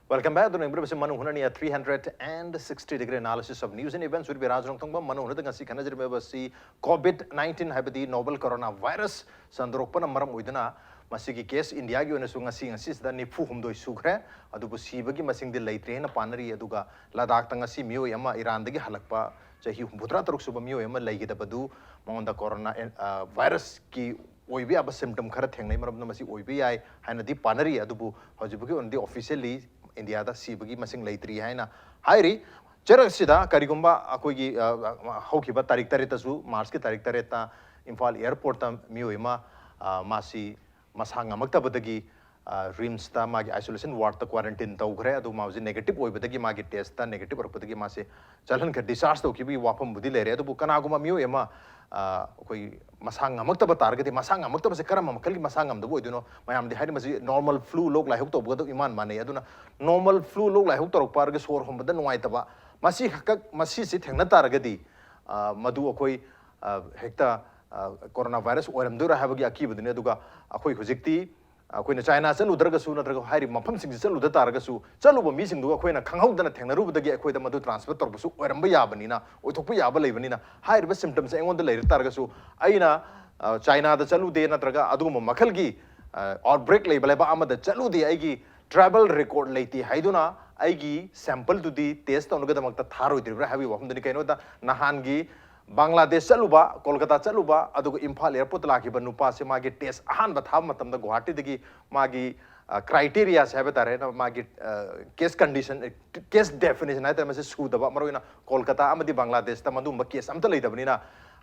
Welcome back. ꯑꯗꯨꯅ ꯌꯦꯡꯕꯤꯔꯤꯕꯁꯤ ꯃꯅꯨꯡ ꯍꯨꯠꯅꯅꯤ, three hundred and sixty degree analysis of news and events with ꯕꯤꯔꯥꯖ ꯔꯣꯡꯊꯣꯡꯕ꯫ ꯃꯅꯨꯡ ꯍꯨꯠꯅꯗ ꯉꯁꯤ ꯈꯟꯅꯖꯔꯤꯕ ꯑꯁꯤ ꯀꯣꯚꯤꯗ ꯅꯥꯏꯟꯇꯤꯟ, ꯍꯥꯏꯕꯗꯤ ꯅꯣꯕꯦꯜ ꯀꯣꯔꯣꯅꯥ ꯚꯥꯏꯔꯁ ꯁꯟꯗꯣꯔꯛꯄꯅ ꯃꯔꯝ ꯑꯣꯏꯗꯨꯅ ꯃꯁꯤꯒꯤ ꯀꯦꯁ ꯏꯟꯗꯤꯌꯥꯒꯤ ꯑꯣꯏꯅꯁꯨ ꯉꯁꯤ, ꯉꯁꯤꯁꯤꯗ ꯅꯤꯐꯨ ꯍꯨꯝꯗꯣꯏ ꯁꯨꯈ꯭ꯔꯦ꯫ ꯑꯗꯨꯕꯨ ꯁꯤꯕꯒꯤ ꯃꯁꯤꯡꯗꯤ ꯂꯩꯇ꯭ꯔꯦ ꯍꯥꯏꯅ ꯄꯥꯅꯔꯤ꯫ ꯑꯗꯨꯒ ꯂꯗꯥꯛꯇ ꯉꯁꯤ ꯃꯤꯑꯣꯏ ꯑꯃ, ꯏꯔꯥꯟꯗꯒꯤ ꯍꯜꯂꯛꯄ ꯆꯍꯤ ꯍꯨꯝꯐꯨꯇꯔꯥ ꯇꯔꯨꯛ ꯁꯨꯕ ꯃꯤꯑꯣꯏ ꯑꯃ ꯂꯩꯒꯗꯕꯗꯨ ꯃꯉꯣꯟꯗ ꯀꯣꯔꯣꯅꯥ ꯑꯦꯟ-, ꯑ, ꯚꯥꯏꯔꯁꯀꯤ ꯑꯣꯏꯕ ꯌꯥꯕ ꯁꯤꯝꯇꯝ ꯈꯔ ꯊꯦꯡꯅꯩ, ꯃꯔꯝꯅ ꯃꯁꯤ ꯑꯣꯏꯕ ꯌꯥꯏ ꯍꯥꯏꯅꯗꯤ ꯄꯥꯅꯔꯤ꯫ ꯑꯗꯨꯕꯨ ꯍꯧꯖꯤꯛ ꯐꯥꯎꯒꯤ ꯑꯣꯏꯅꯗꯤ ꯑꯣꯐꯤꯁꯤꯌꯦꯜꯂꯤ ꯏꯟꯗꯤꯌꯥꯗ ꯁꯤꯕꯒꯤ ꯃꯁꯤꯡ ꯂꯩꯇ꯭ꯔꯤ ꯍꯥꯏꯅ ꯍꯥꯏꯔꯤ꯫ ꯆꯩꯔꯛ ꯑꯁꯤꯗ ꯀꯔꯤꯒꯨꯝꯕ ꯑꯩꯈꯣꯏꯒꯤ, ꯑ, ꯑ, ꯍꯧꯈꯤꯕ ꯇꯥꯔꯤꯛ ꯇꯔꯦꯠꯇꯁꯨ, ꯃꯥꯔꯆꯀꯤ ꯇꯥꯔꯤꯛ ꯇꯔꯦꯠꯇ ꯏꯝꯐꯥꯜ ꯑꯦꯌꯔꯄꯣꯔꯠꯇ ꯃꯤꯑꯣꯏ ꯑꯃ, ꯑ, ꯃꯥꯁꯤ ꯃꯁꯥ ꯉꯝꯃꯛꯇꯕꯗꯒꯤ, ꯑ, ꯔꯤꯝꯁꯇ ꯃꯥꯒꯤ ꯑꯥꯏꯁꯣꯂꯦꯁꯟ ꯋꯥꯔꯗꯇ ꯀ꯭ꯋꯥꯔꯦꯟꯇꯤꯟ ꯇꯧꯈ꯭ꯔꯦ꯫ ꯑꯗꯨ ꯃꯥ ꯍꯧꯖꯤꯛ ꯅꯦꯒꯦꯇꯤꯚ ꯑꯣꯏꯕꯗꯒꯤ, ꯃꯥꯒꯤ ꯇꯦꯁꯇ ꯅꯦꯒꯦꯇꯤꯚ ꯑꯣꯏꯔꯛꯄꯗꯒꯤ ꯃꯥꯁꯦ ꯆꯠꯍꯟꯈ꯭ꯔꯦ, ꯗꯤꯁꯆꯥꯔꯖ ꯇꯧꯈꯤꯕꯒꯤ ꯋꯥꯐꯝꯕꯨꯗꯤ ꯂꯩꯔꯦ꯫ ꯑꯗꯨꯕꯨ ꯀꯅꯥꯒꯨꯝꯕ ꯃꯤꯑꯣꯏ ꯑꯃ, ꯑ, ꯑꯩꯈꯣꯏ ꯃꯁꯥ ꯉꯝꯃꯛꯇꯕ ꯇꯥꯔꯒꯗꯤ, ꯃꯁꯥ ꯉꯝꯃꯛꯇꯕꯁꯦ ꯀꯔꯝꯕ ꯃꯈꯜꯒꯤ ꯃꯁꯥ ꯉꯝꯗꯕ ꯑꯣꯏꯗꯣꯏꯅꯣ? ꯃꯌꯥꯝꯗꯤ ꯍꯥꯏꯗꯤ ꯃꯁꯤ ꯅꯣꯔꯃꯦꯜ ꯐ꯭ꯂꯨ, ꯂꯣꯛ ꯂꯥꯏꯍꯧ ꯇꯧꯕꯒ ꯑꯗꯨꯝ ꯏꯃꯥꯟ ꯃꯥꯟꯅꯩ꯫ ꯑꯗꯨꯅ ꯅꯣꯔꯃꯦꯜ ꯐ꯭ꯂꯨ, ꯂꯣꯛ ꯂꯥꯏꯍꯧ ꯇꯧꯔꯛꯄ ꯍꯥꯏꯔꯒ ꯁꯣꯔ ꯍꯣꯟꯕꯗ ꯅꯨꯡꯉꯥꯏꯇꯕ, ꯃꯁꯤ ꯈꯛ, ꯃꯁꯤꯁꯤ ꯊꯦꯡꯅ ꯇꯥꯔꯒꯗꯤ, ꯑ, ꯃꯗꯨ ꯑꯩꯈꯣꯏ, ꯑ, ꯍꯦꯛꯇ, ꯑ, ꯀꯣꯔꯣꯅꯥ ꯚꯥꯏꯔꯁ ꯑꯣꯏꯔꯝꯗꯣꯏꯔꯥ ꯍꯥꯏꯕꯒꯤ ꯑꯀꯤꯕꯗꯨꯅꯤ꯫ ꯑꯗꯨꯒ ꯑꯩꯈꯣꯏ ꯍꯧꯖꯤꯛꯇꯤ ꯑꯩꯈꯣꯏꯅ ꯆꯥꯏꯅꯥ ꯆꯠꯂꯨꯗ꯭ꯔꯒꯁꯨ, ꯅꯠꯇ꯭ꯔꯒ ꯍꯥꯏꯔꯤꯕ ꯃꯐꯝꯁꯤꯡꯁꯤ ꯆꯠꯂꯨꯗ ꯇꯥꯔꯒꯁꯨ, ꯆꯠꯂꯨꯕ ꯃꯤꯁꯤꯡꯗꯨꯒ ꯑꯩꯈꯣꯏꯅ ꯈꯪꯍꯧꯗꯅ ꯊꯦꯡꯅꯔꯨꯕꯗꯒꯤ ꯑꯩꯈꯣꯏꯗ ꯃꯗꯨ ꯇ꯭ꯔꯥꯟꯁꯃꯤꯠ ꯇꯧꯔꯛꯄꯁꯨ ꯑꯣꯏꯔꯝꯕ ꯌꯥꯕꯅꯤꯅ, ꯑꯣꯏꯊꯣꯛꯄ ꯌꯥꯕ ꯂꯩꯕꯅꯤꯅ, ꯍꯥꯏꯔꯤꯕ ꯁꯤꯝꯇꯝꯁꯦ ꯑꯩꯉꯣꯟꯗ ꯂꯩꯔ ꯇꯥꯔꯒꯁꯨ, ꯑꯩꯅ, ꯑ, ꯆꯥꯏꯅꯥꯗ ꯆꯠꯂꯨꯗꯦ, ꯅꯠꯇ꯭ꯔꯒ ꯑꯗꯨꯒꯨꯝꯕ ꯃꯈꯜꯒꯤ, ꯑ, ꯑꯥꯎꯠꯕ꯭ꯔꯦꯛ ꯂꯩꯕ ꯂꯩꯕꯥꯛ ꯑꯃꯗ ꯆꯠꯂꯨꯗꯦ, ꯑꯩꯒꯤ ꯇ꯭ꯔꯥꯚꯦꯜ ꯔꯦꯀꯣꯔꯗ ꯂꯩꯇꯦ ꯍꯥꯏꯗꯨꯅ ꯑꯩꯒꯤ ꯁꯦꯝꯄꯜꯗꯨꯗꯤ ꯇꯦꯁ ꯇꯧꯅꯕꯒꯤꯗꯃꯛꯇ ꯊꯥꯔꯣꯏꯗ꯭ꯔꯤꯕ꯭ꯔꯥ ꯍꯥꯏꯕꯒꯤ ꯋꯥꯐꯝꯗꯨꯅꯤ꯫ ꯀꯩꯅꯣꯗ ꯅꯍꯥꯟꯒꯤ ꯕꯪꯒ꯭ꯂꯥꯗꯦꯁ ꯆꯠꯂꯨꯕ, ꯀꯣꯜꯀꯇꯥ ꯆꯠꯂꯨꯕ, ꯑꯗꯨꯒ ꯏꯝꯐꯥꯜ ꯑꯦꯌꯔꯄꯣꯔꯠꯇ ꯂꯥꯛꯈꯤꯕ ꯅꯨꯄꯥꯁꯦ ꯃꯥꯒꯤ ꯇꯦꯁ ꯑꯍꯥꯟꯕ ꯊꯥꯕ ꯃꯇꯝꯗ ꯒꯨꯋꯥꯍꯥꯇꯤꯗꯒꯤ ꯃꯥꯒꯤ, ꯑ, ꯀ꯭ꯔꯥꯏꯇꯦꯔꯤꯌꯥꯁꯦ ꯍꯥꯏꯕ ꯇꯥꯔꯦ, ꯃꯥꯒꯤ, ꯑ, ꯀꯦꯁ ꯀꯟꯗꯤꯁꯟ, ꯑ, ꯀꯦꯁ ꯗꯦꯐꯤꯅꯤꯁꯟ ꯍꯥꯏ ꯇꯥꯔꯦ, ꯃꯁꯤ ꯁꯨꯗꯕ, ꯃꯔꯨꯑꯣꯏꯅ ꯀꯣꯜꯀꯇꯥ ꯑꯃꯗꯤ ꯕꯪꯒ꯭ꯂꯥꯗꯦꯁꯇ ꯃꯗꯨꯒꯨꯝꯕ ꯀꯦꯁ ꯑꯝꯇ ꯂꯩꯇꯕꯅꯤꯅ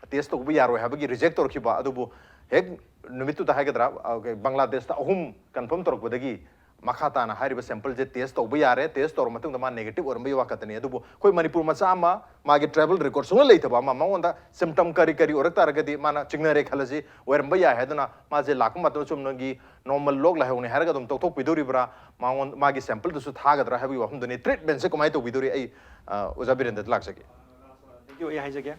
ꯇꯦꯁ ꯇꯧꯕ ꯌꯥꯔꯣꯏ ꯍꯥꯏꯕꯒꯤ ꯔꯤꯖꯦꯛ ꯇꯧꯔꯛꯈꯤꯕ꯫ ꯑꯗꯨꯕꯨ ꯍꯦꯛ ꯅꯨꯃꯤꯠꯇꯨꯗ ꯍꯥꯏꯒꯗ꯭ꯔꯥ, ꯑ, ꯕꯪꯒ꯭ꯂꯥꯗꯦꯁꯇ ꯑꯍꯨꯝ ꯀꯟꯐꯥꯔꯝ ꯇꯧꯔꯛꯄꯗꯒꯤ ꯃꯈꯥ ꯇꯥꯅ ꯍꯥꯏꯔꯤꯕ sample ꯁꯦ test ꯇꯧꯕ ꯌꯥꯔꯦ, test ꯇꯧꯔ ꯃꯇꯨꯡꯗ ꯃꯥ negative ꯑꯣꯏꯔꯝꯕꯒꯤ ꯋꯥ ꯈꯛꯇꯅꯤ꯫ ꯑꯗꯨꯕꯨ ꯑꯩꯈꯣꯏ ꯃꯅꯤꯄꯨꯔ ꯃꯆꯥ ꯑꯃ, ꯃꯥꯒꯤ travel record ꯁꯨꯡꯂꯩ ꯂꯩꯇꯕ ꯑꯃ, ꯃꯉꯣꯟꯗ symptom ꯀꯔꯤ ꯀꯔꯤ ꯑꯣꯏꯔꯛ ꯇꯥꯔꯒꯗꯤ ꯃꯥꯅ ꯆꯤꯡꯅꯔꯦ ꯈꯜꯂꯁꯤ, ꯑꯣꯏꯔꯝꯕ ꯌꯥꯏ ꯍꯥꯏꯗꯨꯅ ꯃꯥꯁꯦ ꯂꯥꯛꯄ ꯃꯇꯝꯗ ꯆꯨꯝꯅꯒꯤ normal ꯂꯣꯛ ꯂꯥꯏꯍꯧꯅꯤ ꯍꯥꯏꯔꯒ ꯑꯗꯨꯝ ꯇꯣꯛꯊꯣꯛꯄꯤꯗꯣꯔꯤꯕ꯭ꯔꯥ, ꯃꯉꯣꯟ-, ꯃꯥꯒꯤ sample ꯗꯨꯁꯨ ꯊꯥꯒꯗ꯭ꯔꯥ ꯍꯥꯏꯕꯒꯤ ꯋꯥꯐꯝꯗꯨꯅꯤ꯫ Treatment ꯁꯦ ꯀꯃꯥꯏꯅ ꯇꯧꯕꯤꯗꯣꯔꯤ? ꯑꯩ, ꯑ, ꯑꯣꯖꯥ ꯕꯤꯔꯦꯟꯗ꯭ꯔꯗ ꯂꯥꯛꯆꯒꯦ꯫ Thank you, ꯑꯩ ꯍꯥꯏꯖꯒꯦ꯫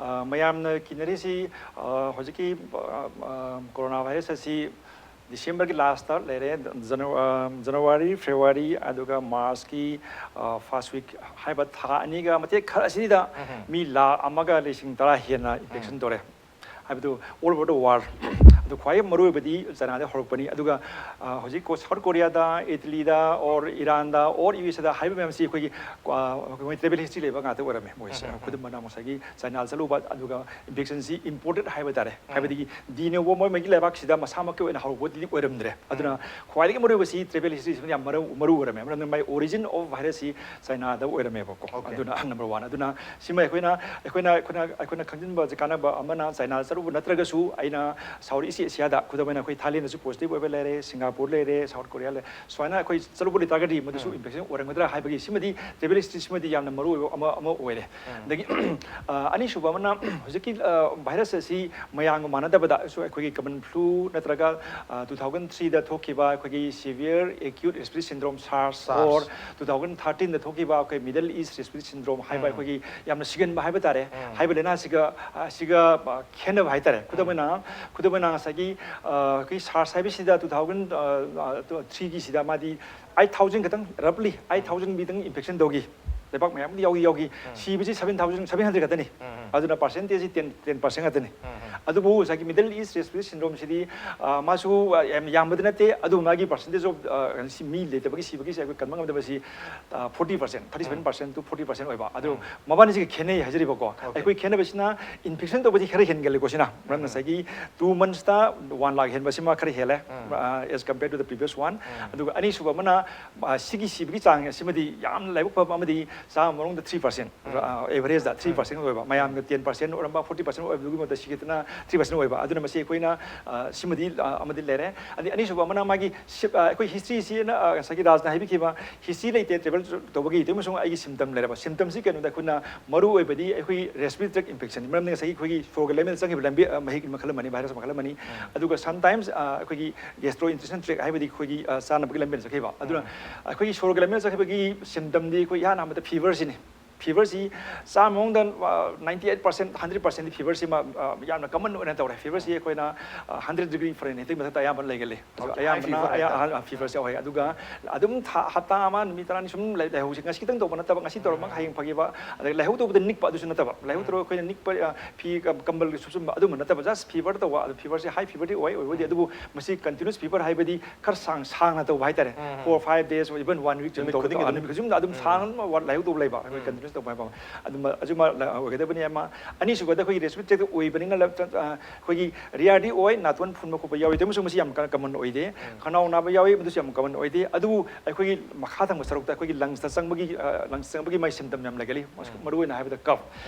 ꯑ, ꯃꯌꯥꯝꯅ ꯀꯤꯅꯔꯤꯁꯤ, ꯑ, ꯍꯧꯖꯤꯛꯀꯤ, ꯑ, ꯑ, corona virus ꯑꯁꯤ December ꯒꯤ last ꯇ ꯂꯩꯔꯦ, Janu-, ꯑ, January, February, ꯑꯗꯨꯒ March ꯀꯤ, ꯑ, first week ꯍꯥꯏꯕ ꯊꯥ ꯑꯅꯤꯒ ꯃꯇꯦꯛ ꯈꯔ ꯑꯁꯤꯗ ꯃꯤ ꯂꯥꯈ ꯑꯃꯒ ꯂꯤꯁꯤꯡ ꯇꯔꯥ ꯍꯦꯟꯅ infection ꯇꯧꯔꯦ꯫ ꯍꯥꯏꯕꯗꯨ all over the world꯫ ꯑꯗꯨ ꯈ꯭ꯋꯥꯏ ꯃꯔꯨꯑꯣꯏꯕꯗꯤ ꯆꯥꯏꯅꯥꯗ ꯍꯧꯔꯛꯄꯅꯤ꯫ ꯑꯗꯨꯒ, ꯑ, ꯍꯧꯖꯤꯛ ꯀꯣ-, South Korea the, Italy the, or Iran the, or U S A ꯗ ꯍꯥꯏꯕ ꯃꯌꯥꯝꯁꯤ ꯑꯩꯈꯣꯏꯒꯤ, ꯑ, ꯑꯩꯈꯣꯏ travel history ꯂꯩꯕ ꯉꯥꯛꯇ ꯑꯣꯏꯔꯝꯃꯦ ꯃꯣꯏꯁꯦ꯫ ꯈꯨꯗꯝ ꯑꯣꯏꯅ ꯉꯁꯥꯏꯒꯤ ꯆꯥꯏꯅꯥꯗ ꯆꯠꯂꯨꯕ, ꯑꯗꯨꯒ infection ꯁꯤ imported ꯍꯥꯏꯕ ꯇꯥꯔꯦ꯫ ꯍꯥꯏꯕꯗꯤ de novo ꯃꯣꯏ ꯃꯣꯏꯒꯤ ꯂꯩꯕꯥꯛꯁꯤꯗ ꯃꯁꯥꯃꯛꯀꯤ ꯑꯣꯏꯅ ꯍꯧꯔꯛꯄꯗꯤ ꯑꯣꯏꯔꯝꯗ꯭ꯔꯦ꯫ ꯑꯗꯨꯅ ꯈ꯭ꯋꯥꯏꯗꯒꯤ ꯃꯔꯨꯑꯣꯏꯕꯁꯤ travel history ꯁꯤꯃ ꯌꯥꯝ ꯃꯔꯨ, ꯃꯔꯨ ꯑꯣꯏꯔꯝꯃꯦ꯫ ꯃꯔꯝꯗꯤ ꯃꯥꯏ origin of virus ꯁꯤ ꯆꯥꯏꯅꯥꯗ ꯑꯣꯏꯔꯝꯃꯦꯕꯀꯣ꯫ ꯑꯗꯨꯅ number one꯫ ꯑꯗꯨꯅ ꯁꯤꯃ ꯑꯩꯈꯣꯏꯅ, ꯑꯩꯈꯣꯏꯅ, ꯑꯩꯈꯣꯏꯅ, ꯑꯩꯈꯣꯏꯅ ꯈꯪꯖꯤꯟꯕꯁꯦ ꯀꯥꯟꯅꯕ ꯑꯃꯅ, ꯆꯥꯏꯅꯥꯗ ꯆꯠꯂꯨꯕ ꯅꯠꯇ꯭ꯔꯒꯁꯨ ꯑꯩꯅ South East Asia ꯗ, ꯈꯨꯗꯝ ꯑꯣꯏꯅ ꯑꯩꯈꯣꯏ Thailand ꯗꯁꯨ positive ꯑꯣꯏꯕ ꯂꯩꯔꯦ, Singapore ꯂꯩꯔꯦ, South Korea ꯂꯩꯔꯦ, ꯁꯨꯃꯥꯏꯅ ꯑꯩꯈꯣꯏ ꯆꯠꯂꯨꯕ ꯂꯩꯇꯥꯔꯒꯗꯤ ꯃꯗꯨꯁꯨ infection ꯑꯣꯏꯔꯝꯒꯗ꯭ꯔꯥ ꯍꯥꯏꯕꯒꯤ ꯁꯤꯃꯗꯤ travel history ꯁꯤꯃꯗꯤ ꯌꯥꯝꯅ ꯃꯔꯨꯑꯣꯏꯕ ꯑꯃ, ꯑꯃ ꯑꯣꯏꯔꯦ꯫ ꯑꯗꯒꯤ, ꯑ, ꯑꯅꯤꯁꯨꯕ ꯑꯃꯅ ꯍꯧꯖꯤꯛꯀꯤ, ꯑ, virus ꯑꯁꯤ ꯃꯌꯥꯝꯒ ꯃꯥꯟꯅꯗꯕꯗꯁꯨ ꯑꯩꯈꯣꯏꯒꯤ common flu ꯅꯠꯇ꯭ꯔꯒ, ꯑ, two thousand three ꯗ ꯊꯣꯛꯈꯤꯕ ꯑꯩꯈꯣꯏꯒꯤ severe acute respiratory syndrome, SARS, or two thousand thirteen ꯗ ꯊꯣꯛꯈꯤꯕ ꯑꯩꯈꯣꯏ Middle East respiratory syndrome ꯍꯥꯏꯕ ꯑꯩꯈꯣꯏꯒꯤ ꯌꯥꯝꯅ ꯁꯤꯒꯟꯕ ꯍꯥꯏꯕ ꯇꯥꯔꯦ꯫ ꯍꯥꯏꯕ ꯂꯥꯏꯅꯥꯁꯤꯒ, ꯑ, ꯁꯤꯒ, ꯑ, ꯈꯦꯠꯅꯕ ꯍꯥꯏ ꯇꯥꯔꯦ꯫ ꯈꯨꯗꯝ ꯑꯣꯏꯅ, ꯈꯨꯗꯝ ꯑꯣꯏꯅ ꯉꯁꯥꯏꯒꯤ, ꯑ, ꯑꯩꯈꯣꯏ SARS ꯍꯥꯏꯕꯁꯤꯗ two thousand, ꯑ, ꯑ, three ꯒꯤꯁꯤꯗ ꯃꯥꯗꯤ eight thousand ꯈꯛꯇꯪ, roughly eight thousand ꯃꯤꯇꯪ infection ꯇꯧꯈꯤ꯫ ꯂꯩꯕꯥꯛ ꯃꯌꯥꯝꯗꯤ ꯌꯥꯎꯗꯤ ꯌꯥꯎꯈꯤ꯫ ꯁꯤꯕꯁꯤ seven thousand, seven hundred ꯈꯛꯇꯅꯤ꯫ ꯑꯗꯨꯅ percentage ꯁꯤ ten, ten percent ꯈꯛꯇꯅꯤ꯫ ꯑꯗꯨꯕꯨ ꯉꯁꯥꯏꯒꯤ Middle East respiratory syndrome ꯁꯤꯗꯤ, ꯑ, ꯃꯥꯁꯨ, ꯑ, ꯌꯥꯝ ꯌꯥꯝꯕꯗꯤ ꯅꯠꯇꯦ, ꯑꯗꯨꯕꯨ ꯃꯥꯒꯤ percentage of, ꯑ, ꯁꯤ ꯃꯤ ꯂꯩꯇꯕꯒꯤ ꯁꯤꯕꯒꯤꯁꯦ ꯑꯩꯈꯣꯏ ꯀꯟꯕ ꯉꯝꯗꯕꯁꯤ, ꯑ, forty percent, thirty seven percent to forty percent ꯑꯣꯏꯕ꯫ ꯑꯗꯨ ꯃꯕꯥꯅꯤꯁꯤꯒ ꯈꯦꯠꯅꯩ ꯍꯥꯏꯖꯔꯤꯕꯀꯣ꯫ ꯑꯩꯈꯣꯏ ꯈꯦꯠꯅꯕꯁꯤꯅ infection ꯇꯧꯕꯗꯤ ꯈꯔ ꯍꯦꯟꯒꯜꯂꯤꯀꯣ ꯁꯤꯅ꯫ ꯃꯔꯝ ꯉꯁꯥꯏꯒꯤ two months ꯇ one lakh ꯍꯦꯟꯕꯁꯤꯃ ꯈꯔ ꯍꯦꯜꯂꯦ, ꯑ, as compared to the previous one꯫ ꯑꯗꯨꯒ ꯑꯅꯤꯁꯨꯕ ꯑꯃꯅ, ꯑ, ꯁꯤꯒꯤ ꯁꯤꯕꯒꯤ ꯆꯥꯡ ꯑꯁꯤꯃꯗꯤ ꯌꯥꯝꯅ ꯂꯥꯏꯕꯛ ꯐꯕ ꯑꯃꯗꯤ ꯆꯥꯝꯃ ꯃꯅꯨꯡꯗ three percent, ꯑ, average ꯗ three percent ꯑꯣꯏꯕ, ꯃꯌꯥꯝꯅ ten percent ꯑꯣꯏꯔꯝꯕ, forty percent ꯑꯣꯏꯕꯗꯨꯒꯤ ꯃꯍꯨꯠꯇ ꯁꯤꯈꯤꯗꯅ ꯊ꯭ꯔꯤ ꯄꯥꯔꯁꯦꯟ ꯑꯣꯏꯕ꯫ ꯑꯗꯨꯅ ꯃꯁꯤ ꯑꯩꯈꯣꯏꯅ, ꯑ, ꯁꯤꯃꯗꯤ, ꯑ, ꯑꯃꯗꯤ ꯂꯩꯔꯦ꯫ ꯑꯗꯩ ꯑꯅꯤꯁꯨꯕ ꯑꯃꯅ ꯃꯥꯒꯤ ꯁꯤ-, ꯑ, ꯑꯩꯈꯣꯏ ꯍꯤꯁꯇ꯭ꯔꯤꯁꯤꯅ, ꯑ, ꯉꯁꯥꯏꯒꯤ ꯔꯥꯖꯅ ꯍꯥꯏꯕꯤꯈꯤꯕ ꯍꯤꯁꯇ꯭ꯔꯤ ꯂꯩꯇꯦ ꯇ꯭ꯔꯦꯕꯦꯜ ꯇꯧꯕꯒꯤ, ꯑꯗꯨ ꯑꯃꯁꯨꯡ ꯑꯩꯒꯤ ꯁꯤꯝꯇꯝ ꯂꯩꯔꯕ꯫ ꯁꯤꯝꯇꯝꯁꯤ ꯀꯩꯅꯣꯗ ꯑꯩꯈꯣꯏꯅ ꯃꯔꯨ ꯑꯣꯏꯕꯗꯤ ꯑꯩꯈꯣꯏꯒꯤ ꯔꯦꯁꯄꯤꯔꯦꯇꯔꯤ ꯇ꯭ꯔꯦꯛ ꯏꯟꯐꯦꯛꯁꯟ, ꯃꯔꯝꯗꯤ ꯉꯁꯥꯏꯒꯤ ꯑꯩꯈꯣꯏꯒꯤ ꯁꯣꯔꯒ ꯂꯦꯃꯦꯟꯗ ꯆꯪꯈꯤꯕ ꯂꯝꯕꯤ, ꯑ, ꯃꯍꯤꯛ ꯃꯈꯜ ꯑꯃꯅꯤ, ꯚꯥꯏꯔꯁ ꯃꯈꯜ ꯑꯃꯅꯤ꯫ ꯑꯗꯨꯒ ꯁꯝꯇꯥꯏꯝꯁ, ꯑ, ꯑꯩꯈꯣꯏꯒꯤ ꯒꯦꯁꯇ꯭ꯔꯣ ꯏꯟꯇꯦꯁꯇꯥꯏꯅꯦꯜ ꯇ꯭ꯔꯦꯛ ꯍꯥꯏꯕꯗꯤ ꯑꯩꯈꯣꯏꯒꯤ, ꯑ, ꯆꯥꯅꯕꯒꯤ ꯂꯝꯕꯤꯗ ꯆꯠꯈꯤꯕ꯫ ꯑꯗꯨꯅ ꯑꯩꯈꯣꯏꯒꯤ ꯁꯣꯔꯒ ꯂꯦꯃꯦꯟꯗ ꯆꯠꯈꯤꯕꯒꯤ ꯁꯤꯝꯇꯝꯗꯤ ꯑꯩꯈꯣꯏ ꯏꯍꯥꯟ ꯑꯍꯥꯟꯕꯗ ꯐꯤꯚꯔꯁꯤꯅꯤ꯫ ꯐꯤꯚꯔꯁꯤ ꯆꯥꯝꯃ ꯃꯅꯨꯡꯗ, ꯑ, ꯅꯥꯏꯟꯇꯤ ꯑꯩꯠ ꯄꯥꯔꯁꯦꯟ, ꯍꯟꯗ꯭ꯔꯦꯠ ꯄꯥꯔꯁꯦꯟꯗꯤ ꯐꯤꯚꯔꯁꯤꯃ, ꯑ, ꯌꯥꯝꯅ ꯀꯃꯟ ꯑꯣꯏꯅ ꯇꯧꯔꯦ꯫ ꯐꯤꯚꯔꯁꯤ ꯑꯩꯈꯣꯏꯅ, ꯑ, ꯍꯟꯗ꯭ꯔꯦꯠ ꯗꯤꯒ꯭ꯔꯤ ꯐꯥꯔꯦꯟꯍꯥꯏꯠꯇꯒꯤ ꯃꯊꯛꯇ ꯑꯌꯥꯝꯕ ꯂꯩꯒꯜꯂꯤ꯫ ꯑꯗꯨ Okay, high ꯑꯌꯥꯝꯕꯅ fever ꯑꯌꯥ-, ꯍꯥꯏꯇꯥꯔꯦ꯫ ꯑ, ꯑ, ꯐꯤꯚꯔꯁꯦ ꯑꯣꯏ꯫ ꯑꯗꯨꯒ ꯑꯗꯨꯝ ꯊꯥ, ꯍꯞꯇꯥ ꯑꯃ, ꯅꯨꯃꯤꯠ ꯇꯔꯥꯅꯤ ꯁꯨꯝ ꯂꯩ-, ꯂꯥꯏꯍꯧꯁꯦ ꯉꯁꯤ ꯈꯤꯇꯪ ꯇꯧꯕ ꯅꯠꯇꯕ, ꯉꯁꯤ ꯇꯧꯔꯝꯃꯒ ꯍꯌꯦꯡ ꯐꯈꯤꯕ, ꯑꯗꯒꯤ ꯂꯥꯏꯍꯧ ꯇꯧꯕꯗ ꯅꯤꯛꯄ, ꯑꯗꯨꯁꯨ ꯅꯠꯇꯕ꯫ ꯂꯥꯏꯍꯧ ꯇꯧꯔꯒ ꯑꯩꯈꯣꯏꯅ ꯅꯤꯛꯄ, ꯑ, ꯐꯤ, ꯀ-, ꯀꯝꯕꯜꯒ ꯁꯨꯞꯆꯟꯕ, ꯑꯗꯨꯝꯕ ꯅꯠꯇꯕ, just ꯐꯤꯚꯔ ꯇꯧꯕ꯫ ꯑꯗꯨ ꯐꯤꯚꯔꯁꯦ ꯍꯥꯏ ꯐꯤꯚꯔꯗꯤ ꯑꯣꯏ, ꯑꯣꯏꯕꯨꯗꯤ, ꯑꯗꯨꯕꯨ ꯃꯁꯤ ꯀꯟꯇꯤꯅ꯭ꯌꯨꯁ ꯐꯤꯚꯔ ꯍꯥꯏꯕꯗꯤ ꯈꯔ ꯁꯥꯡ ꯁꯥꯡꯅ ꯇꯧꯕ ꯍꯥꯏꯇꯥꯔꯦ꯫ Four, five days, even one week ꯅꯨꯃꯤꯠ ꯇꯧꯕ, ꯈꯨꯗꯤꯡꯒꯤ ꯑ, ꯑꯗꯨꯝ? ꯅꯨꯃꯤꯠ ꯈꯨꯗꯤꯡꯗ ꯑꯗꯨꯝ ꯁꯥꯡꯅ ꯂꯥꯏꯍꯧ ꯇꯧꯕ ꯂꯩꯕ, ꯑꯩꯈꯣꯏ ꯀꯟꯇꯤꯅ꯭ꯌꯨꯁ ꯇꯧꯕ ꯍꯥꯏꯕ ꯑꯃ꯫ ꯑꯗꯨꯃ, ꯑꯗꯨꯃ ꯂ-, ꯑꯣꯏꯒꯗꯕꯅꯤ ꯑꯃ꯫ ꯑꯅꯤꯁꯨꯕꯗ ꯑꯩꯈꯣꯏꯒꯤ ꯔꯦꯁꯄꯤꯔꯦꯇꯔꯤ ꯑꯣꯏꯕꯅꯤꯅ ꯂ-, ꯑ, ꯑꯩꯈꯣꯏꯒꯤ ꯔꯤꯌꯥꯔꯗꯤ ꯑꯣꯏ, ꯅꯥꯇꯣꯟ ꯐꯨꯟꯕ ꯈꯣꯠꯄ ꯌꯥꯎꯏ, ꯑꯗꯨ ꯑꯃꯁꯨ ꯃꯁꯤ ꯌꯥꯝ ꯀ-, ꯀꯃꯟ ꯑꯣꯏꯗꯦ꯫ ꯈꯅꯥꯎ ꯅꯥꯕ ꯌꯥꯎꯏ, ꯃꯗꯨꯁꯨ ꯌꯥꯝ ꯀꯃꯟ ꯑꯣꯏꯗꯦ꯫ ꯑꯗꯨꯕꯨ ꯑꯩꯈꯣꯏꯒꯤ ꯃꯈꯥ ꯊꯪꯕ ꯁꯔꯨꯛꯇ ꯑꯩꯈꯣꯏꯒꯤ ꯂꯪꯁꯇ ꯆꯪꯕꯒꯤ, ꯑ, ꯂꯪꯁ ꯆꯪꯕꯒꯤ ꯃꯥꯏ ꯁꯤꯝꯇꯝ ꯌꯥꯝ ꯂꯩꯒꯜꯂꯤ꯫ ꯃꯔꯨꯑꯣꯏꯅ ꯍꯥꯏꯕꯗ ꯀꯞ꯫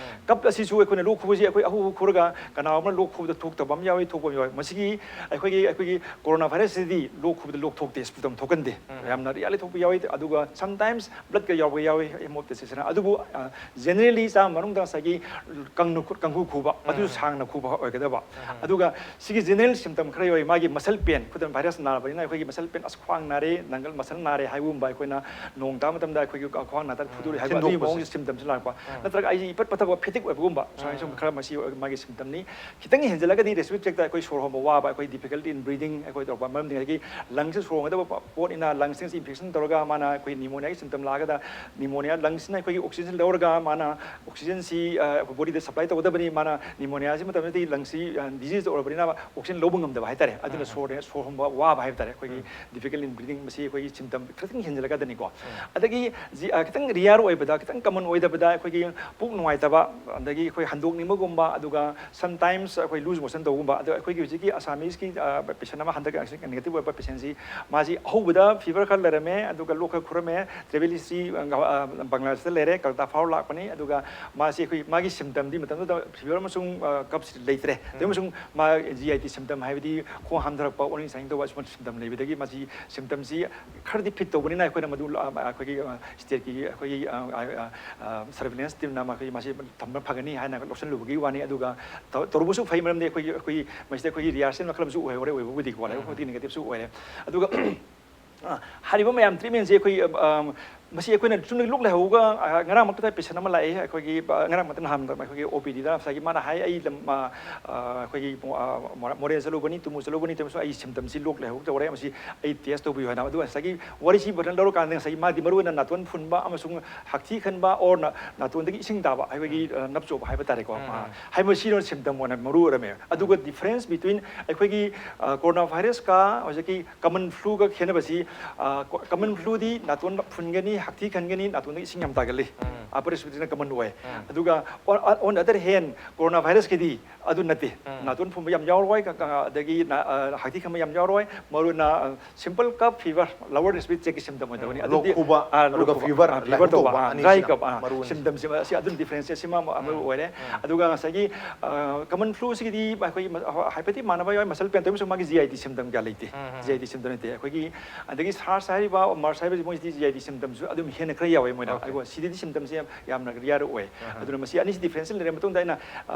ꯀꯞ ꯑꯁꯤꯁꯨ ꯑꯩꯈꯣꯏꯅ ꯂꯣꯛ ꯈꯨꯕꯁꯤ ꯑꯩꯈꯣꯏ ꯑꯍꯨ ꯑꯍꯨ ꯈꯨꯔꯒ ꯀꯅꯥꯒꯨꯝꯕ ꯂꯣꯛ ꯈꯨꯕꯗ ꯊꯣꯛꯇꯕ ꯑꯃ ꯌꯥꯎꯏ, ꯊꯣꯛꯄ ꯑꯃ ꯌꯥꯎꯏ꯫ ꯃꯁꯤꯒꯤ ꯑꯩꯈꯣꯏꯒꯤ, ꯑꯩꯈꯣꯏꯒꯤ ꯀꯣꯔꯣꯅꯥ ꯚꯥꯏꯔꯁꯁꯤꯗꯤ ꯂꯣꯛ ꯈꯨꯕꯗ ꯂꯣꯛ ꯊꯣꯛꯇꯦ, ꯁꯤꯝꯇꯝ ꯊꯣꯛꯀꯟꯗꯦ꯫ ꯌꯥꯝꯅ ꯔꯤꯌꯥꯔꯂꯤ ꯊꯣꯛꯄ ꯌꯥꯎꯏ꯫ ꯑꯗꯨꯒ ꯁꯝꯇꯥꯏꯝꯁ ꯕ꯭ꯂꯗꯀ ꯌꯥꯎꯕ ꯌꯥꯎꯏ, ꯍꯦꯃꯣꯞꯇꯤꯁꯤꯁꯅ꯫ ꯑꯗꯨꯕꯨ, ꯑ, ꯖꯦꯅꯔꯦꯜꯂꯤ ꯆꯥꯝꯃ ꯃꯅꯨꯡꯗ ꯉꯁꯥꯏꯒꯤ ꯀꯪꯅ ꯈꯨ-, ꯀꯥꯡꯈꯨ ꯈꯨꯕ, ꯑꯗꯨ ꯁꯥꯡꯅ ꯈꯨꯕ ꯑꯣꯏꯒꯗꯕ꯫ ꯑꯗꯨꯒ ꯁꯤꯒꯤ ꯖꯦꯅꯔꯦꯜ ꯁꯤꯝꯇꯝ ꯈꯔ ꯌꯥꯎꯏ꯫ ꯃꯥꯒꯤ ꯃꯁꯜ ꯄꯦꯟ, ꯈꯨꯗꯝ ꯚꯥꯏꯔꯁ ꯅꯥꯔꯕꯅꯤꯅ ꯑꯩꯈꯣꯏꯒꯤ ꯃꯁꯜ ꯄꯦꯟ, ꯑꯁ, ꯈ꯭ꯋꯥꯡ ꯅꯥꯔꯦ, ꯅꯪꯒꯜ ꯃꯁꯜ ꯅꯥꯔꯦ ꯍꯥꯏꯕꯒꯨꯝꯕ, ꯑꯩꯈꯣꯏꯅ ꯅꯣꯡ ꯇꯥꯕ ꯃꯇꯝꯗ ꯑꯩꯈꯣꯏꯒꯤ ꯈ꯭ꯋꯥꯡ ꯅꯥꯗꯅ ꯐꯨꯗꯣꯔꯛꯏ ꯍꯥꯏꯕ ꯑꯗꯨꯒꯤ ꯃꯑꯣꯡꯒꯤ ꯁꯤꯝꯇꯝꯁꯤ ꯂꯥꯛꯄ꯫ ꯅꯠꯇ꯭ꯔꯒ ꯑꯩꯁꯦ ꯏꯄꯠ ꯄꯠꯊꯕ, ꯐꯦꯇꯤꯛ ꯑꯣꯏꯕꯒꯨꯝꯕ, ꯁꯨꯃꯥꯏꯅ ꯁꯨꯝ ꯈꯔ ꯃꯁꯤ ꯃꯥꯒꯤ ꯁꯤꯝꯇꯝꯅꯤ꯫ ꯈꯤꯇꯪ ꯍꯦꯟꯖꯜꯂꯒꯗꯤ ꯔꯦꯁꯄꯤꯔꯦꯇꯔꯤ ꯇ꯭ꯔꯦꯛꯇ ꯑꯩꯈꯣꯏ ꯁꯣꯔ ꯍꯣꯟꯕ ꯋꯥꯕ, ꯑꯩꯈꯣꯏ difficulty in breathing ꯑꯩꯈꯣꯏ ꯇꯧꯔꯛꯄ, ꯃꯔꯝꯗꯤ ꯉꯁꯥꯏꯒꯤ ꯂꯪꯁꯦ ꯁꯣꯔ ꯍꯣꯟꯒꯗꯕ ꯄꯣꯠꯅꯤꯅ, ꯂꯪꯁꯤꯡꯁꯤ ꯏꯟꯐꯦꯛꯁꯟ ꯇꯧꯔꯒ ꯃꯥꯅ ꯑꯩꯈꯣꯏ ꯅꯤꯃꯣꯅꯤꯌꯥꯒꯤ ꯁꯤꯝꯇꯝ ꯂꯥꯛꯑꯒꯗ, ꯅꯤꯃꯣꯅꯤꯌꯥ, ꯂꯪꯁꯤꯅ ꯑꯩꯈꯣꯏꯒꯤ ꯑꯣꯛꯁꯤꯖꯦꯟ ꯂꯧꯔꯒ ꯃꯥꯅ ꯑꯣꯛꯁꯤꯖꯦꯟꯁꯤ, ꯑ, ꯑꯩꯈꯣꯏ ꯕꯣꯗꯤꯗ ꯁꯄ꯭ꯂꯥꯏ ꯇꯧꯒꯗꯕꯅꯤ꯫ ꯃꯥꯅ ꯅꯤꯃꯣꯅꯤꯌꯥꯁꯤ ꯃꯇꯝꯗꯗꯤ ꯂꯪꯁꯤ, ꯑ, ꯗꯤꯖꯤꯖ ꯑꯣꯏꯔꯕꯅꯤꯅ ꯑꯣꯛꯁꯤꯖꯦꯟ ꯂꯧꯕ ꯉꯝꯗꯕ ꯍꯥꯏꯇꯥꯔꯦ꯫ ꯑꯗꯨꯅ ꯁꯣꯔ, ꯁꯣꯔ ꯍꯣꯟꯕ ꯋꯥꯕ ꯍꯥꯏꯕ ꯇꯥꯔꯦ꯫ ꯑꯩꯈꯣꯏꯒꯤ difficult in breathing, ꯃꯁꯤ ꯑꯩꯈꯣꯏꯒꯤ ꯁꯤꯝꯇꯝ ꯈꯤꯇꯪ ꯍꯦꯟꯖꯜꯂꯛꯀꯗꯅꯤꯀꯣ꯫ ꯑꯗꯒꯤ ꯖꯤ-, ꯑ, ꯈꯤꯇꯪ ꯔꯤꯌꯥꯔ ꯑꯣꯏꯕꯗ, ꯈꯤꯇꯪ ꯀꯃꯟ ꯑꯣꯏꯗꯕꯗ ꯑꯩꯈꯣꯏꯒꯤ ꯄꯨꯛ ꯅꯨꯡꯉꯥꯏꯇꯕ, ꯑꯗꯒꯤ ꯑꯩꯈꯣꯏ ꯍꯟꯗꯣꯛꯅꯤꯡꯕꯒꯨꯝꯕ, ꯑꯗꯨꯒ ꯁꯝꯇꯥꯏꯝꯁ ꯑꯩꯈꯣꯏ ꯂꯨꯖ ꯃꯣꯁꯟ ꯇꯧꯕꯒꯨꯝꯕ꯫ ꯑꯗꯣ ꯑꯩꯈꯣꯏꯒꯤ ꯍꯧꯖꯤꯛꯀꯤ ꯑꯁꯥꯃꯤꯁꯀꯤ, ꯑ, ꯄꯦꯁꯦꯟ ꯑꯃ ꯍꯟꯗꯛ ꯅꯦꯒꯦꯇꯤꯚ ꯑꯣꯏꯕ ꯄꯦꯁꯦꯟꯁꯤ, ꯃꯥꯁꯤ ꯑꯍꯧꯕꯗ ꯐꯤꯚꯔ ꯈꯔ ꯂꯩꯔꯝꯃꯦ, ꯑꯗꯨꯒ ꯂꯣꯛ ꯈꯔ ꯈꯨꯔꯝꯃꯦ, ꯇ꯭ꯔꯦꯚꯦꯜ ꯍꯤꯁꯇ꯭ꯔꯤ, ꯑ, ꯑ, ꯕꯪꯒ꯭ꯂꯥꯗꯦꯁꯇ ꯂꯩꯔꯦ, ꯀꯜꯀꯇꯥ ꯐꯥꯎꯔ ꯂꯥꯛꯄꯅꯤ꯫ ꯑꯗꯨꯒ ꯃꯥꯁꯤ ꯑꯩꯈꯣꯏ ꯃꯥꯒꯤ ꯁꯤꯝꯇꯝꯗꯤ ꯃꯇꯝꯗꯨꯗ ꯐꯤꯚꯔ ꯑꯃꯁꯨꯡ ꯀꯞꯁꯤ ꯂꯩꯇ꯭ꯔꯦ꯫ ꯑꯗꯨ ꯑꯃꯁꯨꯡ ꯃꯥ ꯖꯤ ꯑꯥꯏ ꯇꯤ ꯁꯤꯝꯇꯝ ꯍꯥꯏꯕꯗꯤ ꯈꯣꯡ ꯍꯥꯝꯊꯔꯛꯄ, ꯑꯣꯅꯤꯡ ꯁꯥꯏꯅꯤꯡ ꯇꯧꯕ ꯑꯁꯨꯝꯕ ꯁꯤꯝꯇꯝ ꯂꯩꯕꯗꯒꯤ ꯃꯁꯤ ꯁꯤꯝꯇꯝꯁꯤ ꯈꯔꯗꯤ ꯐꯤꯠ ꯇꯧꯕꯅꯤꯅ ꯑꯩꯈꯣꯏꯅ ꯃꯗꯨ ꯑꯩꯈꯣꯏꯒꯤ ꯁ꯭ꯇꯦꯠꯀꯤ ꯑꯩꯈꯣꯏꯒꯤ ꯁꯔꯚꯤꯂꯦꯟꯁ ꯇꯤꯝꯅ ꯃꯈꯣꯏ ꯃꯁꯤ ꯊꯝꯕ ꯐꯒꯅꯤ ꯍꯥꯏꯅ ꯂꯧꯁꯤꯜꯂꯨꯕꯒꯤ ꯋꯥꯅꯤ꯫ ꯑꯗꯨꯒ ꯇꯧꯔꯨꯕꯁꯨ ꯐꯩ, ꯃꯔꯝꯗꯤ ꯑꯩꯈꯣꯏꯒꯤ ꯑꯩꯈꯣꯏ ꯃꯁꯤꯗ ꯑꯩꯈꯣꯏꯒꯤ ꯔꯤꯍꯥꯔꯁꯦꯜ ꯃꯈꯜ ꯑꯃꯁꯨ ꯑꯣꯏꯍꯧꯔꯦ꯫ ꯑꯣꯏꯕꯕꯨꯗꯤꯀꯣ ꯂꯥꯏꯕꯛ ꯐꯕꯗꯤ ꯅꯦꯒꯦꯇꯤꯞꯁꯨ ꯑꯣꯏꯔꯦ꯫ ꯑꯗꯨꯒ ꯍꯥꯏꯔꯤꯕ ꯃꯌꯥꯝ ꯇ꯭ꯔꯤꯠꯃꯦꯟꯁꯦ ꯑꯩꯈꯣꯏ ꯃꯁꯤ ꯑꯩꯈꯣꯏꯅ ꯆꯨꯝꯅꯒꯤ ꯂꯣꯛ ꯂꯥꯏꯍꯧꯒ ꯉꯔꯥꯡꯃꯛꯇ ꯄꯦꯁꯦꯟ ꯑꯃ ꯂꯥꯛꯑꯦ ꯑꯩꯈꯣꯏꯒꯤ꯫ ꯉꯔꯥꯡꯃꯛꯇ ꯅꯍꯥꯟ ꯑꯩꯈꯣꯏꯒꯤ ꯑꯣ ꯄꯤ ꯗꯤꯗ ꯉꯁꯥꯏꯒꯤ ꯃꯥꯅ ꯍꯥꯏ, "ꯑꯩ ꯂꯝ ꯑꯩꯈꯣꯏꯒꯤ ꯃꯣꯔꯦ ꯆꯠꯂꯨꯕꯅꯤ, ꯇꯨꯃꯨ ꯆꯠꯂꯨꯕꯅꯤ, ꯇꯧꯔꯁꯨ ꯑꯩ ꯁꯤꯝꯇꯝꯁꯤ ꯂꯣꯛ ꯂꯥꯏꯍꯧ ꯇꯧꯔꯦ, ꯃꯁꯤ ꯑꯩ ꯇꯦꯁ ꯇꯧꯕꯤꯌꯨ" ꯍꯥꯏꯅ꯫ ꯑꯗꯨꯒ ꯉꯁꯥꯏꯒꯤ ꯋꯥꯔꯤꯁꯤ ꯐꯖꯅ ꯂꯧꯔꯀꯥꯟꯗ ꯉꯁꯥꯏꯒꯤ ꯃꯥꯗꯤ ꯃꯔꯨꯑꯣꯏꯅ ꯅꯥꯇꯣꯟ ꯐꯨꯟꯕ ꯑꯃꯁꯨꯡ ꯍꯛꯊꯤ ꯈꯟꯕ ꯑꯣꯔ ꯅꯥꯇꯣꯟꯗꯒꯤ ꯏꯁꯤꯡ ꯇꯥꯕ, ꯑꯩꯈꯣꯏꯒꯤ ꯅꯞꯆꯣꯕ ꯍꯥꯏꯕ ꯇꯥꯔꯦꯀꯣ꯫ ꯍꯥꯏꯕ ꯁꯤꯅ ꯁꯤꯝꯇꯝ ꯑꯣꯏꯅ ꯃꯔꯨ ꯑꯣꯏꯔꯝꯃꯦ꯫ ꯑꯗꯨꯒ difference between ꯑꯩꯈꯣꯏꯒꯤ ꯀꯣꯔꯣꯅꯥ ꯚꯥꯏꯔꯁꯀ ꯍꯧꯖꯤꯛꯀꯤ ꯀꯃꯟ ꯐ꯭ꯂꯨꯒ ꯈꯦꯠꯅꯕꯁꯤ, ꯀꯃꯟ ꯐ꯭ꯂꯨꯗꯤ ꯅꯥꯇꯣꯟ ꯐꯨꯟꯒꯅꯤ, ꯍꯛꯊꯤ ꯈꯟꯒꯅꯤ, ꯅꯥꯇꯣꯟꯗꯒꯤ ꯏꯁꯤꯡ ꯌꯥꯝ ꯇꯥꯒꯜꯂꯤ, ꯑꯄꯔ ꯔꯦꯁꯄꯤꯔꯦꯇꯔꯤꯅ ꯀꯃꯟ ꯑꯣꯏ꯫ ꯑꯗꯨꯒ on the other hand, corona ꯚꯥꯏꯔꯁꯀꯤꯗꯤ ꯑꯗꯨ ꯅꯠꯇꯦ꯫ ꯅꯥꯇꯣꯟ ꯐꯨꯟꯕ ꯌꯥꯝ ꯌꯥꯎꯔꯣꯏ, ꯑꯗꯒꯤ ꯍꯛꯊꯤ ꯈꯟꯕ ꯌꯥꯝ ꯌꯥꯎꯔꯣꯏ꯫ ꯃꯔꯨ ꯑꯣꯏꯅ simple cough, fever, lower respiratory tract ꯀꯤ ꯁꯤꯝꯇꯝ ꯑꯣꯏꯗꯕꯅꯤ꯫ ꯑꯗꯨꯗꯤ ꯂꯣꯛ ꯈꯨꯕ, ꯑꯗꯨꯒ ꯂꯣꯛ ꯈꯨꯕ, fever, ꯂꯥꯏꯍꯧ ꯐꯤꯚꯔ ꯇꯧꯕ, ꯇꯧꯕ, ꯑꯅꯤꯁꯤꯅ ꯗ꯭ꯔꯥꯏ ꯀꯞ, ꯃꯔꯨ ꯑꯣꯏꯅ ꯁꯤꯝꯇꯝꯁꯤ ꯑꯁꯤ ꯑꯗꯨꯝ ꯗꯤꯐ꯭ꯔꯦꯟꯁꯁꯦ ꯁꯤꯃ ꯑꯃ ꯑꯣꯏꯔꯦ꯫ ꯑꯗꯨꯒ ꯉꯁꯥꯏꯒꯤ ꯀꯃꯟ ꯐ꯭ꯂꯨꯁꯤꯒꯤꯗꯤ ꯑꯩꯈꯣꯏꯒꯤ ꯍꯥꯏꯐꯦꯠꯇꯤ ꯃꯥꯟꯅꯕ ꯌꯥꯎꯏ, ꯃꯁꯜ ꯄꯦꯟ ꯇꯧꯕꯁꯨ ꯃꯥꯒꯤ ꯖꯤ ꯑꯥꯏ ꯇꯤ ꯁꯤꯝꯇꯝ ꯀꯌꯥ ꯂꯩꯇꯦ꯫ ꯖꯤ ꯑꯥꯏ ꯇꯤ ꯁꯤꯝꯇꯝ ꯅꯠꯇꯦ꯫ ꯑꯩꯈꯣꯏꯒꯤ ꯑꯗꯒꯤ ꯁꯥꯔꯁ ꯍꯥꯏꯔꯤꯕ, ꯃꯥꯔꯁ ꯍꯥꯏꯔꯤꯕꯁꯤ ꯃꯣꯏꯁꯤꯗꯤ ꯖꯤ ꯑꯥꯏ ꯇꯤ ꯁꯤꯝꯇꯝꯁꯨ ꯑꯗꯨꯝ ꯍꯦꯟꯅ ꯈꯔ ꯌꯥꯎꯋꯦ ꯃꯣꯏꯅ꯫ ꯑꯗꯨꯒ ꯁꯤꯗꯗꯤ ꯁꯤꯝꯇꯝꯁꯦ ꯌꯥꯝꯅ ꯔꯤꯌꯥꯔ ꯑꯣꯏ꯫ ꯑꯗꯨꯅ ꯃꯁꯤ ꯑꯅꯤꯁꯤ ꯗꯤꯐ꯭ꯔꯦꯟꯁꯤꯌꯦꯁꯟ ꯂꯩꯔ ꯃꯇꯨꯡꯗ ꯑꯩꯅ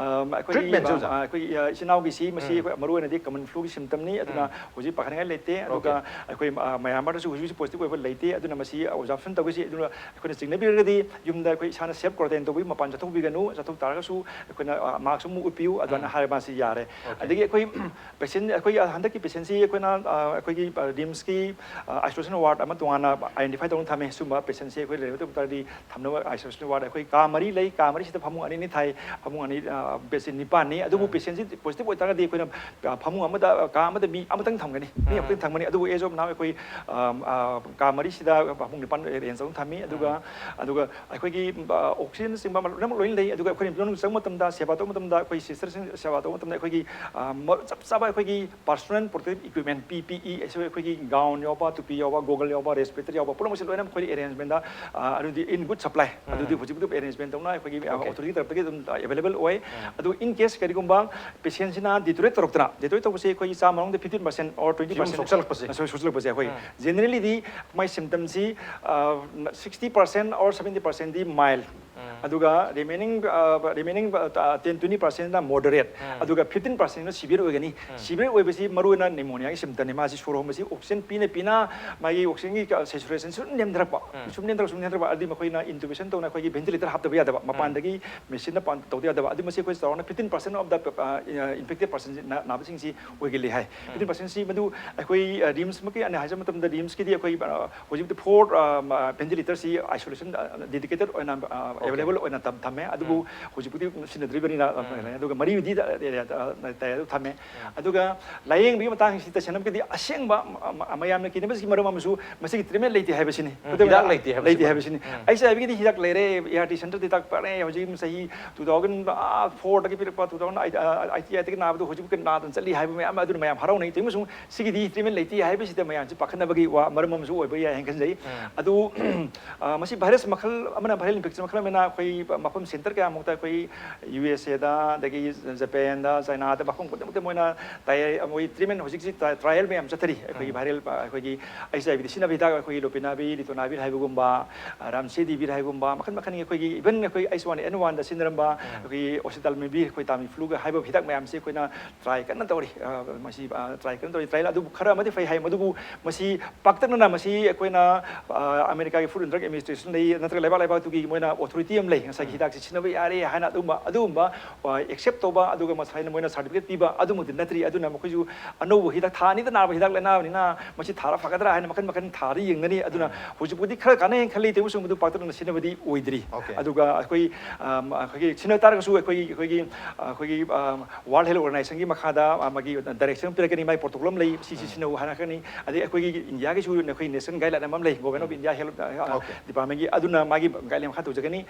ꯑꯩꯈꯣꯏꯒꯤ ꯏꯆꯤꯟ ꯏꯅꯥꯎꯒꯤꯁꯤ ꯃꯁꯤ ꯑꯩꯈꯣꯏ ꯃꯔꯨ ꯑꯣꯏꯅꯗꯤ ꯀꯃꯟ ꯐ꯭ꯂꯨꯒꯤ ꯁꯤꯝꯇꯝꯅꯤ꯫ ꯑꯗꯨꯅ ꯍꯧꯖꯤꯛ ꯄꯥꯈꯠꯅꯤꯡꯉꯥꯏ ꯂꯩꯇꯦ꯫ ꯑꯗꯨꯒ ꯑꯩꯈꯣꯏ ꯃꯌꯥꯝ ꯑꯃꯗꯁꯨ ꯍꯧꯖꯤꯛ ꯍꯧꯖꯤꯛ ꯄꯣꯖꯤꯇꯤꯚ ꯑꯣꯏꯕ ꯂꯩꯇꯦ꯫ ꯑꯗꯨꯅ ꯃꯁꯤ ꯑꯣꯕꯖꯥꯔꯕꯦꯁꯟ ꯇꯧꯒꯁꯤ꯫ ꯑꯗꯨꯅ ꯑꯩꯈꯣꯏꯅ ꯆꯤꯡꯅꯕꯤꯔꯒꯗꯤ ꯌꯨꯝꯗ ꯑꯩꯈꯣꯏ ꯏꯁꯥꯅ ꯁꯦꯜꯐ ꯀ꯭ꯋꯥꯔꯦꯟꯇꯥꯏꯟ ꯇꯧꯕꯤꯌꯨ, ꯃꯄꯥꯟ ꯆꯠꯊꯣꯛꯄꯤꯒꯅꯨ, ꯆꯠꯊꯣꯛ ꯇꯥꯔꯒꯁꯨ ꯑꯩꯈꯣꯏꯅ ꯃꯥꯛꯁ ꯑꯃ ꯎꯞꯄꯤꯌꯨ, ꯑꯗꯨꯃꯥꯏꯅ ꯍꯥꯏꯔ ꯃꯥꯁꯤ ꯌꯥꯔꯦ꯫ ꯑꯗꯒꯤ ꯑꯩꯈꯣꯏ ꯄꯦꯁꯦꯟ ꯑꯩꯈꯣꯏꯒꯤ ꯍꯟꯗꯛꯀꯤ ꯄꯦꯁꯦꯟꯁꯤ ꯑꯩꯈꯣꯏꯅ ꯑꯩꯈꯣꯏꯒꯤ ꯔꯤꯝꯁꯀꯤ ꯑꯥꯏꯁꯣꯂꯦꯁꯟ ꯋꯥꯔꯗ ꯑꯃ ꯇꯣꯉꯥꯟꯅ ꯑꯥꯏꯗꯦꯟꯇꯤꯐꯥꯏ ꯇꯧꯗꯨꯅ ꯊꯝꯃꯦ꯫ ꯁꯤꯒꯨꯝꯕ ꯄꯦꯁꯦꯟꯁꯤ ꯑꯩꯈꯣꯏ ꯂꯩꯔꯕ ꯇꯥꯔꯗꯤ ꯊꯝꯅꯕ ꯑꯥꯏꯁꯣꯂꯦꯁꯟ ꯋꯥꯔꯗ ꯑꯩꯈꯣꯏ ꯀꯥ ꯃꯔꯤ ꯂꯩ꯫ ꯀꯥ ꯃꯔꯤꯁꯤꯗ ꯐꯃꯨꯡ ꯑꯅꯤ ꯑꯅꯤ ꯊꯥꯏ꯫ ꯐꯃꯨꯡ ꯑꯅꯤ, ꯕꯦꯗꯁꯤꯠ ꯅꯤꯄꯥꯟꯅꯤ꯫ ꯑꯗꯨꯕꯨ ꯄꯦꯁꯦꯟꯁꯤ ꯄꯣꯖꯤꯇꯤꯚ ꯑꯣꯏꯇꯥꯔꯒꯗꯤ ꯑꯩꯈꯣꯏꯅ ꯐꯃꯨꯡ ꯑꯃꯗ, ꯀꯥ ꯑꯃꯗ ꯃꯤ ꯑꯃꯇꯪ ꯊꯝꯒꯅꯤ, ꯃꯤ ꯑꯃꯇꯪ ꯊꯝꯒꯅꯤ꯫ ꯑꯗꯨꯕꯨ as of now ꯑꯩꯈꯣꯏ ꯀꯥ ꯃꯔꯤꯁꯤꯗ ꯐꯃꯨꯡ ꯅꯤꯄꯥꯟ ꯑꯦꯔꯦꯟꯖ ꯇꯧꯗꯨꯅ ꯊꯝꯃꯤ꯫ ꯑꯗꯨꯒ ꯑꯗꯨꯒ ꯑꯩꯈꯣꯏꯒꯤ ꯑꯣꯛꯁꯤꯖꯟꯅꯆꯤꯡꯕ ꯂꯣꯏꯅꯃꯛ ꯂꯣꯏꯅ ꯂꯩ꯫ ꯑꯗꯨꯒ ꯑꯩꯈꯣꯏꯅ ꯌꯨꯝ ꯆꯪꯕ ꯃꯇꯝꯗ, ꯁꯦꯕꯥ ꯇꯧꯕ ꯃꯇꯝꯗ, ꯑꯩꯈꯣꯏ ꯁꯤꯁꯇꯔꯁꯤꯡ ꯁꯦꯕꯥ ꯇꯧꯕ ꯃꯇꯝꯗ ꯑꯩꯈꯣꯏꯒꯤ ꯆꯞ ꯆꯥꯕ ꯑꯩꯈꯣꯏꯒꯤ ꯄꯔꯁꯣꯅꯦꯜ ꯄ꯭ꯔꯣꯇꯦꯛꯇꯤꯚ ꯏꯀ꯭ꯋꯤꯞꯃꯦꯟ, ꯄꯤ ꯄꯤ ꯏ, ꯑꯩꯈꯣꯏꯒꯤ ꯒꯥꯎꯟ ꯌꯥꯎꯕ, ꯇꯨꯄꯤ ꯌꯥꯎꯕ, ꯒꯣꯒꯜ ꯌꯥꯎꯕ, ꯔꯦꯁꯄꯤꯔꯦꯇꯔ ꯌꯥꯎꯕ ꯄꯨꯝꯅꯃꯛꯁꯦ ꯂꯣꯏꯅ ꯑꯩꯈꯣꯏ ꯑꯦꯔꯦꯟꯖ arrangement ꯗ ꯑꯗꯨꯗꯤ in good supply ꯑꯗꯨꯗꯤ ꯍꯧꯖꯤꯛ ꯑꯗꯨꯝ arrangement ꯇꯧꯅ ꯑꯩꯈꯣꯏꯒꯤ ꯑꯣꯊꯣꯔꯤꯇꯤ ꯇꯔꯞꯇꯒꯤ ꯑꯗꯨꯝ available ꯑꯣꯏ꯫ ꯑꯗꯨ in case ꯀꯔꯤꯒꯨꯝꯕ patient ꯁꯤꯅ deteriorate ꯇꯧꯔꯛꯇꯅ, deteriorate ꯇꯧꯕꯁꯦ ꯑꯩꯈꯣꯏꯒꯤ ꯆꯥꯝꯃ ꯃꯅꯨꯡꯗ fifteen percent or twenty percent ꯁꯣꯛꯆꯜꯂꯛꯄꯁꯦ, ꯑꯩꯈꯣꯏ generally ꯗꯤ ꯃꯥꯏ symptom ꯁꯤ sixty percent or seventy percent D mild, ꯑꯗꯨꯒ remaining remaining ten twenty percent ꯅ moderate, ꯑꯗꯨꯒ fifteen percent ꯅ severe ꯑꯣꯏꯒꯅꯤ꯫ Severe ꯑꯣꯏꯕꯁꯤ ꯃꯔꯨꯑꯣꯏꯅ pneumonia ꯒꯤ symptom ꯅꯤ꯫ ꯃꯥꯁꯤ ꯁꯣꯔ ꯍꯣꯟꯕꯁꯤ oxygen ꯄꯤꯅ ꯄꯤꯅ ꯃꯥꯒꯤ oxygen ꯒꯤ saturation ꯁꯨꯝ ꯅꯦꯝꯊꯔꯛꯄ, ꯁꯨꯝ ꯅꯦꯝꯊꯔꯛꯄ, ꯁꯨꯝ ꯅꯦꯝꯊꯔꯛꯄ, ꯑꯗꯨꯗꯤ ꯃꯈꯣꯏꯅ intubation ꯇꯧꯅ ꯑꯩꯈꯣꯏꯒꯤ ventilator ꯍꯥꯞꯇꯕ ꯌꯥꯗꯕ, ꯃꯄꯥꯟꯗꯒꯤ machine ꯅ ꯇꯧꯗ ꯌꯥꯗꯕ꯫ ꯑꯗꯨ ꯃꯁꯤ ꯑꯩꯈꯣꯏ ꯆꯥꯎꯔꯥꯛꯅ fifteen percent of the infected person ꯅꯥꯕꯁꯤꯡꯁꯤ ꯑꯣꯏꯒꯜꯂꯤ ꯍꯥꯏ꯫ Fifteen percent ꯁꯤ ꯃꯗꯨ ꯑꯩꯈꯣꯏ RIMS ꯃꯛꯀꯤ ꯑꯩꯅ ꯍꯥꯏꯖꯕ ꯃꯇꯝꯗ RIMS ꯀꯤꯗꯤ ꯑꯩꯈꯣꯏ ꯍꯧꯖꯤꯛꯇꯤ four ventilator ꯁꯤ isolation dedicated ꯑꯣꯏꯅ available ꯑꯣꯏꯅ ꯊꯝꯃꯦ꯫ ꯑꯗꯨꯕꯨ ꯍꯧꯖꯤꯛꯄꯨꯗꯤ ꯁꯤꯟꯅꯗ꯭ꯔꯤꯕꯅꯤꯅ, ꯑꯗꯨꯒ ꯃꯔꯤꯗꯤ ꯊꯝꯃꯦ꯫ ꯑꯗꯨꯒ ꯂꯥꯌꯦꯡꯕꯒꯤ ꯃꯇꯥꯡꯁꯤ ꯇꯁꯦꯡꯅꯃꯛꯀꯤꯗꯤ ꯑꯁꯦꯡꯕ ꯃꯌꯥꯝꯅ ꯀꯤꯅꯕꯁꯤꯒꯤ ꯃꯔꯝ ꯑꯃꯁꯨ ꯃꯁꯤꯒꯤ treatment ꯂꯩꯇꯦ ꯍꯥꯏꯕꯁꯤꯅꯤ꯫ ꯂꯩꯇꯦ ꯍꯥꯏꯕꯁꯤꯅꯤ꯫ HIV ꯒꯤꯗꯤ ꯍꯤꯗꯥꯛ ꯂꯩꯔꯦ, ART center ꯗ ꯍꯤꯗꯥꯛ ꯐꯔꯦ꯫ ꯍꯧꯖꯤꯛ ꯆꯍꯤ two thousand four ꯗꯒꯤ ꯄꯤꯔꯛꯄ, two thousand eight ꯗꯒꯤ ꯅꯥꯗꯅ ꯆꯠꯂꯤ ꯍꯥꯏꯕ ꯃꯌꯥꯝ ꯑꯃ ꯑꯗꯨꯅ ꯃꯌꯥꯝ ꯍꯔꯥꯎꯅꯩ꯫ ꯑꯗꯨ ꯑꯃꯁꯨꯡ ꯁꯤꯒꯤꯗꯤ treatment ꯂꯩꯇꯦ ꯍꯥꯏꯕꯁꯤꯗ ꯃꯌꯥꯝꯁꯤ ꯄꯥꯈꯠꯅꯕꯒꯤ ꯋꯥ ꯃꯔꯝ ꯑꯃꯁꯨ ꯑꯣꯏꯕ ꯌꯥꯏ ꯍꯥꯏꯅ ꯈꯟꯖꯩ꯫ ꯑꯗꯨ ꯃꯁꯤ virus ꯃꯈꯜ ꯑꯃꯅ, viral infection ꯃꯈꯜ ꯑꯃꯅ ꯑꯩꯈꯣꯏ ꯃꯐꯝ center ꯀꯌꯥꯃꯨꯛꯇ ꯑꯩꯈꯣꯏ USA ꯗ, ꯑꯗꯒꯤ Japan ꯗ, China ꯗ, ꯃꯐꯝ ꯈꯨꯗꯤꯡꯃꯛꯇ ꯃꯣꯏꯅ ꯇꯥꯏ-, ꯃꯣꯏ treatment ꯍꯧꯖꯤꯛꯁꯤ ꯇ꯭ꯔꯥ-, trial ꯃꯌꯥꯝ ꯆꯠꯊꯔꯤ꯫ ꯑꯩꯈꯣꯏꯒꯤ viral, ꯑꯩꯈꯣꯏꯒꯤ HIV ꯗ ꯁꯤꯖꯤꯟꯅꯕ ꯍꯤꯗꯥꯛ, ꯑꯩꯈꯣꯏꯒꯤ lopinavir, ritonavir ꯍꯥꯏꯕꯒꯨꯝꯕ, remdesivir ꯍꯥꯏꯕꯒꯨꯝꯕ, ꯃꯈꯜ ꯃꯈꯜꯒꯤ ꯑꯩꯈꯣꯏꯒꯤ even ꯑꯩꯈꯣꯏ H one N one ꯗ ꯁꯤꯖꯤꯟꯅꯔꯝꯕ ꯑꯩꯈꯣꯏꯒꯤ oseltamivir, ꯑꯩꯈꯣꯏ Tamiflu ꯍꯥꯏꯕ ꯍꯤꯗꯥꯛ ꯃꯌꯥꯝꯁꯤ ꯑꯩꯈꯣꯏꯅ try ꯀꯟꯅ ꯇꯧꯔꯤ꯫ ꯃꯁꯤ try ꯀꯟꯅ ꯇꯧꯔꯤ꯫ Trial ꯑꯗꯨꯕꯨ ꯈꯔ ꯑꯃꯗꯤ ꯐꯩ ꯍꯥꯏ, ꯃꯗꯨꯕꯨ ꯃꯁꯤ ꯄꯥꯛꯇꯛꯅꯅ ꯃꯁꯤ ꯑꯩꯈꯣꯏꯅ ꯑꯃꯦꯔꯤꯀꯥꯒꯤ Food and Drug Administration ꯂꯩ, ꯅꯠꯇ꯭ꯔꯒ ꯂꯩꯕꯥꯛ ꯂꯩꯕꯥꯛꯇꯨꯒꯤ ꯃꯣꯏꯅ authority ꯑꯃ ꯂꯩ, ꯉꯁꯥꯏꯒꯤ ꯍꯤꯗꯥꯛꯁꯤ ꯁꯤꯖꯤꯟꯅꯕ ꯌꯥꯔꯦ ꯍꯥꯏꯅ ꯑꯗꯨꯒꯨꯝꯕ, ꯑꯗꯨꯒꯨꯝꯕ accept ꯇꯧꯕ, ꯑꯗꯨꯒ ꯉꯁꯥꯏꯅ ꯃꯣꯏꯅ certificate ꯄꯤꯕ ꯑꯗꯨꯃꯛꯇꯤ ꯅꯠꯇ꯭ꯔꯤ꯫ ꯑꯗꯨꯅ ꯃꯈꯣꯏꯁꯨ ꯑꯅꯧꯕ ꯍꯤꯗꯥꯛ, ꯊꯥ ꯑꯅꯤꯗ ꯅꯥꯕ ꯍꯤꯗꯥꯛ ꯂꯩꯅꯕꯅꯤꯅ ꯃꯁꯤ ꯊꯥꯔ ꯐꯒꯗ꯭ꯔꯥ ꯍꯥꯏꯅ ꯃꯈꯟ ꯃꯈꯟ ꯊꯥꯔ ꯌꯦꯡꯒꯅꯤ꯫ ꯑꯗꯨꯅ ꯍꯧꯖꯤꯛꯄꯨꯗꯤ ꯈꯔ ꯀꯥꯟꯅꯩ ꯈꯜꯂꯤ, ꯇꯧꯕꯁꯨ ꯃꯗꯨ ꯄꯥꯛꯇꯛꯅꯅ ꯁꯤꯖꯤꯟꯅꯕꯗꯤ ꯑꯣꯏꯗ꯭ꯔꯤ꯫ ꯑꯗꯨꯒ ꯑꯩꯈꯣꯏ, ꯑꯩꯈꯣꯏꯒꯤ ꯁꯤꯖꯤꯟꯅ ꯇꯥꯔꯒꯁꯨ ꯑꯩꯈꯣꯏꯒꯤ, ꯑꯩꯈꯣꯏꯒꯤ, ꯑꯩꯈꯣꯏꯒꯤ World Health Organization ꯒꯤ ꯃꯈꯥꯗ ꯃꯥꯒꯤ direction ꯄꯤꯔꯛꯀꯅꯤ, ꯃꯥꯒꯤ protocol ꯑꯃ ꯂꯩ, ꯁꯤ ꯁꯤ ꯁꯤꯖꯤꯟꯅꯧ ꯍꯥꯏꯔꯛꯀꯅꯤ꯫ ꯑꯗꯩ ꯑꯩꯈꯣꯏꯒꯤ ꯏꯟꯗꯤꯌꯥꯒꯤꯁꯨ ꯑꯩꯈꯣꯏ national guideline ꯑꯃ ꯂꯩ, Government of India Health Department ꯒꯤ, ꯑꯗꯨꯅ ꯃꯥꯒꯤ guideline ꯃꯈꯥ ꯇꯧꯖꯒꯅꯤ꯫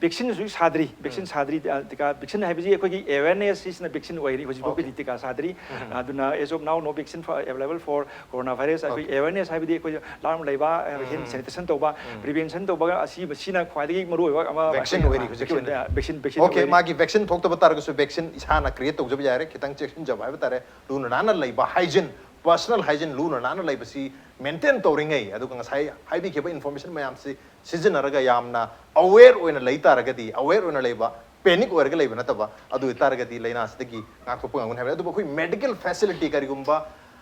ꯚꯦꯛꯁꯤꯟꯁꯨ ꯁꯥꯗ꯭ꯔꯤ, ꯚꯦꯛꯁꯤꯟ ꯁꯥꯗ꯭ꯔꯤ꯫ ꯑ, ꯇꯤꯀꯥ, ꯚꯦꯛꯁꯤꯟ ꯍꯥꯏꯕꯁꯤ ꯑꯩꯈꯣꯏꯒꯤ ꯑꯦꯋꯦꯔꯅꯦꯁ ꯁꯤꯁꯤꯅ ꯚꯦꯛꯁꯤꯟ ꯑꯣꯏꯔꯤ꯫ ꯍꯧꯖꯤꯛ ꯐꯥꯎꯒꯤꯗꯤ ꯇꯤꯀꯥ ꯁꯥꯗ꯭ꯔꯤ꯫ ꯑꯗꯨꯅ as of now no vaccine for, available for coronavirus꯫ ꯑꯩꯈꯣꯏ ꯑꯦꯋꯦꯔꯅꯦꯁ ꯍꯥꯏꯕꯗꯤ ꯑꯩꯈꯣꯏ ꯂꯥꯝ ꯂꯩꯕ, ꯍꯦꯟ ꯁꯦꯅꯤꯇꯦꯁꯟ ꯇꯧꯕ, ꯄ꯭ꯔꯤꯚꯦꯟꯁꯟ ꯇꯧꯕꯒ ꯑꯁꯤꯕꯁꯤꯅ ꯈ꯭ꯋꯥꯏꯗꯒꯤ ꯃꯔꯨꯑꯣꯏꯕ ꯑꯃ ꯚꯦꯛꯁꯤꯟ ꯑꯣꯏꯔꯤ ꯍꯧꯖꯤꯛꯀꯤ ꯑꯣꯏꯅ꯫ ꯚꯦꯛꯁꯤꯟ, ꯚꯦꯛꯁꯤꯟ OK, ꯑꯣꯏꯔꯤ꯫ ꯃꯥꯒꯤ ꯚꯦꯛꯁꯤꯟ ꯊꯣꯛꯇꯕ ꯇꯥꯔꯒꯁꯨ ꯚꯦꯛꯁꯤꯟ ꯏꯁꯥꯅ ꯀ꯭ꯔꯤꯌꯦꯠ ꯇꯧꯖꯕ ꯌꯥꯔꯦ, ꯈꯤꯇꯪ ꯆꯦꯛꯁꯤꯟꯖꯕ ꯍꯥꯏꯕ ꯇꯥꯔꯦ꯫ ꯂꯨꯅ ꯅꯥꯟꯅ ꯂꯩꯕ, ꯍꯥꯏꯖꯤꯟ, ꯄꯔꯁꯅꯦꯜ ꯍꯥꯏꯖꯤꯟ, ꯂꯨꯅ ꯅꯥꯟꯅ ꯂꯩꯕꯁꯤ ꯃꯦꯟꯇꯦꯟ ꯇꯧꯔꯤꯉꯩ, ꯑꯗꯨꯒ ꯉꯁꯥꯏ ꯍꯥꯏꯕꯤꯈꯤꯕ ꯏꯟꯐꯣꯔꯃꯦꯁꯟ ꯃꯌꯥꯝꯁꯤ ꯁꯤꯖꯤꯟꯅꯔꯒ ꯌꯥꯝꯅ ꯑꯋꯦꯔ ꯑꯣꯏꯅ ꯂꯩ ꯇꯥꯔꯒꯗꯤ, ꯑꯋꯦꯔ ꯑꯣꯏꯅ ꯂꯩꯕ, ꯄꯦꯅꯤꯛ ꯑꯣꯏꯔꯒ ꯂꯩꯕ ꯅꯠꯇꯕ, ꯑꯗꯨ ꯑꯣꯏꯇꯥꯔꯒꯗꯤ ꯂꯥꯏꯅꯥꯁꯤꯗꯒꯤ ꯉꯥꯛꯊꯣꯛꯄ ꯉꯝꯒꯅꯤ ꯍꯥꯏꯕꯅꯤ꯫ ꯑꯗꯨꯕꯨ ꯑꯩꯈꯣꯏ ꯃꯦꯗꯤꯀꯦꯜ ꯐꯦꯁꯤꯂꯤꯇꯤ ꯀꯔꯤꯒꯨꯝꯕ,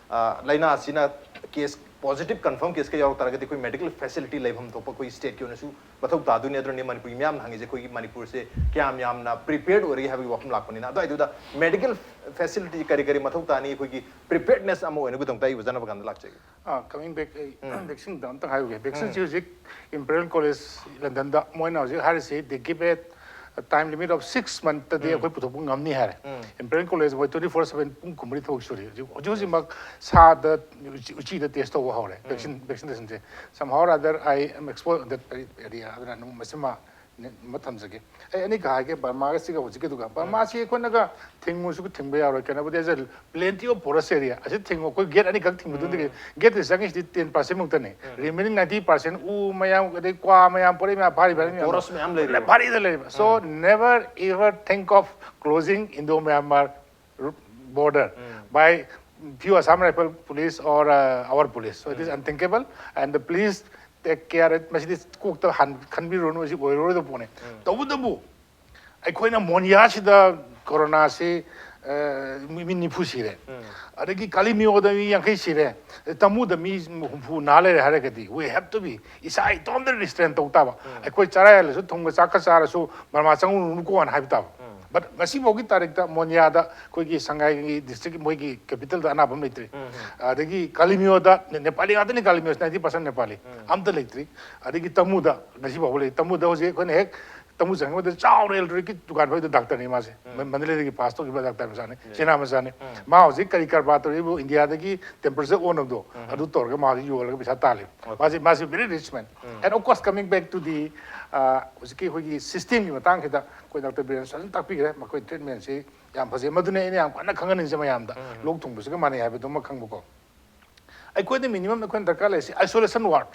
ꯑ, ꯂꯥꯏꯅꯥ ꯑꯁꯤꯅ ꯀꯦꯁ, ꯄꯣꯖꯤꯇꯤꯚ ꯀꯟꯐꯥꯔꯝ ꯀꯦꯁꯀ ꯌꯥꯎꯔꯛ ꯇꯥꯔꯒꯗꯤ ꯑꯩꯈꯣꯏ ꯃꯦꯗꯤꯀꯦꯜ ꯐꯦꯁꯤꯂꯤꯇꯤ ꯂꯩꯐꯝ ꯊꯣꯛꯄ ꯑꯩꯈꯣꯏ ꯁ꯭ꯇꯦꯠꯀꯤ ꯑꯣꯏꯅꯁꯨ ꯃꯊꯧ ꯇꯥꯗꯣꯏꯅꯤ꯫ ꯑꯗꯨꯅꯅꯤ ꯃꯅꯤꯄꯨꯔꯒꯤ ꯃꯤꯌꯥꯝꯅ ꯍꯪꯉꯤꯁꯦ, ꯑꯩꯈꯣꯏꯒꯤ ꯃꯅꯤꯄꯨꯔꯁꯦ ꯀꯌꯥꯝ ꯌꯥꯝꯅ ꯄ꯭ꯔꯤꯄꯦꯌꯔꯗ ꯑꯣꯏꯔꯒꯦ ꯍꯥꯏꯕꯒꯤ ꯋꯥꯐꯝ ꯂꯥꯛꯄꯅꯤꯅ꯫ ꯑꯗꯨꯋꯥꯏꯗꯨꯗ ꯃꯦꯗꯤꯀꯦꯜ ꯐꯦꯁꯤꯂꯤꯇꯤ ꯀꯔꯤ ꯀꯔꯤ ꯃꯊꯧ ꯇꯥꯅꯤ, ꯑꯩꯈꯣꯏꯒꯤ ꯄ꯭ꯔꯤꯄꯦꯌꯔꯗꯅꯦꯁ ꯑꯃ ꯑꯣꯏꯅꯕꯒꯤꯗꯃꯛꯇ ꯑꯩ ꯑꯣꯖꯥ ꯅꯕꯀꯥꯟꯗ ꯂꯥꯛꯆꯒꯦ꯫ ꯑꯥ, coming back, ꯑꯩ ꯎꯝ꯫ ꯚꯦꯛꯁꯤꯟꯗ ꯑꯝꯇꯪ ꯍꯥꯏꯔꯨꯒꯦ꯫ ꯎꯝ꯫ ꯚꯦꯛꯁꯤꯟꯁꯤ ꯍꯧꯖꯤꯛ ꯏꯝꯄꯦꯔꯤꯌꯦꯜ ꯀꯣꯂꯦꯖ ꯂꯟꯗꯟꯗ ꯃꯣꯏꯅ ꯍꯧꯖꯤꯛ ꯍꯥꯏꯔꯤꯁꯤ, they give a time limit of six monthꯇꯗꯤ ꯎꯝ꯫ ꯑꯩꯈꯣꯏ ꯄꯨꯊꯣꯛꯄ ꯉꯝꯅꯤ ꯍꯥꯏꯔꯦ꯫ ꯎꯝ꯫ ꯏꯝꯄꯦꯔꯤꯌꯦꯜ ꯀꯣꯂꯦꯖ ꯃꯣꯏ twenty four seven ꯄꯨꯡ ꯀꯨꯟꯃꯔꯤ ꯊꯕꯛ ꯁꯨꯔꯤ꯫ ꯍꯧꯖꯤꯛ, ꯍꯧꯖꯤꯛ ꯍꯧꯖꯤꯛꯃꯛ ꯁꯥꯗ, ꯎꯆꯤ-, ꯎꯆꯤꯗ ꯇꯦꯁ ꯇꯧꯕ ꯍꯧꯔꯦ, ꯎꯝ꯫ Vaccine, ꯚꯦꯛꯁꯤꯅꯦꯁꯟꯁꯦ꯫ Somehow or other, I am exposed in that area꯫ ꯑꯗꯨꯅ ꯑꯗꯨꯝ ꯃꯁꯤꯃ ꯅꯦ-, ꯑꯃ ꯊꯝꯖꯒꯦ꯫ ꯑꯩ ꯑꯅꯤꯈꯛ ꯍꯥꯏꯒꯦ, ꯕꯔꯃꯥꯒ ꯁꯤꯒ ꯍꯧꯖꯤꯛꯀꯤꯗꯨꯒ꯫ ꯎꯝ꯫ ꯕꯔꯃꯥꯁꯤ ꯑꯩꯈꯣꯏꯅꯒ ꯊꯤꯡꯉꯨꯁꯨ ꯊꯤꯡꯕ ꯌꯥꯔꯣꯏ꯫ ꯀꯩꯅꯣꯕꯨꯗꯤ, as a plenty of forest area꯫ ꯑꯁꯤ ꯊꯤꯡꯉꯨ, ꯑꯩꯈꯣꯏ ꯒꯦꯠ ꯑꯅꯤꯈꯛ ꯊꯤꯡꯕꯗꯨꯗꯒꯤ ꯎꯝ꯫ ꯒꯦꯠꯇ ꯆꯪꯉꯤꯁꯤꯗꯤ ten percent ꯃꯨꯛꯇꯅꯤ꯫ ꯎꯝ꯫ Remaining ninety percent ꯎ ꯃꯌꯥꯝ, ꯑꯗꯩ ꯀ꯭ꯋꯥ ꯃꯌꯥꯝ, ꯄꯣꯔꯩ ꯃꯌꯥꯝ ꯐꯥꯔꯤꯕ ꯃꯌꯥꯝ꯫ Forest ꯃꯌꯥꯝ ꯂꯩꯔꯤꯕ꯫ ꯐꯥꯔꯤꯗ ꯂꯩꯔꯤꯕ꯫ So, um. Never ever think of closing Indo-Myanmar border um. By few Assam Rifle police or, uh, our police꯫ So it is um. Unthinkable and please take care꯫ ꯃꯁꯤꯗꯤ ꯀꯣꯛꯇ ꯍꯥꯟ-, ꯈꯟꯕꯤꯔꯨꯔꯅꯨ, ꯃꯁꯤ ꯑꯣꯏꯔꯔꯣꯏꯗꯕ ꯄꯣꯠꯅꯤ꯫ ꯎꯝ꯫ ꯇꯧꯕꯇꯕꯨ ꯑꯩꯈꯣꯏꯅ ꯃꯣꯟꯌꯥꯁꯤꯗ ꯀꯣꯔꯣꯅꯥꯁꯤ, ꯑ, ꯃꯤ, ꯃꯤ ꯅꯤꯐꯨ ꯁꯤꯔꯦ꯫ ꯎꯝ꯫ ꯑꯗꯒꯤ ꯀꯥꯂꯤꯃꯤꯌꯣꯗ ꯃꯤ ꯌꯥꯡꯈꯩ ꯁꯤꯔꯦ꯫ ꯇꯥꯃꯨꯗ ꯃꯤ ꯍꯨꯝꯐꯨ ꯅꯥ ꯂꯩꯔꯦ ꯍꯥꯏꯔꯒꯗꯤ, we have to be, ꯏꯁꯥ ꯏꯇꯣꯝꯇ ꯔꯤꯁꯇ꯭ꯔꯦꯟ ꯇꯧ ꯇꯥꯕ꯫ ꯎꯝ꯫ ꯑꯩꯈꯣꯏ ꯆꯔꯥ ꯍꯦꯜꯂꯁꯨ ꯊꯨꯝꯒ ꯆꯥꯛꯀ ꯆꯥꯔꯁꯨ ꯕꯔꯃꯥ ꯆꯪꯉꯨꯔꯨꯅꯨꯀꯣꯅ ꯍꯥꯏꯕ ꯇꯥꯕ꯫ ꯎꯝ꯫ But ꯉꯁꯤ ꯐꯥꯎꯒꯤ ꯇꯥꯔꯤꯛꯇ ꯃꯣꯟꯌꯥꯗ ꯑꯩꯈꯣꯏꯒꯤ ꯁꯉꯥꯏꯒꯤ ꯗꯤꯁꯇ꯭ꯔꯤꯛ ꯃꯣꯏꯒꯤ ꯀꯦꯄꯤꯇꯦꯜꯗ ꯑꯅꯥꯕ ꯑꯃ ꯂꯩꯇ꯭ꯔꯤ꯫ ꯎꯝ, ꯎꯝ꯫ ꯑꯗꯒꯤ ꯀꯥꯂꯤꯃꯤꯌꯣꯗ ꯅꯦ-, ꯅꯦꯄꯥꯂꯤ ꯉꯥꯛꯇꯅꯤ, ꯀꯥꯂꯤꯃꯤꯌꯣꯁꯤ ninety percent ꯅꯦꯄꯥꯂꯤ꯫ ꯎꯝ꯫ ꯑꯝꯇ ꯂꯩꯇ꯭ꯔꯤ꯫ ꯑꯗꯒꯤ ꯇꯥꯃꯨꯗ ꯉꯁꯤ ꯐꯥꯎꯕ ꯂꯩ꯫ ꯇꯥꯃꯨꯗ ꯍꯧꯖꯤꯛ ꯑꯩꯈꯣꯏꯅ ꯍꯦꯛ ꯇꯃꯨ ꯆꯪꯕꯗ ꯆꯥꯎꯅ ꯏꯂꯦꯛꯇ꯭ꯔꯤꯛꯀꯤ ꯗꯨꯀꯥꯟ ꯐꯝꯃꯤꯗꯣ ꯗꯥꯛꯇꯔꯅꯤ ꯃꯥꯁꯦ꯫ ꯃ-, ꯃꯟꯗꯂꯦꯗꯒꯤ ꯄꯥꯁ ꯇꯧꯈꯤꯕ ꯗꯥꯛꯇꯔ ꯃꯆꯥꯅꯤ꯫ ꯆꯤꯅꯥ ꯃꯆꯥꯅꯤ꯫ ꯃꯥ ꯍꯧꯖꯤꯛ ꯀꯔꯤ ꯀꯔꯕꯥꯔ ꯇꯧꯔꯤꯕꯨ ꯏꯟꯗꯤꯌꯥꯗꯒꯤ ꯇꯦꯝꯄꯔꯦꯆꯔ ꯑꯣꯟꯅꯕꯗꯣ ꯑꯗꯨ ꯇꯧꯔꯒ ꯃꯥ ꯍꯧꯖꯤꯛ ꯌꯣꯜꯂꯒ ꯄꯩꯁꯥ ꯇꯥꯜꯂꯤ꯫ ꯃꯥꯁꯦ, ꯃꯥꯁꯦ very rich man꯫ And of course, coming back to the, ꯑ, ꯍꯧꯖꯤꯛꯀꯤ ꯑꯩꯈꯣꯏꯒꯤ ꯁꯤꯁꯇꯦꯝꯒꯤ ꯃꯇꯥꯡꯁꯤꯗ ꯑꯩꯈꯣꯏ ꯗꯥꯛꯇꯔ ꯕꯤꯔꯦꯟꯁ ꯐꯖꯅ ꯇꯥꯛꯄꯤꯈ꯭ꯔꯦ꯫ ꯃꯈꯣꯏ ꯇ꯭ꯔꯤꯠꯃꯦꯟꯁꯤ ꯌꯥꯝ ꯐꯖꯩ꯫ ꯃꯗꯨꯅ ꯑꯩꯅ ꯌꯥꯝ ꯀꯟꯅ ꯈꯪꯍꯟꯅꯤꯡꯁꯦ ꯃꯌꯥꯝꯗ꯫ ꯂꯣꯛ ꯊꯨꯡꯕꯁꯤꯒ ꯃꯥꯟꯅꯩ ꯍꯥꯏꯕꯗꯨꯃ ꯈꯪꯕꯀꯣ꯫ ꯑꯩꯈꯣꯏꯗ ꯃꯤꯅꯤꯃꯝ ꯑꯩꯈꯣꯏꯅ ꯗꯔꯀꯥꯔ ꯂꯩꯔꯤꯁꯤ isolation ward꯫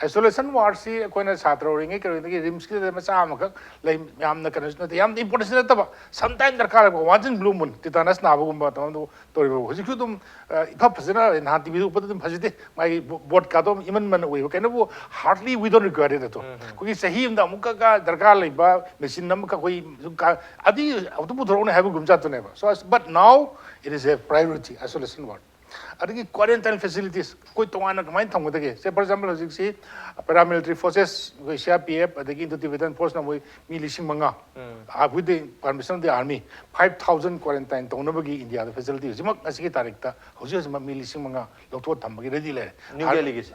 Isolation wardꯁꯤ ꯑꯩꯈꯣꯏꯅ ꯁꯥꯇ꯭ꯔ ꯑꯣꯏꯔꯤꯉꯩ ꯀꯔꯤꯉꯩꯗꯒꯤ ꯔꯤꯝꯁꯀꯤꯗ ꯃꯆꯥ ꯑꯃꯈꯛ ꯂꯩ꯫ ꯌꯥꯝꯅ ꯀꯩꯅꯣꯁꯨ ꯅꯠꯇꯦ, ꯌꯥꯝꯅ importance ꯅꯠꯇꯕ꯫ Sometime ꯗꯔꯀꯥꯔ ꯂꯩꯕ, once in blue moon tetanus ꯅꯥꯕꯒꯨꯝꯕ ꯇꯧꯕꯗꯣ ꯇꯧꯔꯤꯕ꯫ ꯍꯧꯖꯤꯛꯁꯨ ꯑꯗꯨꯝ, ꯑ, ꯏꯐ ꯐꯖꯅ ꯅꯍꯥꯟ ꯇꯤꯚꯤꯗ ꯎꯠꯄꯗ ꯑꯗꯨꯝ ꯐꯖꯗꯦ꯫ ꯃꯥꯒꯤ ꯕꯣ-, ꯕꯣꯠ ꯀꯥꯗꯣ ꯏꯃꯟ ꯃꯟꯅ ꯎꯏꯕ꯫ ꯀꯩꯅꯕꯨ hardly we don't require it ꯑꯗꯣ꯫ ꯑꯩꯈꯣꯏꯒꯤ ꯆꯍꯤ ꯑꯃꯗ ꯑꯃꯨꯛꯀ ꯀ-, ꯗꯔꯀꯥꯔ ꯂꯩꯕ ꯃꯦꯆꯤꯟ ꯑꯃꯈꯛ ꯑꯩꯈꯣꯏ ꯁꯨꯝ ꯀ-, ꯑꯗꯨ ꯑꯃꯨꯛꯇ ꯄꯨꯊꯣꯔꯛꯎꯅꯦ ꯍꯥꯏꯕꯒꯨꯝ ꯖꯥꯠꯇꯨꯅꯦꯕ꯫ So, but now it is a priority, isolation ward꯫ ꯑꯗꯒꯤ quarantine facilities ꯑꯩꯈꯣꯏ ꯇꯣꯉꯥꯟꯅ ꯀꯃꯥꯏꯅ ꯊꯝꯒꯗꯒꯦ? Say, for example, ꯍꯧꯖꯤꯛꯁꯤ paramilitary forces, ꯑꯩꯈꯣꯏ C R P F, ꯑꯗꯒꯤ Indo Tibetan Forceꯅ ꯃꯣꯏ ꯃꯤ ꯂꯤꯁꯤꯡ ꯃꯉꯥ, with the permission of the army, five thousand quarantine ꯇꯧꯅꯕꯒꯤ ꯏꯟꯗꯤꯌꯥꯗ facility ꯍꯧꯖꯤꯛꯃꯛ ꯉꯁꯤꯒꯤ ꯇꯥꯔꯤꯛꯇ ꯍꯧꯖꯤꯛ ꯍꯧꯖꯤꯛꯃꯛ ꯃꯤ ꯂꯤꯁꯤꯡ ꯃꯉꯥ ꯂꯧꯊꯣꯛꯑ ꯊꯝꯕꯒꯤ ready ꯂꯩꯔꯦ꯫ New Delhiꯒꯤꯁꯦ?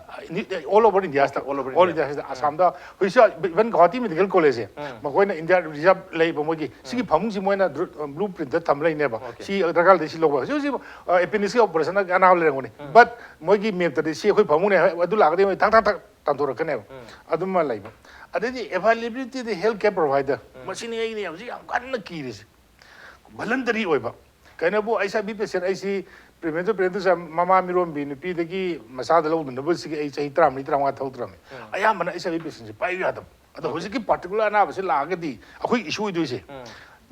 All over Indiaꯁꯤꯗ꯫ All over India꯫ Indiaꯁꯤꯗ, ꯑꯁꯥꯝꯗ ꯍꯧꯖꯤꯛꯁꯨ even Guwahati Medical Collegeꯁꯦ, ꯃꯈꯣꯏꯅ India reserve ꯂꯩꯕ ꯃꯣꯏꯒꯤ ꯁꯤꯒꯤ ꯐꯃꯨꯡꯁꯤ ꯃꯣꯏꯅ ꯗ꯭ꯔꯨ-, blueprintꯇ ꯊꯝ ꯂꯩꯅꯦꯕ꯫ ꯁꯤ ꯗꯔꯀꯥꯔ ꯂꯩ, ꯁꯤ ꯂꯧꯕ꯫ ꯍꯧꯖꯤꯛ ꯍꯧꯖꯤꯛ, ꯑ, appendixꯀꯤ operation ꯑꯅꯥꯕ ꯂꯩꯔꯝꯒꯅꯤ꯫ But ꯃꯣꯏꯒꯤ mapꯇꯗꯤ ꯁꯤ ꯑꯩꯈꯣꯏ ꯐꯃꯨꯡꯅꯦ, ꯑꯗꯨ ꯂꯥꯛꯑꯒꯗꯤ ꯃꯣꯏ ꯊꯛ ꯊꯛ ꯊꯛ ꯇꯥꯟꯊꯣꯔꯛꯀꯅꯦꯕ꯫ ꯑꯗꯨꯃ ꯂꯩꯕ꯫ ꯑꯗꯩꯗꯤ availability of the health care provider꯫ ꯃꯁꯤꯅꯤ ꯑꯩꯅ ꯍꯧꯖꯤꯛ ꯌꯥꯝ ꯀꯟꯅ ꯀꯤꯔꯤꯁꯦ꯫ Voluntary ꯑꯣꯏꯕ꯫ ꯀꯩꯅꯣꯕꯨ HIV patient ꯑꯩꯁꯤ premature pregnancy ꯃꯃꯥ ꯃꯤꯔꯣꯟꯕꯤ ꯅꯨꯄꯤꯗꯒꯤ ꯃꯆꯥꯗ ꯂꯧꯗꯅꯕꯁꯤꯒꯤ ꯑꯩ ꯆꯍꯤ ꯇꯔꯥꯃꯔꯤ, ꯇꯔꯥꯃꯉꯥ ꯊꯕꯛ ꯇꯧꯔꯝꯃꯤ꯫ ꯑꯌꯥꯝꯕꯅ HIV patientꯁꯤ ꯄꯥꯏꯕ ꯌꯥꯗꯕ꯫ ꯑꯗꯣ ꯍꯧꯖꯤꯛꯀꯤ particular ꯑꯅꯥꯕꯁꯤ ꯂꯥꯛꯑꯒꯗꯤ ꯑꯩꯈꯣꯏ issue ꯑꯣꯏꯗꯣꯏꯁꯦ꯫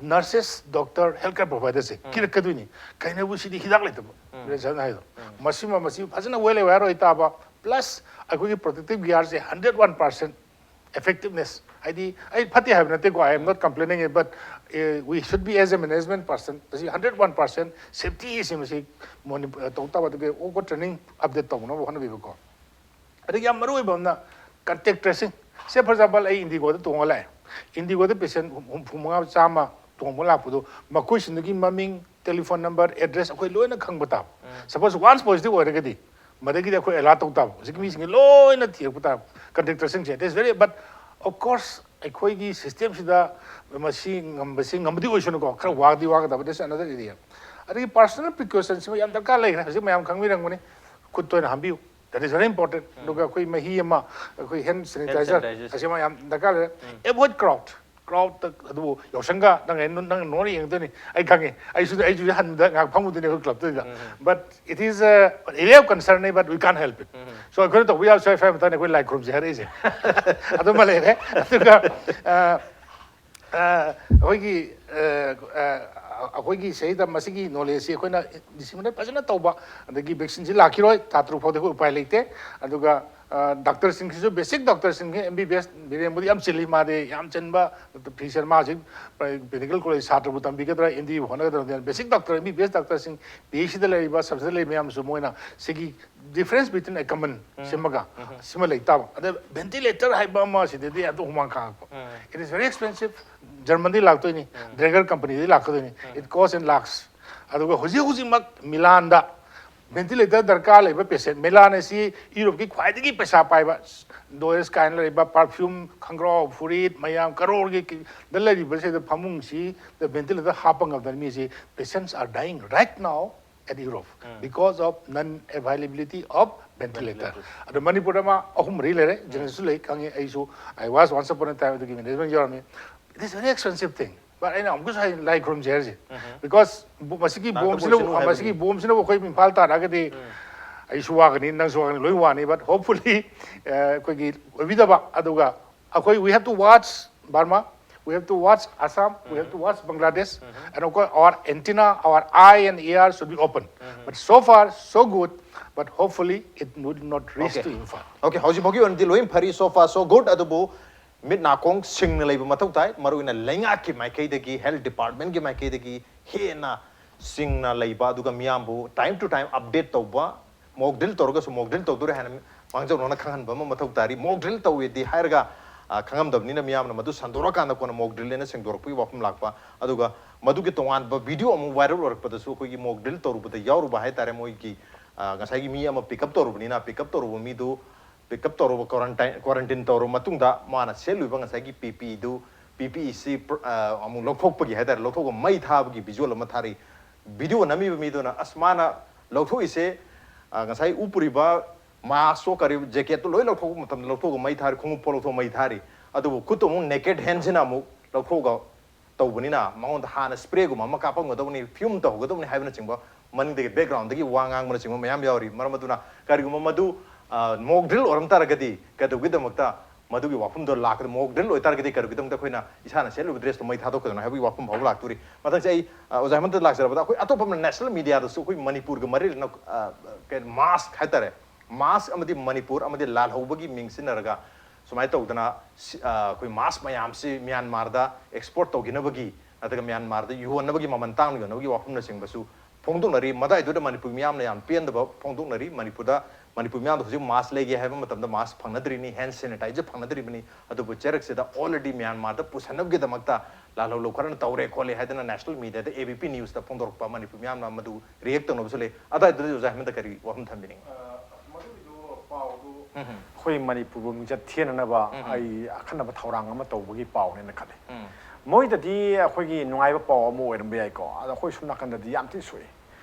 Nurses, doctor, health care providerꯁꯦ ꯀꯤꯔꯛꯀꯗꯣꯏꯅꯤ꯫ ꯀꯩꯅꯣꯕꯨ ꯁꯤꯗꯤ ꯍꯤꯗꯥꯛ ꯂꯩꯇꯕ꯫ ꯕꯤꯔꯦꯟ ꯁꯔꯅ ꯍꯥꯏꯗꯣ꯫ ꯃꯁꯤꯃ, ꯃꯁꯤ ꯐꯖꯅ well aware ꯑꯣꯏ ꯇꯥꯕ, plus ꯑꯩꯈꯣꯏꯒꯤ protective gearꯁꯦ hundred one percent effectiveness꯫ ꯍꯥꯏꯗꯤ ꯑꯩ ꯐꯠꯇꯦ ꯍꯥꯏꯕ ꯅꯠꯇꯦꯀꯣ, I am not complaining, but, uh, we should be as a management person, ꯃꯁꯤ hundred one percent safety ꯑꯁꯤ ꯃꯁꯤ ꯃꯣꯅꯤ-, ꯇꯧ ꯇꯥꯕ, ꯑꯗꯨꯒ ꯑꯣꯀꯣ training update ꯇꯧꯅꯕ ꯍꯣꯠꯅꯕꯤꯕꯀꯣ꯫ ꯑꯗꯒꯤ ꯌꯥꯝ ꯃꯔꯨ ꯑꯣꯏꯕ ꯑꯃꯅ contact tracing꯫ Say, for example, ꯑꯩ IndiGoꯗ ꯇꯣꯡꯉ ꯂꯥꯛꯑꯦ꯫ IndiGoꯗ patient ꯍꯨꯝ-, ꯍꯨꯝꯐꯨ ꯃꯉꯥ, ꯆꯥꯝꯃ ꯇꯣꯡꯕ ꯂꯥꯛꯄꯗꯣ, ꯃꯈꯣꯏꯁꯤꯡꯗꯨꯒꯤ ꯃꯃꯤꯡ, telephone number, address ꯑꯩꯈꯣꯏ ꯂꯣꯏꯅ ꯈꯪꯕ ꯇꯥꯕ꯫ Suppose once positive ꯑꯣꯏꯔꯒꯗꯤ, ꯃꯗꯒꯤꯗꯤ ꯑꯩꯈꯣꯏ alert ꯇꯧ ꯇꯥꯕ꯫ ꯍꯧꯖꯤꯛꯀꯤ ꯃꯤꯁꯤꯡꯁꯦ ꯂꯣꯏꯅ ꯊꯤꯔꯛꯄ ꯇꯥꯕ꯫ Contact tracingꯁꯦ, it is very, but of course, ꯑꯩꯈꯣꯏꯒꯤ system ꯁꯤꯗ ꯃꯁꯤ ꯉꯝꯕꯁꯤ ꯉꯝꯕꯗꯤ ꯑꯣꯏꯁꯅꯨꯀꯣ, ꯈꯔ ꯋꯥꯒꯗꯤ ꯋꯥꯒꯗꯕ, that's another area. ꯑꯗꯒꯤ personal precaution ꯁꯤꯃ ꯌꯥꯝ ꯗꯔꯀꯥꯔ ꯂꯩꯈ꯭ꯔꯦ꯫ ꯍꯧꯖꯤꯛ ꯃꯌꯥꯝ ꯈꯪꯕꯤꯔꯝꯒꯅꯤ, ꯈꯨꯠꯇ ꯑꯣꯏꯅ ꯍꯥꯝꯕꯤꯌꯨ, that is very important. ꯑꯗꯨꯒ ꯑꯩꯈꯣꯏ ꯃꯍꯤ ꯑꯃ, ꯑꯩꯈꯣꯏ hand sanitizer, ꯑꯁꯤꯃ ꯌꯥꯝ ꯗꯔꯀꯥꯔ ꯂꯩꯔꯦ. Avoid crowd. Crowd ꯇ ꯑꯗꯨꯕꯨ ꯌꯥꯎꯁꯪꯒ ꯅꯪ, ꯅꯪ ꯅꯣꯔ ꯌꯦꯡꯗꯣꯏꯅꯤ, ꯑꯩ ꯈꯪꯉꯦ꯫ ꯑꯩꯁꯨ, ꯑꯩꯁꯨ ꯍꯟꯕꯗ ꯉꯥꯏꯍꯥꯛ ꯐꯝꯃꯨꯗꯣꯏꯅꯤ ꯑꯩꯈꯣꯏ club ꯇꯨꯗ. But it is a area of concern, but we can't help it. So ꯑꯩꯈꯣꯏꯅ ꯇꯧꯕ ꯌꯥꯕꯁꯦ ꯐꯔꯦ, ꯃꯇꯥꯡꯗ ꯑꯩꯈꯣꯏ ꯂꯥꯏ ꯈꯨꯔꯨꯝꯁꯦ ꯍꯥꯏꯔꯛꯏꯁꯦ꯫ ꯑꯗꯨꯃ ꯂꯩꯔꯦ꯫ ꯑꯗꯨꯒ ꯑ, ꯑ, ꯑꯩꯈꯣꯏꯒꯤ ꯑ, ꯑ, ꯑꯩꯈꯣꯏꯒꯤ ꯁꯤꯗꯩꯗ ꯃꯁꯤꯒꯤ knowledge ꯁꯤ ꯑꯩꯈꯣꯏꯅ disseminate ꯐꯖꯅ ꯇꯧꯕ, ꯑꯗꯒꯤ vaccine ꯁꯤ ꯂꯥꯛꯈꯤꯔꯣꯏ, ꯊꯥ ꯇꯔꯨꯛ ꯐꯥꯎꯗꯤ ꯑꯩꯈꯣꯏ ꯎꯄꯥꯏ ꯂꯩꯇꯦ꯫ ꯑꯗꯨꯒ ꯗꯥꯛꯇꯔꯁꯤꯡꯁꯤꯁꯨ, basic ꯗꯥꯛꯇꯔꯁꯤꯡꯁꯤ, M B B S ꯕꯤꯔꯦꯟꯕꯨꯗꯤ ꯌꯥꯝ ꯆꯤꯜꯂꯤ, ꯃꯥꯗꯤ ꯌꯥꯝ ꯆꯤꯟꯕ physician, ꯃꯥ ꯍꯧꯖꯤꯛ medical college ꯁꯥꯇ꯭ꯔꯕꯨ ꯇꯝꯕꯤꯒꯗ꯭ꯔꯥ, M D ꯕꯨ ꯍꯣꯠꯅꯒꯗ꯭ꯔꯥ, basic doctor, M B B S ꯗꯥꯛꯇꯔꯁꯤꯡ, P H C ꯗ ꯂꯩꯔꯤꯕ, ꯁꯕꯁꯤꯗ ꯂꯩꯔꯤꯕ ꯃꯌꯥꯝꯁꯨ ꯃꯣꯏꯅ ꯁꯤꯒꯤ difference between a common ꯁꯤꯃꯒ ꯁꯤꯃ ꯂꯩ ꯇꯥꯕ꯫ ꯑꯗ ventilator ꯍꯥꯏꯕ ꯑꯃ ꯁꯤꯗꯗꯤ ꯑꯗꯨ ꯍꯨꯃꯥꯡ ꯀꯥꯡꯉꯛꯄ꯫ It is very expensive. ꯖꯔꯃꯟꯗꯒꯤ ꯂꯥꯛꯇꯣꯏꯅꯤ, Dräger company ꯗꯒꯤ ꯂꯥꯛꯀꯗꯣꯏꯅꯤ, it cost in lakhs. ꯑꯗꯨꯒ ꯍꯧꯖꯤꯛ ꯍꯧꯖꯤꯛꯃꯛ ꯃꯤꯂꯥꯟꯗ ventilator ꯗꯔꯀꯥꯔ ꯂꯩꯕ patient, ꯃꯤꯂꯥꯟ ꯑꯁꯤ ꯌꯨꯔꯣꯞꯀꯤ ꯈ꯭ꯋꯥꯏꯗꯒꯤ ꯄꯩꯁꯥ ꯄꯥꯏꯕ, Deutz ꯀꯥꯏꯅ ꯂꯩꯔꯤꯕ perfume, ꯈꯪꯒ꯭ꯔꯥꯎ, ꯐꯨꯔꯤꯠ, ꯃꯌꯥꯝ ꯀꯔꯣꯔꯒꯤ ꯗ ꯂꯩꯔꯤꯕꯁꯤꯗ ꯐꯃꯨꯡꯁꯤꯗ ventilator ꯍꯥꯞꯄ ꯉꯝꯗꯅ ꯃꯤꯁꯤ, patients are dying right now at Europe because of non availability of ventilator. ꯑꯗꯣ ꯃꯅꯤꯄꯨꯔꯗ ꯑꯃ ꯑꯍꯨꯝ ꯃꯔꯤ ꯂꯩꯔꯦ, ꯖꯦꯅꯤꯝꯁꯁꯨ ꯂꯩ, ꯈꯪꯉꯤ ꯑꯩꯁꯨ, I was once upon a time ꯑꯗꯨꯒꯤ management ꯌꯥꯎꯔꯝꯃꯤ. It is very expensive thing. But ꯑꯩꯅ ꯑꯃꯨꯛꯀꯁꯨ ꯍꯥꯏ, ꯂꯥꯏ ꯈꯨꯔꯨꯝꯁꯦ ꯍꯥꯏꯔꯤꯁꯦ, because ꯕꯣ-, ꯃꯁꯤꯒꯤ ꯂꯥꯛꯇꯕ bomb ꯁꯤꯅꯕꯨ, ꯑꯣꯏꯁꯅꯨ ꯍꯥꯏꯕꯅꯤ꯫ ꯃꯁꯤꯒꯤ bomb ꯁꯤꯅꯕꯨ ꯑꯩꯈꯣꯏ ꯏꯝꯐꯥꯜ ꯇꯥꯔꯛꯑꯒꯗꯤ ꯑꯩꯁꯨ ꯋꯥꯒꯅꯤ, ꯅꯪꯁꯨ ꯋꯥꯒꯅꯤ, ꯂꯣꯏ ꯋꯥꯅꯤ, but hopefully ꯑꯩꯈꯣꯏꯒꯤ ꯑꯣꯏꯕꯤꯗꯕ, ꯑꯗꯨꯒ ꯑꯩꯈꯣꯏ, we have to watch Burma, we have to watch Assam, we have to watch Bangladesh, and of course our antenna, our eye and ear should be open. But so far so good, but hopefully it would not reach Okay. to Imphal. Okay, ꯍꯧꯖꯤꯛ ꯐꯥꯎꯒꯤ ꯑꯣꯏꯅꯗꯤ ꯂꯣꯏ ꯐꯔꯤ, so far so good. ꯑꯗꯨꯕꯨ ꯃꯤꯠ ꯅꯥꯀꯣꯡ ꯁꯤꯡꯅ ꯂꯩꯕ ꯃꯊꯧ ꯇꯥꯏ, ꯃꯔꯨꯑꯣꯏꯅ ꯂꯩꯉꯥꯛꯀꯤ ꯃꯥꯏꯀꯩꯗꯒꯤ, health department ꯀꯤ ꯃꯥꯏꯀꯩꯗꯒꯤ ꯍꯦꯟꯅ ꯁꯤꯡꯅ ꯂꯩꯕ, ꯑꯗꯨꯒ ꯃꯤꯌꯥꯝꯕꯨ time to time update ꯇꯧꯕ, mock drill ꯇꯧꯔꯒꯁꯨ mock drill ꯇꯧꯗꯣꯔꯦ ꯍꯥꯏꯅ ꯃꯥꯡꯖꯧꯅꯅ ꯈꯪꯍꯟꯕ ꯑꯃ ꯃꯊꯧ ꯇꯥꯔꯤ꯫ Mock drill ꯇꯧꯋꯦꯗꯤ ꯍꯥꯏꯔꯒ, ꯑ, ꯈꯪꯉꯝꯗꯕꯅꯤꯅ ꯃꯤꯌꯥꯝꯅ ꯃꯗꯨ ꯁꯟꯗꯣꯔꯛꯑꯀꯥꯟꯗ ꯀꯣꯟꯅ mock drill ꯍꯥꯏꯅ ꯁꯦꯡꯗꯣꯔꯛꯄꯒꯤ ꯋꯥꯐꯝ ꯂꯥꯛꯄ, ꯑꯗꯨꯒ ꯃꯗꯨꯒꯤ ꯇꯣꯉꯥꯟꯕ video ꯑꯃꯨꯛ viral ꯑꯣꯏꯔꯛꯄꯗꯁꯨ ꯑꯩꯈꯣꯏꯒꯤ mock drill ꯇꯧꯔꯨꯕꯗ ꯌꯥꯎꯔꯨꯕ ꯍꯥꯏ ꯇꯥꯔꯦ, ꯃꯣꯏꯒꯤ, ꯑ, ꯉꯁꯥꯏꯒꯤ ꯃꯤ ꯑꯃ pick up ꯇꯧꯔꯨꯕꯅꯤꯅ, pick up ꯇꯧꯔꯨꯕ ꯃꯤꯗꯨ ꯄꯤꯛ ꯑꯞ ꯇꯧꯔꯕ, ꯀ꯭ꯋꯥꯔꯟꯇꯥꯏꯟ ꯀ꯭ꯋꯥꯔꯟꯇꯤꯟ ꯇꯧꯔꯕ ꯃꯇꯨꯡꯗ ꯃꯥꯅ ꯁꯦꯠꯂꯤꯕ ꯉꯁꯥꯏꯒꯤ ꯄꯤ ꯄꯤ ꯏꯗꯨ, ꯄꯤ ꯄꯤ ꯏꯁꯤ ꯑꯃꯨꯛ ꯂꯧꯊꯣꯛꯄꯒꯤ ꯍꯥꯏꯇꯥꯔꯦ, ꯂꯧꯊꯣꯛꯑꯒ ꯃꯩ ꯊꯥꯕꯒꯤ ꯚꯤꯖꯨꯑꯦꯜ ꯑꯃ ꯊꯥꯔꯤ꯫ ꯚꯤꯗꯤꯑꯣ ꯅꯝꯃꯤꯕ ꯃꯤꯗꯨꯅ ꯑꯁ ꯃꯥꯅ ꯂꯧꯊꯣꯛꯏꯁꯦ, ꯑ, ꯉꯁꯥꯏ ꯎꯞꯄꯨꯔꯤꯕ ꯃꯥꯁꯇꯣ ꯀꯔꯤ ꯖꯦꯀꯦꯠꯇꯣ ꯂꯣꯏ ꯂꯧꯊꯣꯛꯄ ꯃꯇꯝꯗ ꯂꯧꯊꯣꯛꯑꯒ ꯃꯩ ꯊꯥꯔꯤ, ꯈꯣꯡꯎꯞ ꯐꯥꯎ ꯂꯧꯊꯣꯛꯑꯒ ꯃꯩ ꯊꯥꯔꯤ꯫ ꯑꯗꯨꯕꯨ ꯈꯨꯠꯇꯣ ꯑꯃꯨꯛ ꯅꯦꯀꯦꯠ ꯍꯦꯟꯁꯤꯅ ꯑꯃꯨꯛ ꯂꯧꯊꯣꯛꯑꯒ ꯇꯧꯕꯅꯤꯅ ꯃꯉꯣꯟꯗ ꯍꯥꯟꯅ ꯁ꯭ꯄ꯭ꯔꯦꯒꯨꯝꯕ ꯑꯃ ꯀꯥꯞꯄꯝꯒꯗꯕꯅꯤ, ꯐꯤꯌꯨꯝ ꯇꯧꯍꯧꯒꯗꯕꯅꯤ ꯍꯥꯏꯕꯅꯆꯤꯡꯕ ꯃꯅꯤꯡꯗꯒꯤ ꯕꯦꯛꯒ꯭ꯔꯥꯎꯟꯗꯒꯤ ꯋꯥ ꯉꯥꯡꯕꯅꯆꯤꯡꯕ ꯃꯌꯥꯝ ꯌꯥꯎꯔꯤ꯫ ꯃꯔꯝ ꯑꯗꯨꯅ ꯀꯔꯤꯒꯨꯝꯕ ꯃꯗꯨ ꯃꯣꯛ ꯗ꯭ꯔꯤꯜ ꯑꯣꯏꯔꯝ ꯇꯥꯔꯒꯗꯤ ꯀꯩꯗꯧꯒꯤꯗꯃꯛꯇ ꯃꯗꯨꯒꯤ ꯋꯥꯐꯝꯗꯣ ꯂꯥꯛꯀꯗ ꯃꯣꯛ ꯗ꯭ꯔꯤꯜ ꯑꯣꯏꯇꯥꯔꯒꯗꯤ ꯀꯔꯤꯒꯤꯗꯃꯛꯇ ꯑꯩꯈꯣꯏꯅ ꯏꯁꯥꯅ ꯁꯦꯠꯂꯤꯕ ꯗ꯭ꯔꯦꯁꯇꯣ ꯃꯩ ꯊꯥꯗꯣꯛꯀꯗꯣꯏꯅꯣ ꯍꯥꯏꯕꯒꯤ ꯋꯥꯐꯝ ꯐꯥꯎꯕ ꯂꯥꯛꯇꯣꯔꯤ꯫ ꯃꯊꯪꯁꯦ ꯑꯩ ꯑ, ꯑꯣꯖꯥ ꯍꯦꯃꯟꯇ ꯂꯥꯛꯆꯔꯕꯗ ꯑꯩꯈꯣꯏ ꯑꯇꯣꯞꯄ ꯑꯃꯅ ꯅꯦꯁꯅꯦꯜ ꯃꯤꯗꯤꯌꯥꯗꯁꯨ ꯑꯩꯈꯣꯏ ꯃꯅꯤꯄꯨꯔꯒ ꯃꯔꯤ ꯂꯩꯅ, ꯑ, ꯀꯩ, ꯃꯥꯁ ꯍꯥꯏꯇꯥꯔꯦ, ꯃꯥꯁ ꯑꯃꯗꯤ ꯃꯅꯤꯄꯨꯔ ꯑꯃꯗꯤ ꯂꯥꯜꯍꯧꯕꯒꯤ ꯃꯤꯡ ꯁꯤꯖꯤꯟꯅꯔꯒ ꯁꯨꯃꯥꯏꯅ ꯇꯧꯗꯅ ꯁꯤ-, ꯑ, ꯑꯩꯈꯣꯏ ꯃꯥꯁ ꯃꯌꯥꯝꯁꯤ ꯃ꯭ꯌꯥꯟꯃꯥꯔꯗ ꯑꯦꯛꯁꯄꯣꯔꯠ ꯇꯧꯈꯤꯅꯕꯒꯤ ꯅꯠꯇ꯭ꯔꯒ ꯃ꯭ꯌꯥꯟꯃꯥꯔꯗ ꯌꯣꯟꯅꯕꯒꯤ, ꯃꯃꯜ ꯇꯥꯡꯅ ꯌꯣꯟꯅꯕꯒꯤ ꯋꯥꯐꯝꯅꯆꯤꯡꯕꯁꯨ ꯐꯣꯡꯗꯣꯛꯅꯔꯤ꯫ ꯃꯗꯥꯏꯗꯨꯗ ꯃꯅꯤꯄꯨꯔ ꯃꯤꯌꯥꯝꯅ ꯌꯥꯝ ꯄꯦꯟꯗꯕ ꯐꯣꯡꯗꯣꯛꯅꯔꯤ꯫ ꯃꯅꯤꯄꯨꯔꯗ, ꯃꯅꯤꯄꯨꯔ ꯃꯤꯌꯥꯝꯗ ꯍꯧꯖꯤꯛ ꯃꯥꯁ ꯂꯩꯒꯦ ꯍꯥꯏꯕ ꯃꯇꯝꯗ ꯃꯥꯁ ꯐꯪꯅꯗ꯭ꯔꯤꯅꯤ, ꯍꯦꯟ ꯁꯦꯅꯤꯇꯥꯏꯖꯔ ꯐꯪꯅꯗ꯭ꯔꯤꯕꯅꯤ꯫ ꯑꯗꯨꯕꯨ ꯆꯩꯔꯛꯁꯤꯗ ꯑꯣꯜꯔꯦꯗꯤ ꯃ꯭ꯌꯥꯟꯃꯥꯔꯗ ꯄꯨꯁꯟꯅꯕꯒꯤꯗꯃꯛꯇ ꯂꯥꯜꯍꯧꯂꯨ ꯈꯔꯅ ꯇꯧꯔꯦ ꯈꯣꯠꯂꯦ ꯍꯥꯏꯗꯅ ꯅꯦꯁꯅꯦꯜ ꯃꯤꯗꯤꯌꯥꯗ, ꯑꯦ ꯕꯤ ꯄꯤ ꯅ꯭ꯌꯨꯁꯇ ꯐꯣꯡꯗꯣꯔꯛꯄ, ꯃꯅꯤꯄꯨꯔ ꯃꯤꯌꯥꯝꯅ ꯃꯗꯨ ꯔꯤꯌꯦꯛ ꯇꯧꯅꯕꯁꯨ ꯂꯩ꯫ ꯑꯗꯥꯏꯗꯨꯗ ꯑꯣꯖꯥ ꯍꯦꯃꯟꯇ ꯀꯔꯤ ꯋꯥꯐꯝ ꯊꯝꯕꯤꯅꯤꯡꯉꯤ? ꯑ, ꯃꯗꯨꯒꯤꯗꯣ ꯄꯥꯎꯗꯨ ꯎꯝ ꯍꯝ꯫ ꯑꯩꯈꯣꯏ ꯃꯅꯤꯄꯨꯔꯕꯨ ꯃꯤꯡꯆꯠ ꯊꯤꯍꯟꯅꯅꯕ ꯎꯝ ꯍꯝ꯫ ꯑꯩ ꯑꯈꯟꯅꯕ ꯊꯧꯔꯥꯡ ꯑꯃ ꯇꯧꯕꯒꯤ ꯄꯥꯎꯅꯦꯅ ꯈꯜꯂꯤ꯫ ꯎꯝ꯫ ꯃꯣꯏꯗꯗꯤ ꯑꯩꯈꯣꯏꯒꯤ ꯅꯨꯡꯉꯥꯏꯕ ꯄꯥꯎ ꯑꯃ ꯑꯣꯏꯔꯝꯕ ꯌꯥꯏꯀꯣ, ꯑꯗꯣ ꯑꯩꯈꯣꯏ ꯁꯣꯝ ꯅꯥꯀꯟꯗꯗꯤ ꯌꯥꯝ ꯊꯤ ꯁꯣꯛꯏ꯫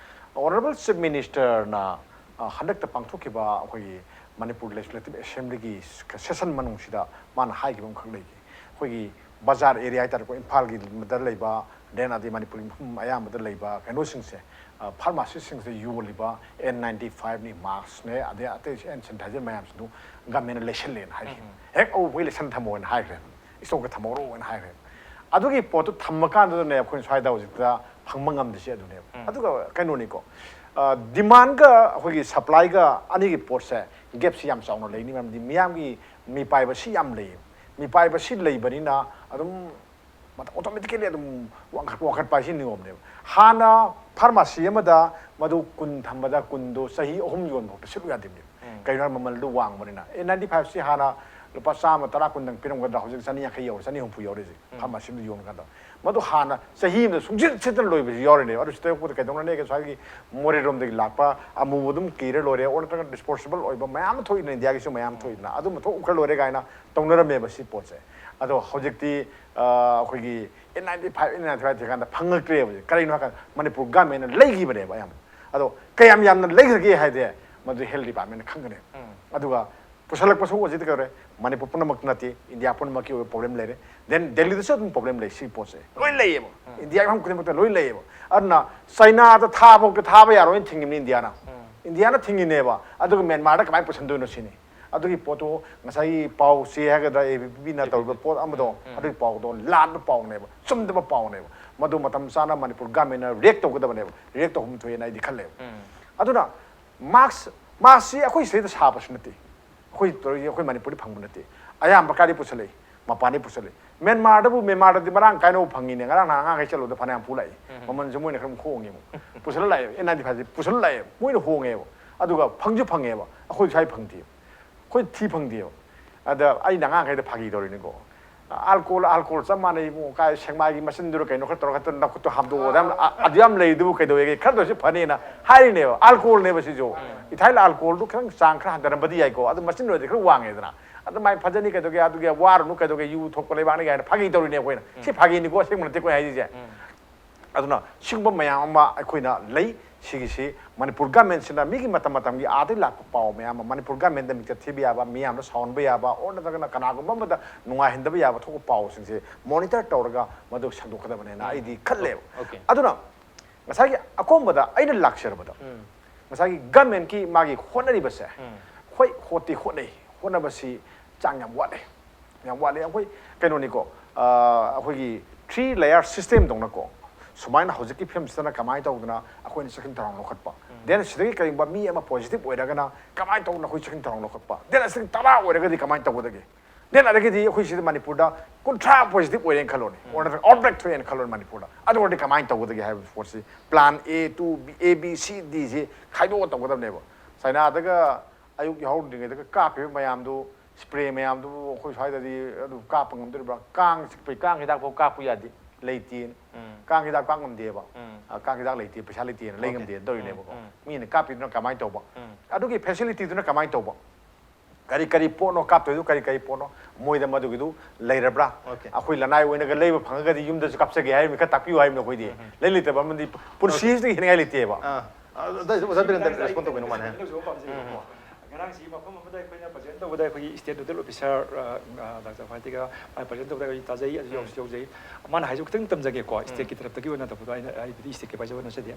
Honourable Chief Minister ꯅ, ꯑ, ꯍꯟꯗꯛꯇ ꯄꯥꯡꯊꯣꯛꯈꯤꯕ ꯑꯩꯈꯣꯏꯒꯤ ꯃꯅꯤꯄꯨꯔ Legislative Assembly ꯒꯤ session ꯃꯅꯨꯡꯁꯤꯗ ꯃꯥꯅ ꯍꯥꯏꯈꯤꯕ ꯑꯃꯈꯛ ꯂꯩꯈꯤ꯫ ꯑꯩꯈꯣꯏꯒꯤ ꯕꯖꯥꯔ ꯑꯦꯔꯤꯌꯥ ꯍꯥꯏꯇꯥꯔꯦꯀꯣ, ꯏꯝꯐꯥꯜꯒꯤ ꯗ ꯂꯩꯕ, then ꯑꯗꯩ ꯃꯅꯤꯄꯨꯔꯒꯤ ꯃꯐꯝ ꯑꯌꯥꯝꯕꯗ ꯂꯩꯕ ꯀꯩꯅꯣꯁꯤꯡꯁꯦ, ꯑ, ꯐꯥꯔꯃꯥꯁꯤꯁꯤꯡꯁꯤꯗ ꯌꯣꯜꯂꯤꯕ ꯑꯦꯟ ꯅꯥꯏꯟꯇꯤ ꯐꯥꯏꯚꯅꯤ, ꯃꯥꯁꯅꯦ, ꯑꯗꯩ ꯑꯇꯩ ꯍꯦꯟ ꯁꯦꯅꯤꯇꯥꯏꯖꯔ ꯃꯌꯥꯝꯁꯤꯡꯗꯨ ꯒꯃꯦꯟꯅ ꯂꯩꯁꯜꯂꯦꯅ ꯍꯥꯏꯈꯤ꯫ ꯎꯝ꯫ ꯍꯦꯛ ꯑꯎꯕꯩ ꯂꯩꯁꯟ ꯊꯝꯃꯣꯅ ꯍꯥꯏꯈ꯭ꯔꯦ, ꯏꯁꯇꯣꯛꯇ ꯊꯝꯍꯧꯔꯣꯅ ꯍꯥꯏꯈ꯭ꯔꯦ꯫ ꯑꯗꯨꯒꯤ ꯄꯣꯠꯇꯨ ꯊꯝꯃꯀꯥꯟꯗꯨꯗꯅꯦ ꯑꯩꯈꯣꯏꯅ ꯁ꯭ꯋꯥꯏꯗ ꯍꯧꯖꯤꯛꯇ ꯐꯪꯕ ꯉꯝꯗ꯭ꯔꯤꯁꯦ ꯑꯗꯨꯅꯦꯕ꯫ ꯎꯝ꯫ ꯑꯗꯨꯒ ꯀꯩꯅꯣꯅꯤꯀꯣ, ꯑ, ꯗꯤꯃꯥꯟꯒ ꯑꯩꯈꯣꯏꯒꯤ ꯁꯄ꯭ꯂꯥꯏꯒ ꯑꯅꯤꯒꯤ ꯄꯣꯠꯁꯦ ꯒꯦꯞꯁꯤ ꯌꯥꯝ ꯆꯥꯎꯅ ꯂꯩꯅꯤ, ꯃꯔꯝꯗꯤ ꯃꯤꯌꯥꯝꯒꯤ ꯃꯤꯄꯥꯏꯕꯁꯤ ꯌꯥꯝ ꯂꯩꯌꯦꯕ꯫ ꯃꯤꯄꯥꯏꯕꯁꯤ ꯂꯩꯕꯅꯤꯅ ꯑꯗꯨꯝ ꯃꯇꯝ automatically ꯑꯗꯨꯝ ꯋꯥꯡꯈꯠ-, ꯋꯥꯡꯈꯠꯄ ꯍꯥꯏꯁꯤ ꯅꯤꯌꯣꯝꯅꯦꯕ꯫ ꯍꯥꯟꯅ ꯐꯥꯔꯃꯥꯁꯤ ꯑꯃꯗ ꯃꯗꯨ ꯀꯨꯟ ꯊꯝꯕꯗ ꯀꯨꯟꯗꯣ ꯆꯍꯤ ꯑꯍꯨꯝ ꯌꯣꯟꯕ ꯐꯥꯎꯗ ꯁꯤꯠꯂꯨ ꯌꯥꯗꯦꯕ꯫ ꯎꯝ꯫ ꯀꯩꯒꯤꯅꯣ ꯍꯥꯏꯔ ꯃꯃꯜꯗꯨ ꯋꯥꯡꯕꯅꯤꯅ꯫ ꯑꯦꯟ ꯅꯥꯏꯟꯇꯤ ꯐꯥꯏꯚꯁꯤ ꯍꯥꯟꯅ ꯂꯨꯄꯥ ꯆꯥꯝꯃ, ꯇꯔꯥ, ꯀꯨꯟꯗꯪ ꯄꯤꯔꯝꯒꯗ꯭ꯔꯥ? ꯍꯧꯖꯤꯛ ꯆꯅꯤ ꯌꯥꯡꯈꯩ ꯌꯧꯔꯦ, ꯆꯅꯤ ꯍꯨꯝꯐꯨ ꯌꯧꯔꯤꯁꯦ ꯐꯥꯔꯃꯥꯁꯤꯗ ꯌꯣꯟꯀꯥꯟꯗ꯫ ꯃꯗꯨ ꯍꯥꯟꯅ ꯆꯍꯤ ꯑꯃꯗ ꯁꯨꯡꯁꯤꯠ ꯁꯤꯠꯇꯅ ꯂꯣꯏꯕꯁꯨ ꯌꯥꯎꯔꯤꯅꯦꯕ꯫ ꯑꯗꯨ ꯁꯤꯗ ꯄꯣꯠꯇ ꯀꯩꯗꯧꯅꯅꯦꯒꯦ? ꯁ꯭ꯋꯥꯏꯒꯤ ꯃꯣꯔꯦꯔꯣꯝꯗꯒꯤ ꯂꯥꯛꯄ ꯑꯃꯨꯕ ꯑꯗꯨꯝ ꯀꯤꯔ ꯂꯣꯏꯔꯦ, ꯑꯣꯔ ꯅꯠꯇ꯭ꯔꯒ ꯗꯤꯁꯄꯣꯖꯤꯕꯜ ꯑꯣꯏꯕ ꯃꯌꯥꯝ ꯑꯃ ꯊꯣꯛꯏꯗꯅ, ꯏꯟꯗꯤꯌꯥꯒꯤꯁꯨ ꯃꯌꯥꯝ ꯊꯣꯛꯏꯗꯅ, ꯑꯗꯨꯝꯕ ꯊꯣꯛꯈ꯭ꯔ ꯂꯣꯏꯔꯦ ꯀꯥꯏꯅ ꯇꯧꯅꯔꯝꯃꯦꯕ ꯁꯤ ꯄꯣꯠꯁꯦ꯫ ꯑꯗꯣ ꯍꯧꯖꯤꯛꯇꯤ ꯑ, ꯑꯩꯈꯣꯏꯒꯤ N ninety five, N ninety five ꯊꯤꯀꯥꯟꯗ ꯐꯪꯉꯛꯇ꯭ꯔꯦꯕ ꯍꯧꯖꯤꯛ꯫ ꯀꯔꯤꯒꯤꯅꯣ ꯍꯥꯏꯀꯥꯟꯗ ꯃꯅꯤꯄꯨꯔ ꯒꯃꯦꯟꯅ ꯂꯩꯈꯤꯕꯅꯦꯕ ꯑꯌꯥꯝꯕ꯫ ꯑꯗꯣ ꯀꯌꯥꯝ ꯌꯥꯝꯅ ꯂꯩꯈ꯭ꯔꯒꯦ ꯍꯥꯏꯗꯤ ꯃꯗꯨ ꯍꯦꯜꯊ ꯗꯤꯄꯥꯔꯠꯃꯦꯟꯅ ꯈꯪꯒꯅꯦꯕ꯫ ꯑꯗꯨꯒ ꯄꯨꯁꯜꯂꯛꯄꯁꯨ ꯍꯧꯖꯤꯛꯇꯤ ꯀꯩꯗꯧꯔꯦ, ꯃꯅꯤꯄꯨꯔ ꯄꯨꯝꯅꯃꯛꯇ ꯅꯠꯇꯦ, ꯏꯟꯗꯤꯌꯥ ꯄꯨꯝꯅꯃꯛꯀꯤ ꯑꯣꯏꯕ ꯄ꯭ꯔꯣꯕ꯭ꯂꯦꯝ ꯂꯩꯔꯦ꯫ ꯗꯦꯟ ꯗꯦꯜꯂꯤꯗꯁꯨ ꯑꯗꯨꯝ ꯄ꯭ꯔꯣꯕ꯭ꯂꯦꯝ ꯂꯩ ꯁꯤ ꯄꯣꯠꯁꯦ꯫ ꯂꯣꯏ ꯂꯩꯌꯦꯕ꯫ ꯏꯟꯗꯤꯌꯥꯒꯤ ꯃꯐꯝ ꯈꯨꯗꯤꯡꯃꯛꯇ ꯂꯣꯏ ꯂꯩꯌꯦꯕ꯫ ꯑꯗꯨꯅ ꯆꯩꯅꯥꯗ ꯊꯥꯕꯐꯥꯎꯗ ꯊꯥꯕ ꯌꯥꯔꯣꯏꯅ ꯊꯤꯡꯉꯤꯕꯅꯤ ꯏꯟꯗꯤꯌꯥꯅ꯫ ꯏꯟꯗꯤꯌꯥꯅ ꯊꯤꯡꯉꯤꯅꯦꯕ꯫ ꯑꯗꯨꯒ ꯃ꯭ꯌꯥꯟꯃꯥꯔꯗ ꯀꯃꯥꯏꯅ ꯄꯨꯁꯟꯗꯣꯏꯅꯣ ꯁꯤꯅꯤ꯫ ꯑꯗꯨꯒꯤ ꯄꯣꯠꯇꯣ ꯉꯁꯥꯏꯒꯤ ꯄꯥꯎ ꯆꯦ ꯍꯥꯏꯒꯗ꯭ꯔꯥ, ꯑꯦ ꯕꯤ ꯄꯤꯅ ꯇꯧꯔꯤꯕ ꯄꯣꯠ ꯑꯃꯗꯣ, ꯑꯗꯨꯒꯤ ꯄꯥꯎꯗꯣ ꯂꯥꯟꯕ ꯄꯥꯎꯅꯦꯕ, ꯆꯨꯝꯗꯕ ꯄꯥꯎꯅꯦꯕ꯫ ꯃꯗꯨ ꯃꯇꯝ ꯆꯥꯅ ꯃꯅꯤꯄꯨꯔ ꯒꯃꯦꯟꯅ ꯔꯤꯌꯦꯛ ꯇꯧꯒꯗꯕꯅꯦꯕ, ꯔꯤꯌꯦꯛ ꯇꯧꯐꯝ ꯊꯣꯛꯑꯦꯅ ꯑꯩꯗꯤ ꯈꯜꯂꯦꯕ꯫ ꯑꯗꯨꯅ ꯃꯥꯛꯁ, ꯃꯥꯛꯁꯁꯤ ꯑꯩꯈꯣꯏ ꯁꯤꯗꯩꯗ ꯁꯥꯕꯁꯨ ꯅꯠꯇꯦ, ꯑꯩꯈꯣꯏ ꯇꯧꯔꯤꯁꯦ ꯑꯩꯈꯣꯏ ꯃꯅꯤꯄꯨꯔꯗꯤ ꯐꯪꯕ ꯅꯠꯇꯦ꯫ ꯑꯌꯥꯝꯕ ꯀꯥꯏꯗꯩ ꯄꯨꯁꯜꯂꯛꯏ? ꯃꯄꯥꯟꯗꯩ ꯄꯨꯁꯜꯂꯛꯏ꯫ ꯃ꯭ꯌꯥꯟꯃꯥꯔꯗꯕꯨ, ꯃ꯭ꯌꯥꯟꯃꯥꯔꯗꯗꯤ ꯃꯔꯥꯡ ꯀꯥꯏꯅ ꯐꯪꯉꯤꯅꯦ꯫ ꯉꯔꯥꯡ ꯅꯍꯥꯟ ꯑꯉꯥꯡꯈꯩ ꯆꯠꯂꯨꯕꯗ ꯐꯅꯌꯥꯝ ꯄꯨꯂꯛꯏ꯫ ꯃꯃꯜꯁꯨ ꯃꯣꯏꯅ ꯈꯔ ꯍꯣꯡꯉꯦꯕ꯫ ꯄꯨꯁꯜꯂ ꯂꯥꯛꯑꯦꯕ, ꯑꯦꯟ ꯅꯥꯏꯟꯇꯤ ꯐꯥꯏꯚꯁꯦ ꯄꯨꯁꯜꯂ ꯂꯥꯛꯑꯦꯕ, ꯃꯣꯏꯅ ꯍꯣꯡꯉꯦꯕ꯫ ꯑꯗꯨꯒ ꯐꯪꯁꯨ ꯐꯪꯉꯦꯕ, ꯑꯩꯈꯣꯏ ꯁ꯭ꯋꯥꯏ ꯐꯪꯗꯦꯕ꯫ ꯑꯩꯈꯣꯏ ꯊꯤ ꯐꯪꯗꯦꯕ꯫ ꯑꯗ ꯑꯩꯅ ꯑꯉꯥꯡꯈꯩꯗ ꯐꯥꯒꯤ ꯇꯧꯔꯤꯅꯤꯀꯣ, ꯑꯜꯀꯣꯍꯣꯜ, ꯑꯜꯀꯣꯍꯣꯜ ꯆꯞ ꯃꯥꯟꯅꯩ ꯏꯕꯨꯡꯉꯣ, ꯀꯥꯏ ꯁꯦꯛꯃꯥꯏꯒꯤ ꯃꯆꯤꯟꯗꯨꯔ ꯀꯩꯅꯣ ꯈꯔ ꯇꯧꯔꯒ ꯍꯦꯛꯇ ꯅꯈꯨꯠꯇꯣ ꯍꯥꯝꯗꯣꯛꯑꯣ, ꯑꯗꯨ ꯌꯥꯝ, ꯑ-, ꯑꯗꯨ ꯌꯥꯝ ꯂꯩꯗꯨꯕꯨ ꯀꯩꯗꯧꯋꯦꯒꯦ, ꯈꯔꯗ ꯑꯣꯏꯔꯁꯨ ꯐꯅꯤꯅ ꯍꯥꯏꯔꯤꯅꯦꯕ꯫ ꯑꯜꯀꯣꯍꯣꯜꯅꯦꯕ ꯁꯤꯁꯨ꯫ ꯏꯊꯥꯏꯜ ꯑꯜꯀꯣꯍꯣꯜꯗꯨ ꯈꯤꯇꯪ ꯆꯥꯡ ꯈꯔ ꯍꯟꯊꯔꯝꯕꯗꯤ ꯌꯥꯏꯀꯣ, ꯑꯗꯨ ꯃꯆꯤꯟ ꯑꯣꯏꯔꯗꯤ ꯈꯔ ꯋꯥꯡꯉꯦꯗꯅ꯫ ꯑꯗꯨꯃꯥꯏꯅ ꯐꯖꯅꯤ ꯀꯩꯗꯧꯒꯦ, ꯑꯗꯨꯒꯤ ꯋꯥꯔꯨꯅꯨ ꯀꯩꯗꯧꯒꯦ, ꯌꯨ ꯊꯣꯛꯄ ꯂꯩꯕꯥꯛꯅꯤ ꯀꯥꯏꯅ ꯐꯥꯒꯤ ꯇꯧꯔꯤꯅꯦ ꯑꯩꯈꯣꯏꯅ꯫ ꯁꯤ ꯐꯥꯒꯤꯅꯤꯀꯣ, ꯑꯁꯦꯡꯕ ꯅꯠꯇꯦꯀꯣ ꯑꯩ ꯍꯥꯏꯔꯤꯁꯦ꯫ ꯑꯗꯨꯅ ꯁꯤꯒꯨꯝꯕ ꯃꯌꯥꯝ ꯑꯃ ꯑꯩꯈꯣꯏꯅ ꯂꯩ꯫ ꯁꯤꯒꯤꯁꯤ ꯃꯅꯤꯄꯨꯔ ꯒꯃꯦꯟꯁꯤꯅ ꯃꯤꯒꯤ ꯃꯇꯝ ꯃꯇꯝꯒꯤ ꯑꯥꯗꯒꯤ ꯂꯥꯛꯄ ꯄꯥꯎ ꯃꯌꯥꯝ ꯑꯃ, ꯃꯅꯤꯄꯨꯔ ꯒꯃꯦꯟꯗ ꯃꯤꯡꯆꯠ ꯊꯤꯕ ꯌꯥꯕ, ꯃꯤꯌꯥꯝꯗ ꯁꯥꯎꯍꯟꯕ ꯌꯥꯕ, ꯑꯣꯔ ꯅꯠꯇ꯭ꯔꯒꯅ ꯀꯅꯥꯒꯨꯝꯕ ꯑꯃꯗ ꯅꯨꯡꯉꯥꯏꯍꯟꯗꯕ ꯌꯥꯕ ꯊꯣꯛꯄ ꯄꯥꯎꯁꯤꯡꯁꯦ ꯃꯣꯅꯤꯇꯔ ꯇꯧꯔꯒ ꯃꯗꯨ ꯁꯟꯗꯣꯛꯀꯗꯕꯅꯦꯅ ꯑꯩꯗꯤ ꯈꯜꯂꯦꯕ꯫ ꯑꯗꯨꯅ ꯉꯁꯥꯏꯒꯤ ꯑꯀꯣꯟꯕꯗ ꯑꯩꯅ ꯂꯥꯛꯆꯔꯕꯗ ꯉꯁꯥꯏꯒꯤ ꯒꯃꯦꯟꯀꯤ ꯃꯥꯒꯤ ꯍꯣꯠꯅꯔꯤꯕꯁꯦ, ꯍꯣꯏ, ꯍꯣꯠꯇꯤ ꯍꯣꯠꯅꯩ, ꯍꯣꯠꯅꯕꯁꯤ ꯆꯥꯡ ꯌꯥꯝ ꯋꯥꯠꯂꯦ꯫ ꯌꯥꯝ ꯋꯥꯠꯂꯤ꯫ ꯑꯩꯈꯣꯏ ꯀꯩꯅꯣꯅꯤꯀꯣ, ꯑ, ꯑꯩꯈꯣꯏꯒꯤ ꯊ꯭ꯔꯤ ꯂꯦꯌꯔ ꯁꯤꯁꯇꯦꯝꯗꯧꯅꯀꯣ, ꯁꯨꯃꯥꯏꯅ ꯍꯧꯖꯤꯛꯀꯤ ꯐꯤꯕꯝꯁꯤꯗꯅ ꯀꯃꯥꯏꯅ ꯇꯧꯗꯅ ꯑꯩꯈꯣꯏꯅ ꯆꯦꯛꯁꯤꯟ ꯊꯧꯔꯥꯡ ꯂꯧꯈꯠꯄ, ꯗꯦꯟ ꯁꯤꯗꯒꯤ ꯀꯔꯤꯒꯨꯝꯕ ꯃꯤ ꯑꯃ ꯄꯣꯖꯤꯇꯤꯚ ꯑꯣꯏꯔꯒꯅ ꯀꯃꯥꯏꯅ ꯇꯧꯗꯅ ꯑꯩꯈꯣꯏ ꯆꯦꯛꯁꯤꯟ ꯊꯧꯔꯥꯡ ꯂꯧꯈꯠꯄ, ꯗꯦꯟ ꯑꯁꯤꯗꯒꯤ ꯇꯔꯥ ꯑꯣꯏꯔꯒꯗꯤ ꯀꯃꯥꯏꯅ ꯇꯧꯒꯗꯒꯦ, ꯗꯦꯟ ꯑꯗꯒꯤꯗꯤ ꯑꯩꯈꯣꯏ ꯁꯤꯗ ꯃꯅꯤꯄꯨꯔꯗ ꯀꯨꯟꯊ꯭ꯔꯥ ꯄꯣꯖꯤꯇꯤꯚ ꯑꯣꯏꯔꯦꯅ ꯈꯜꯂꯣꯅꯦ, ꯑꯣꯔ ꯅꯠꯇ꯭ꯔꯒ ꯑꯥꯎꯠꯕ꯭ꯔꯦꯛ ꯊꯣꯛꯑꯦꯅ ꯈꯜꯂꯣꯅꯦ ꯃꯅꯤꯄꯨꯔꯗ, ꯑꯗꯨ ꯑꯣꯏꯔꯗꯤ ꯀꯃꯥꯏꯅ ꯇꯧꯒꯗꯒꯦ ꯍꯥꯏꯕ ꯄꯣꯠꯁꯤ plan A, two, B, A, B, ꯁꯤ, ꯗꯤꯁꯤ ꯈꯥꯏꯗꯣꯛꯑ ꯇꯧꯒꯗꯕꯅꯦꯕ꯫ ꯆꯥꯏꯅꯥꯗꯒ ꯑꯌꯨꯛ ꯌꯥꯍꯧꯗ꯭ꯔꯤꯉꯩꯗꯒ ꯀꯥꯞꯈꯤꯕ ꯃꯌꯥꯝꯗꯨ ꯁ꯭ꯄ꯭ꯔꯦ ꯃꯌꯥꯝꯗꯨꯕꯨ ꯑꯩꯈꯣꯏ ꯁ꯭ꯋꯥꯏꯗꯗꯤ ꯑꯗꯨ ꯀꯥꯞꯄ ꯉꯝꯗꯣꯔꯤꯕ꯭ꯔꯥ? ꯀꯥꯡ ꯆꯤꯛꯄꯩ ꯀꯥꯡ ꯍꯤꯗꯥꯛ ꯐꯥꯎ ꯀꯥꯞꯄ ꯌꯥꯗꯦ, ꯂꯩꯇꯦꯅ꯫ ꯎꯝ꯫ ꯀꯥꯡ ꯍꯤꯗꯥꯛ ꯀꯥꯞ ꯉꯝꯗꯦꯕ꯫ ꯎꯝ꯫ ꯑ, ꯀꯥꯡ ꯍꯤꯗꯥꯛ ꯂꯩꯇꯦ, ꯄꯩꯁꯥ ꯂꯩꯇꯦꯅ ꯂꯩ ꯑꯣꯀꯦ꯫ ꯉꯝꯗꯦꯅ ꯇꯧꯔꯤꯅꯦꯕꯀꯣ꯫ ꯎꯝ, ꯎꯝ꯫ ꯃꯤꯅ ꯀꯥꯞꯄꯤꯗꯨꯅ ꯀꯃꯥꯏꯅ ꯇꯧꯕ? ꯎꯝ꯫ ꯑꯗꯨꯒꯤ ꯐꯦꯁꯤꯂꯤꯇꯤꯗꯨꯅ ꯀꯃꯥꯏꯅ ꯇꯧꯕ? ꯀꯔꯤ ꯀꯔꯤ ꯄꯣꯠꯅꯣ ꯀꯥꯞꯇꯣꯏꯗꯨ, ꯀꯔꯤ ꯀꯔꯤ ꯄꯣꯠꯅꯣ? ꯃꯣꯏꯗ ꯃꯗꯨꯒꯤꯗꯨ ꯂꯩꯔꯕ꯭ꯔꯥ? ꯑꯣꯀꯦ꯫ ꯑꯩꯈꯣꯏ ꯂꯅꯥꯏ ꯑꯣꯏꯅꯒ ꯂꯩꯕ ꯐꯪꯉꯒꯗꯤ ꯌꯨꯝꯗꯁꯨ ꯀꯥꯞꯆꯒꯦ ꯍꯥꯏꯔꯤꯕꯅꯤ, ꯈꯔ ꯇꯥꯛꯄꯤꯌꯨ ꯍꯥꯏꯔꯤꯕꯅꯤ ꯑꯩꯈꯣꯏꯗꯤ꯫ ꯎꯝ, ꯎꯝ꯫ ꯂꯩ ꯂꯩꯇꯕ ꯑꯃꯗꯤ ꯑꯣꯀꯦ꯫ ꯄꯨꯟꯁꯤꯁꯤꯗꯒꯤ ꯍꯦꯟꯅꯤꯡꯉꯥꯏ ꯂꯩꯇꯦꯕ꯫ ꯑꯥ, ꯑꯗ ꯑꯣꯖꯥ ꯕꯤꯔꯦꯟꯗ꯭ꯔ ꯔꯦꯁꯄꯣꯟ ꯇꯧꯕꯤꯅꯣ ꯃꯥꯅꯦ꯫ ꯎꯝ, ꯎꯝ꯫ ꯉꯔꯥꯡꯁꯤ ꯃꯐꯝ ꯑꯃꯗ ꯑꯩꯈꯣꯏꯅ ꯄ꯭ꯔꯖꯦꯟ ꯇꯧꯕꯗ ꯑꯩꯈꯣꯏꯒꯤ ꯁ꯭ꯇꯦꯠ ꯅꯣꯗꯦꯜ ꯑꯣꯐꯤꯁꯔ, ꯑ, ꯑ, ꯗꯥꯛꯇꯔ ꯚꯥꯔꯇꯤꯒ ꯃꯥꯅ ꯄ꯭ꯔꯖꯦꯟ ꯇꯧꯕꯗ ꯑꯩꯈꯣꯏ ꯇꯥꯖꯩ, ꯑꯗꯨ ꯎꯝ꯫ ꯌꯥꯎꯁꯨ ꯌꯥꯎꯖꯩ꯫ ꯃꯥꯅ ꯍꯥꯏꯁꯦ ꯈꯤꯇꯪ ꯇꯝꯖꯒꯦꯀꯣ, ꯎꯝ꯫ ꯁ꯭ꯇꯦꯠꯀꯤ ꯇꯔꯞꯇꯒꯤ ꯑꯣꯏꯅ ꯇꯧꯕꯗꯣ ꯑꯩꯅ, ꯑꯩꯕꯨꯗꯤ ꯁ꯭ꯇꯦꯠꯀꯤ ꯑꯦꯗꯚꯥꯏꯖꯔ ꯑꯣꯏꯅ ꯆꯠꯆꯗꯦ꯫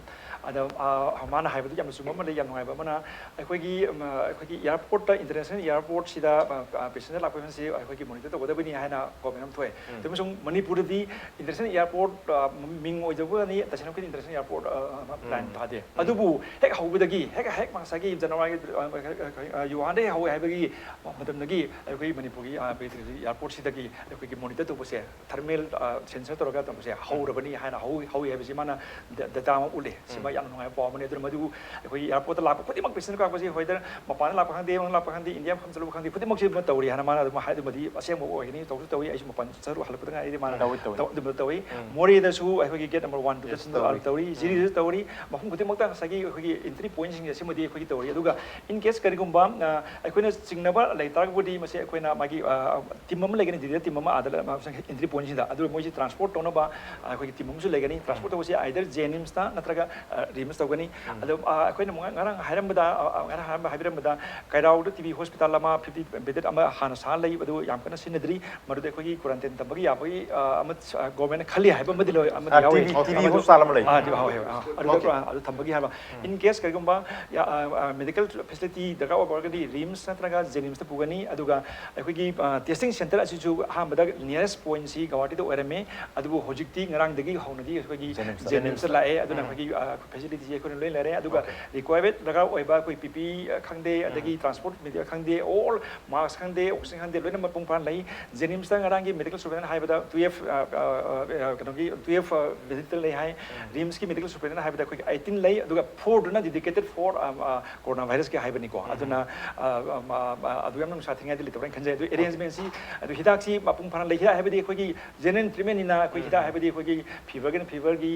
ꯑꯗ, ꯑ, ꯃꯥꯅ ꯍꯥꯏꯕꯗ ꯌꯥꯝꯅ ꯆꯨꯝꯕ ꯑꯃ ꯂꯩ, ꯌꯥꯝ ꯅꯨꯡꯉꯥꯏꯕ ꯑꯃꯅ, ꯑꯩꯈꯣꯏꯒꯤ, ꯎꯝ, ꯑꯩꯈꯣꯏꯒꯤ ꯑꯦꯌꯥꯔꯄꯣꯔꯠꯇ, ꯏꯟꯇꯔꯅꯦꯁꯅꯦꯜ ꯑꯦꯌꯥꯔꯄꯣꯔꯠꯁꯤꯗ, ꯑ, ꯑ, ꯄꯦꯁꯦꯟꯖꯔ ꯂꯥꯛꯄꯒꯤ ꯃꯁꯤ ꯑꯩꯈꯣꯏꯒꯤ ꯃꯣꯅꯤꯇꯔ ꯇꯧꯒꯗꯕꯅꯤ ꯍꯥꯏꯅ ꯒꯣꯔꯃꯦꯟ ꯑꯃ ꯊꯣꯛꯑꯦ꯫ ꯎꯝ꯫ ꯑꯗꯨ ꯑꯃꯁꯨꯡ ꯃꯅꯤꯄꯨꯔꯗꯗꯤ ꯏꯟꯇꯔꯅꯦꯁꯅꯦꯜ ꯑꯦꯌꯥꯔꯄꯣꯔꯠ, ꯑ, ꯃꯤꯡ ꯑꯣꯏꯖꯕꯅꯤ, ꯇꯁꯦꯡꯅ ꯑꯩꯈꯣꯏꯗꯤ ꯏꯟꯇꯔꯅꯦꯁꯅꯦꯜ ꯑꯦꯌꯥꯔꯄꯣꯔꯠ, ꯑ, ꯑ, ꯄ꯭ꯂꯥꯟ ꯎꯝ꯫ ꯊꯥꯗꯦ꯫ ꯎꯝ꯫ ꯑꯗꯨꯕꯨ ꯍꯦꯛ ꯍꯧꯕꯗꯒꯤ, ꯍꯦꯛ, ꯍꯦꯛ ꯉꯁꯥꯏꯒꯤ ꯖꯅꯋꯥꯔꯤ, ꯑ, ꯑ, ꯑ, ꯑ, ꯋꯨꯍꯥꯟꯗꯒꯤ ꯍꯧꯋꯦ ꯍꯥꯏꯕꯒꯤ ꯃꯇꯝꯗꯒꯤ ꯑꯩꯈꯣꯏ ꯃꯅꯤꯄꯨꯔꯒꯤ, ꯑ, ꯕꯦꯇ꯭ꯔꯤ ꯑꯦꯌꯥꯔꯄꯣꯔꯠꯁꯤꯗꯒꯤ ꯑꯩꯈꯣꯏꯒꯤ ꯃꯣꯅꯤꯇꯔ ꯇꯧꯕꯁꯦ, ꯊꯔꯃꯦꯜ, ꯑ, ꯁꯦꯟꯁꯔ ꯇꯧꯔꯒ ꯇꯧꯕꯁꯦ ꯎꯝ꯫ ꯍꯧꯔꯕꯅꯤ ꯍꯥꯏꯅ ꯍꯧ-, ꯍꯧꯏ ꯍꯥꯏꯕꯁꯤ ꯃꯥꯅ ꯗ-, ꯗꯇꯥ ꯑꯃ ꯎꯠꯂꯦ꯫ ꯁꯤꯃ ꯎꯝ꯫ ꯌꯥꯝꯅ ꯅꯨꯡꯉꯥꯏꯕ ꯄꯥꯎ ꯑꯃꯅꯤ꯫ ꯑꯗꯨꯅ ꯃꯗꯨ ꯑꯩꯈꯣꯏꯒꯤ ꯑꯦꯌꯥꯔꯄꯣꯔꯠꯇ ꯂꯥꯛꯄ ꯈꯨꯗꯤꯡꯃꯛ ꯄꯦꯁꯦꯟꯖꯔ ꯀꯥꯛꯄꯁꯤ ꯍꯣꯏꯗꯔ ꯃꯄꯥꯟꯗ ꯂꯥꯛꯄ ꯈꯪꯗꯦ, ꯃꯅꯨꯡꯗ ꯂꯥꯛꯄ ꯈꯪꯗꯦ, ꯏꯟꯗꯤꯌꯥ ꯃꯐꯝ ꯆꯠꯂꯨꯕ ꯈꯪꯗꯦ, ꯈꯨꯗꯤꯡꯃꯛꯁꯤ ꯑꯗꯨꯃ ꯇꯧꯔꯤ ꯍꯥꯏꯅ ꯃꯥꯅ ꯑꯗꯨꯝ ꯍꯥꯏ-, ꯑꯗꯨꯃꯗꯤ ꯑꯁꯦꯡꯕ ꯑꯣꯏꯒꯅꯤ꯫ ꯇꯧꯁꯨ ꯇꯧꯏ, ꯑꯩꯁꯨ ꯃꯄꯥꯟ ꯆꯠꯂꯨ ꯍꯜꯂꯛꯄꯗ ꯉꯥꯏꯔꯤ꯫ ꯃꯥꯅ ꯇꯧꯏ, ꯇꯧꯏ꯫ ꯇꯧ-, ꯑꯗꯨꯝꯕ ꯇꯧꯏ꯫ ꯎꯝ꯫ ꯃꯣꯔꯦꯗꯁꯨ ꯑꯩꯈꯣꯏꯒꯤ ꯒꯦꯠ ꯅꯝꯕꯔ ꯋꯥꯟ, ꯇꯨꯗ ꯌꯦꯁ, ꯇꯧꯏ꯫ ꯇꯧꯔꯤ, ꯎꯝ꯫ ꯖꯤꯔꯤꯗꯁꯨ ꯇꯧꯔꯤ, ꯃꯐꯝ ꯈꯨꯗꯤꯡꯃꯛꯇ ꯉꯁꯥꯏꯒꯤ ꯑꯩꯈꯣꯏꯒꯤ ꯑꯦꯟꯇ꯭ꯔꯤ ꯄꯣꯏꯟꯁꯤꯡꯁꯦ ꯁꯤꯃꯗꯤ ꯑꯩꯈꯣꯏꯒꯤ ꯇꯧꯔꯤ꯫ ꯑꯗꯨꯒ in case ꯀꯔꯤꯒꯨꯝꯕ, ꯑ, ꯑꯩꯈꯣꯏꯅ ꯆꯤꯡꯅꯕ ꯂꯩ ꯇꯥꯔꯒꯕꯨꯗꯤ ꯃꯁꯤ ꯑꯩꯈꯣꯏꯅ ꯃꯥꯒꯤ, ꯑ, ꯇꯤꯝ ꯑꯃ ꯂꯩꯒꯅꯤ, ꯗꯤꯗꯤꯗ ꯇꯤꯝ ꯑꯃ ꯑꯥꯗ ꯂ-, ꯃ-, ꯑꯦꯟꯇ꯭ꯔꯤ ꯄꯣꯏꯟꯁꯤꯡꯗ꯫ ꯑꯗꯨ ꯃꯣꯏꯁꯤ ꯇ꯭ꯔꯥꯟꯁꯄꯣꯔꯠ ꯇꯧꯅꯕ, ꯑ, ꯑꯩꯈꯣꯏꯒꯤ ꯇꯤꯝ ꯑꯃꯁꯨ ꯂꯩꯒꯅꯤ꯫ ꯇ꯭ꯔꯥꯟꯁꯄꯣꯔꯠ ꯎꯝ꯫ ꯇꯧꯕꯁꯤ either ꯖꯦꯅꯤꯝꯁꯇ ꯅꯠꯇ꯭ꯔꯒ, ꯑ, ꯔꯤꯝꯁ ꯇꯧꯒꯅꯤ꯫ ꯎꯝ꯫ ꯑꯗꯣ, ꯑ, ꯑꯩꯈꯣꯏꯅ ꯉ-, ꯉꯔꯥꯡ ꯍꯥꯏꯔꯝꯕꯗ, ꯑ, ꯑ, ꯉꯔꯥꯡ ꯍꯥꯏꯔꯝꯕ, ꯍꯥꯏꯕꯤꯔꯝꯕꯗ ꯀꯩꯔꯥꯎꯗ ꯇꯤ ꯕꯤ ꯍꯣꯁꯄꯤꯇꯥꯜ ꯑꯃ ꯐꯤꯐꯇꯤ ꯕꯦꯗꯦꯗ ꯑꯃ ꯍꯥꯟꯅ ꯁꯥ ꯂꯩ, ꯑꯗꯨ ꯌꯥꯝ ꯀꯟꯅ ꯁꯤꯖꯤꯟꯅꯗ꯭ꯔꯤ꯫ ꯃꯗꯨꯗ ꯑꯩꯈꯣꯏꯒꯤ ꯀ꯭ꯋꯥꯔꯟꯇꯤꯟ ꯊꯝꯕꯒꯤ ꯌꯥꯕꯒꯤ, ꯑ, ꯑꯃ, ꯑ, ꯒꯣꯔꯃꯦꯟꯅ ꯈꯜꯂꯤ ꯍꯥꯏꯕ ꯑꯃꯗꯤ ꯂꯣꯏ-, ꯑꯃꯗꯤ ꯑ, ꯌꯥꯎꯔꯤ꯫ ꯇꯤ ꯕꯤ, ꯇꯤ ꯕꯤ ꯑꯗꯨ, ꯍꯣꯁꯄꯤꯇꯥꯜ ꯑꯃ ꯂꯩ꯫ ꯑ, ꯑꯗꯨ, ꯍꯣꯏ, ꯍꯣꯏ, ꯑ, ꯑꯗꯨꯗ, ꯑꯣꯀꯦ꯫ ꯑ, ꯑꯗꯨ ꯊꯝꯕꯒꯤ ꯍꯥꯏꯕ꯫ ꯎꯝ꯫ In case ꯀꯔꯤꯒꯨꯝꯕ, ꯌꯥ-, ꯑ, ꯑ, ꯃꯦꯗꯤꯀꯦꯜ ꯐꯦꯁꯤꯂꯤꯇꯤ ꯗꯔꯀꯥꯔ ꯑꯣꯏꯕ ꯑꯣꯏꯔꯒꯗꯤ ꯔꯤꯝꯁ ꯅꯠꯇ꯭ꯔꯒ ꯖꯦꯅꯤꯝꯁꯇ ꯄꯨꯒꯅꯤ꯫ ꯑꯗꯨꯒ ꯑꯩꯈꯣꯏꯒꯤ, ꯑ, ꯇꯦꯁꯇꯤꯡ ꯁꯦꯟꯇꯔ ꯑꯁꯤꯁꯨ ꯑꯍꯥꯟꯕꯗ ꯅꯤꯌꯔꯦꯁ ꯄꯣꯏꯟꯁꯤ ꯒꯧꯍꯥꯇꯤꯗ ꯑꯣꯏꯔꯝꯃꯤ꯫ ꯑꯗꯨꯕꯨ ꯍꯧꯖꯤꯛꯇꯤ ꯉꯔꯥꯡꯗꯒꯤ ꯍꯧꯅꯗꯤ ꯑꯩꯈꯣꯏꯒꯤ ꯖꯦꯅꯤꯝꯁꯇ꯫ ꯖꯦꯅꯤꯝꯁꯇ ꯂꯥꯛꯑꯦ꯫ ꯑꯗꯨꯅ ꯎꯝ꯫ ꯑꯩꯈꯣꯏꯒꯤ, ꯑ, ꯐꯦꯁꯤꯂꯤꯇꯤꯁꯤ ꯑꯩꯈꯣꯏꯅ ꯂꯣꯏ ꯂꯩꯔꯦ꯫ ꯑꯗꯨꯒ ꯑꯣꯀꯦ꯫ ꯔꯤꯀ꯭ꯋꯥꯌꯔꯃꯦꯟ ꯗꯔꯀꯥꯔ ꯑꯣꯏꯕ ꯑꯩꯈꯣꯏ ꯄꯤ ꯄꯤ ꯏ ꯈꯪꯗꯦ, ꯑꯗꯒꯤ ꯎꯝ꯫ ꯇ꯭ꯔꯥꯟꯁꯄꯣꯔꯠ ꯃꯦꯇꯤꯔꯤꯌꯦꯜ ꯈꯪꯗꯦ, ꯑꯣꯜ ꯃꯥꯁꯛ ꯈꯪꯗꯦ, ꯑꯣꯛꯁꯤꯖꯟ ꯈꯪꯗꯦ, ꯂꯣꯏꯅ ꯃꯄꯨꯡ ꯐꯥꯅ ꯂꯩ꯫ ꯖꯦꯅꯤꯝꯁꯇ ꯉꯔꯥꯡꯒꯤ ꯃꯦꯗꯤꯀꯦꯜ ꯁꯨꯄꯔꯤꯟꯇꯦꯟꯗꯦꯟꯠ ꯍꯥꯏꯕꯗ ꯇꯨꯌꯦꯜꯐ, ꯑ, ꯑ, ꯑ, ꯀꯩꯅꯣꯒꯤ ꯇꯨꯌꯦꯜꯐ, ꯑ, ꯚꯤꯖꯤꯇꯔ ꯂꯩ ꯍꯥꯏ꯫ ꯎꯝ꯫ ꯔꯤꯝꯁꯀꯤ ꯃꯦꯗꯤꯀꯦꯜ ꯁꯨꯄꯔꯤꯟꯇꯦꯟꯗꯦꯟꯠ ꯍꯥꯏꯕꯗ ꯑꯩꯈꯣꯏꯒꯤ ꯑꯩꯠꯇꯤꯟ ꯂꯩ, ꯑꯗꯨꯒ ꯐꯣꯔꯗꯨꯅ dedicated for, ꯑ, ꯑ, ꯀꯣꯔꯣꯅꯥ ꯚꯥꯏꯔꯁꯀꯤ ꯍꯥꯏꯕꯅꯤꯀꯣ꯫ ꯎꯝ꯫ ꯑꯗꯨꯅ ꯑ, ꯑ, ꯑ, ꯑꯗꯨ ꯌꯥꯝꯅ ꯅꯨꯡꯁꯥ ꯊꯦꯡꯉꯥꯏꯗꯤ ꯂꯩꯇꯕ꯭ꯔꯥꯅ ꯈꯟꯖꯩ꯫ ꯑꯗꯨ ꯑꯦꯔꯦꯟꯖꯃꯦꯟꯁꯤ, ꯑꯗꯨ ꯍꯤꯗꯥꯛꯁꯤ ꯃꯄꯨꯡ ꯐꯥꯅ ꯂꯩ꯫ ꯍꯤꯗꯥꯛ ꯍꯥꯏꯕꯗꯤ ꯑꯩꯈꯣꯏꯒꯤ ꯖꯦꯅꯔꯦꯜ ꯇ꯭ꯔꯤꯠꯃꯦꯟꯅꯤꯅ ꯑꯩꯈꯣꯏ ꯍꯤꯗꯥꯛ ꯍꯥꯏꯕꯗꯤ ꯑꯩꯈꯣꯏꯒꯤ ꯐꯤꯚꯔꯒꯤꯅ ꯐꯤꯚꯔꯒꯤ,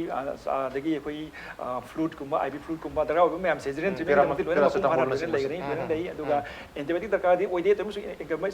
ꯑꯗꯒꯤ ꯑꯩꯈꯣꯏꯒꯤ ꯐ꯭ꯂꯨꯏꯗꯀꯨꯝꯕ, ꯑꯥꯏ ꯚꯤ ꯐ꯭ꯂꯨꯏꯗꯀꯨꯝꯕ ꯗꯔꯀꯥꯔ ꯑꯣꯏꯕ ꯃꯌꯥꯝꯁꯦ ꯖꯦꯅꯔꯦꯜ ꯇ꯭ꯔꯤꯠꯃꯦꯟ ꯂꯣꯏꯅꯃꯛ ꯃꯄꯨꯡ ꯐꯥꯅ ꯂꯣꯏꯅ ꯂꯩꯒꯅꯤ, ꯂꯣꯏꯅ ꯂꯩ꯫ ꯑꯗꯨꯒ ꯑꯦꯟꯇꯤꯕꯥꯏꯑꯣꯇꯤꯛ ꯗꯔꯀꯥꯔꯗꯤ ꯑꯣꯏꯗꯦ꯫ ꯇꯧꯔꯁꯨ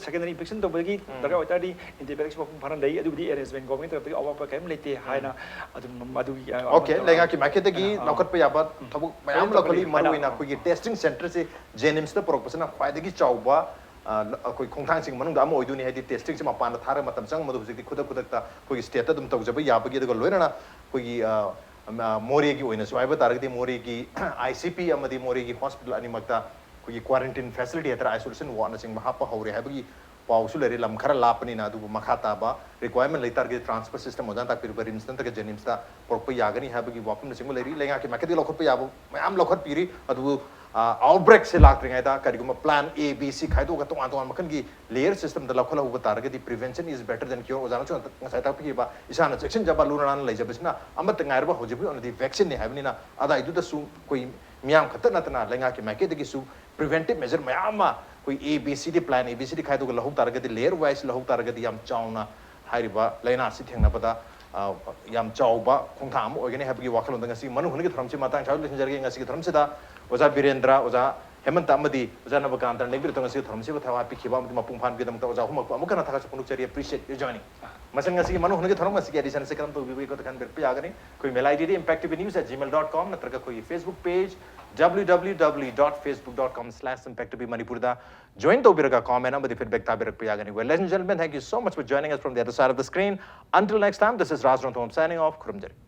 ꯁꯦꯀꯦꯟꯗꯔꯤ ꯏꯟꯐꯦꯛꯁꯟ ꯇꯧꯕꯒꯤ ꯗꯔꯀꯥꯔ ꯑꯣꯏꯇꯥꯔꯗꯤ ꯑꯦꯟꯇꯤꯕꯥꯏꯑꯣꯇꯤꯛꯁ ꯃꯄꯨꯡ ꯐꯥꯅ ꯂꯩ꯫ ꯑꯗꯨꯕꯨꯗꯤ ꯑꯦꯔꯦꯟꯖꯃꯦꯟ ꯒꯣꯔꯃꯦꯟ ꯇꯔꯐꯇꯒꯤ ꯑꯋꯥꯠꯄ ꯀꯔꯤꯝ ꯂꯩꯇꯦ ꯍꯥꯏꯅ ꯑꯗꯨꯝ ꯑꯗꯨꯒꯤ, ꯑ, ꯑꯣꯀꯦ, ꯑꯃꯠꯇ, ꯂꯩꯉꯥꯛꯀꯤ ꯃꯥꯏꯀꯩꯗꯒꯤ ꯑ, ꯑ, ꯂꯧꯈꯠꯄ ꯌꯥꯕ ꯊꯕꯛ ꯃꯌꯥꯝ ꯂꯣꯏꯅ ꯂꯧꯈꯠꯂꯤ꯫ ꯇꯧꯈꯠꯂꯤ ꯃꯔꯨ ꯍꯥꯏꯅ, ꯑꯣꯏꯅ ꯑ, ꯑꯩꯈꯣꯏꯒꯤ ꯇꯦꯁꯇꯤꯡ ꯁꯦꯟꯇꯔꯁꯦ ꯖꯦꯅꯤꯝꯁꯇ ꯄꯨꯔꯛꯄꯁꯤꯅ ꯈ꯭ꯋꯥꯏꯗꯒꯤ ꯆꯥꯎꯕ, ꯑ, ꯑꯩꯈꯣꯏ ꯈꯣꯡꯊꯥꯡꯁꯤꯡ ꯃꯅꯨꯡꯗ ꯑꯃ ꯑꯣꯏꯗꯣꯏꯅꯤ꯫ ꯍꯥꯏꯗꯤ ꯇꯦꯁꯇꯤꯡꯁꯦ ꯃꯄꯥꯟꯗ ꯊꯥꯔꯒ ꯃꯇꯝ ꯆꯪꯕꯗꯣ ꯍꯧꯖꯤꯛꯇꯤ ꯈꯨꯗꯛ ꯈꯨꯗꯛꯇ ꯑꯩꯈꯣꯏꯒꯤ ꯁ꯭ꯇꯦꯠꯇ ꯑꯗꯨꯝ ꯇꯧꯖꯕ ꯌꯥꯕꯒꯤ, ꯑꯗꯨꯒ ꯂꯣꯏꯅꯅ ꯑꯩꯈꯣꯏꯒꯤ, ꯑ, ꯑ, ꯃꯣꯔꯦꯒꯤ ꯑꯣꯏꯅꯁꯨ ꯍꯥꯏꯕ ꯇꯥꯔꯒꯗꯤ ꯃꯣꯔꯦꯒꯤ ꯑꯥꯏ ꯁꯤ ꯄꯤ ꯑꯃꯗꯤ ꯃꯣꯔꯦꯒꯤ ꯍꯣꯁꯄꯤꯇꯥꯜ ꯑꯅꯤꯃꯛꯇ ꯑꯩꯈꯣꯏꯒꯤ ꯀ꯭ꯋꯥꯔꯦꯟꯇꯤꯟ ꯐꯦꯁꯤꯂꯤꯇꯤ ꯍꯥꯏꯇꯥꯔꯦ, ꯑꯥꯏꯁꯣꯂꯦꯁꯟ ꯋꯥꯔꯗꯅꯆꯤꯡꯕ ꯍꯥꯞꯄ ꯍꯧꯔꯦ ꯍꯥꯏꯕꯒꯤ ꯄꯥꯎꯁꯨ ꯂꯩꯔꯦ꯫ ꯂꯝ ꯈꯔ ꯂꯥꯞꯄꯅꯤꯅ꯫ ꯑꯗꯨꯕꯨ ꯃꯈꯥ ꯇꯥꯕ ꯔꯤꯀ꯭ꯋꯥꯏꯔꯃꯦꯟ ꯂꯩ ꯇꯥꯔꯒꯗꯤ ꯇ꯭ꯔꯥꯟꯁꯐꯔ ꯁꯤꯁꯇꯦꯝ ꯑꯣꯖꯥꯅ ꯇꯥꯛꯄꯤꯔꯤꯕ ꯔꯤꯝꯁ ꯅꯠꯇ꯭ꯔꯒ ꯖꯦꯅꯤꯝꯁꯇ ꯄꯨꯔꯛꯄ ꯌꯥꯒꯅꯤ ꯍꯥꯏꯕꯒꯤ ꯋꯥꯐꯝꯅꯆꯤꯡꯕ ꯂꯩꯔꯤ꯫ ꯂꯩꯉꯥꯛꯀꯤ ꯃꯥꯏꯀꯩꯗꯒꯤ ꯂꯧꯈꯠꯄ ꯌꯥꯕ ꯃꯌꯥꯝ ꯂꯧꯈꯠꯄꯤꯔꯤ꯫ ꯑꯗꯨꯕꯨ ꯑꯥꯎꯠꯕ꯭ꯔꯦꯛꯁꯦ ꯂꯥꯛꯇ꯭ꯔꯤꯉꯩꯗ ꯀꯔꯤꯒꯨꯝꯕ ꯄ꯭ꯂꯥꯟ ꯑꯦ, ꯕꯤ, ꯁꯤ ꯈꯥꯏꯗꯣꯛꯑꯒ ꯇꯣꯉꯥꯟ ꯇꯣꯉꯥꯟ ꯃꯈꯜꯒꯤ ꯂꯦꯌꯔ ꯁꯤꯁꯇꯦꯝꯗ ꯂꯧꯈꯠꯍꯧꯕ ꯇꯥꯔꯒꯗꯤ prevention is better than cure꯫ ꯑꯣꯖꯥꯅꯁꯨ ꯉꯁꯥꯏ ꯇꯥꯛꯄꯤꯈꯤꯕ ꯏꯁꯥꯅ ꯆꯦꯛꯁꯤꯟꯖꯕ, ꯂꯨꯅ ꯅꯥꯟꯅ ꯂꯩꯖꯕꯁꯤꯅ ꯑꯃꯠꯇ ꯉꯥꯏꯔꯕ꯫ ꯍꯧꯖꯤꯛ ꯍꯧꯖꯤꯛ ꯑꯣꯏꯅꯗꯤ ꯚꯦꯛꯁꯤꯟꯅꯤ ꯍꯥꯏꯕꯅꯤꯅ ꯑꯗꯥꯏꯗꯨꯗꯁꯨ ꯑꯩꯈꯣꯏ ꯃꯤꯌꯥꯝ ꯈꯛꯇ ꯅꯠꯇꯅ ꯂꯩꯉꯥꯛꯀꯤ ꯃꯥꯏꯀꯩꯗꯒꯤꯁꯨ preventive measure ꯃꯌꯥꯝ ꯑꯃ ꯑꯩꯈꯣꯏ A B C D, plan A B C D ꯈꯥꯏꯗꯣꯛꯑꯒ ꯂꯧꯍꯧ ꯇꯥꯔꯒꯗꯤ, layer wise ꯂꯧꯍꯧ ꯇꯥꯔꯒꯗꯤ ꯌꯥꯝ ꯆꯥꯎꯅ ꯍꯥꯏꯔꯤꯕ ꯂꯥꯏꯅꯥꯁꯤ ꯊꯦꯡꯅꯕꯗ, ꯑ, ꯌꯥꯝ ꯆꯥꯎꯕ ꯈꯣꯡꯊꯥꯡ ꯑꯃ ꯑꯣꯏꯒꯅꯤ ꯍꯥꯏꯕꯒꯤ ꯋꯥꯈꯜꯂꯣꯟꯗ ꯉꯁꯤ ꯃꯅꯨꯡ ꯍꯨꯠꯅꯒꯤ ꯊꯧꯔꯝꯁꯤ ꯃꯇꯥꯡ ꯆꯥꯕ ꯂꯣꯏꯁꯤꯟꯖꯔꯒꯦ꯫ ꯉꯁꯤꯒꯤ ꯊꯧꯔꯝꯁꯤꯗ ꯑꯣꯖꯥ ꯕꯤꯔꯦꯟꯗ꯭ꯔ, ꯑꯣꯖꯥ ꯍꯦꯃꯟꯇ ꯑꯃꯗꯤ ꯑꯣꯖꯥ ꯅꯕꯀꯥꯟꯇꯅ ꯂꯦꯡꯕꯤꯔꯛꯇꯨꯅ ꯉꯁꯤꯒꯤ ꯊꯧꯔꯝꯁꯤꯕꯨ ꯊꯧꯍꯥꯄꯤꯈꯤꯕ ꯑꯃꯗꯤ ꯃꯄꯨꯡ ꯐꯥꯍꯟꯕꯒꯤꯗꯃꯛꯇ ꯑꯣꯖꯥ ꯑꯍꯨꯝꯃꯛꯄꯨ ꯑꯃꯨꯛ ꯍꯟꯅ ꯊꯥꯒꯠꯆꯕ ꯐꯣꯡꯗꯣꯛꯆꯔꯤ꯫ Appreciate your joining꯫ ꯃꯁꯤ ꯉꯁꯤꯒꯤ ꯃꯅꯨꯡ ꯍꯨꯠꯅꯒꯤ ꯊꯧꯔꯝ ꯑꯁꯤꯒꯤ edition ꯑꯁꯤ ꯀꯔꯝ ꯇꯧꯕꯤꯕꯒꯦ ꯈꯣꯠꯇ ꯈꯟꯕꯤꯔꯛꯄ ꯌꯥꯒꯅꯤ꯫ ꯑꯩꯈꯣꯏ mail ID D impact T V news at gmail dot com ꯅꯠꯇ꯭ꯔꯒ ꯑꯩꯈꯣꯏꯒꯤ Facebook page W W W dot facebook dot com slash impact T V Manipur ꯗ join ꯇꯧꯕꯤꯔꯒ comment ꯑꯃꯗꯤ feedback ꯊꯥꯕꯤꯔꯛꯄ ꯌꯥꯒꯅꯤ꯫ Well, ladies and gentlemen, thank you so much for joining us from the other side of the screen. Until next time, this is Raj Rongthong signing off. ꯈꯨꯔꯨꯝꯖꯔꯤ꯫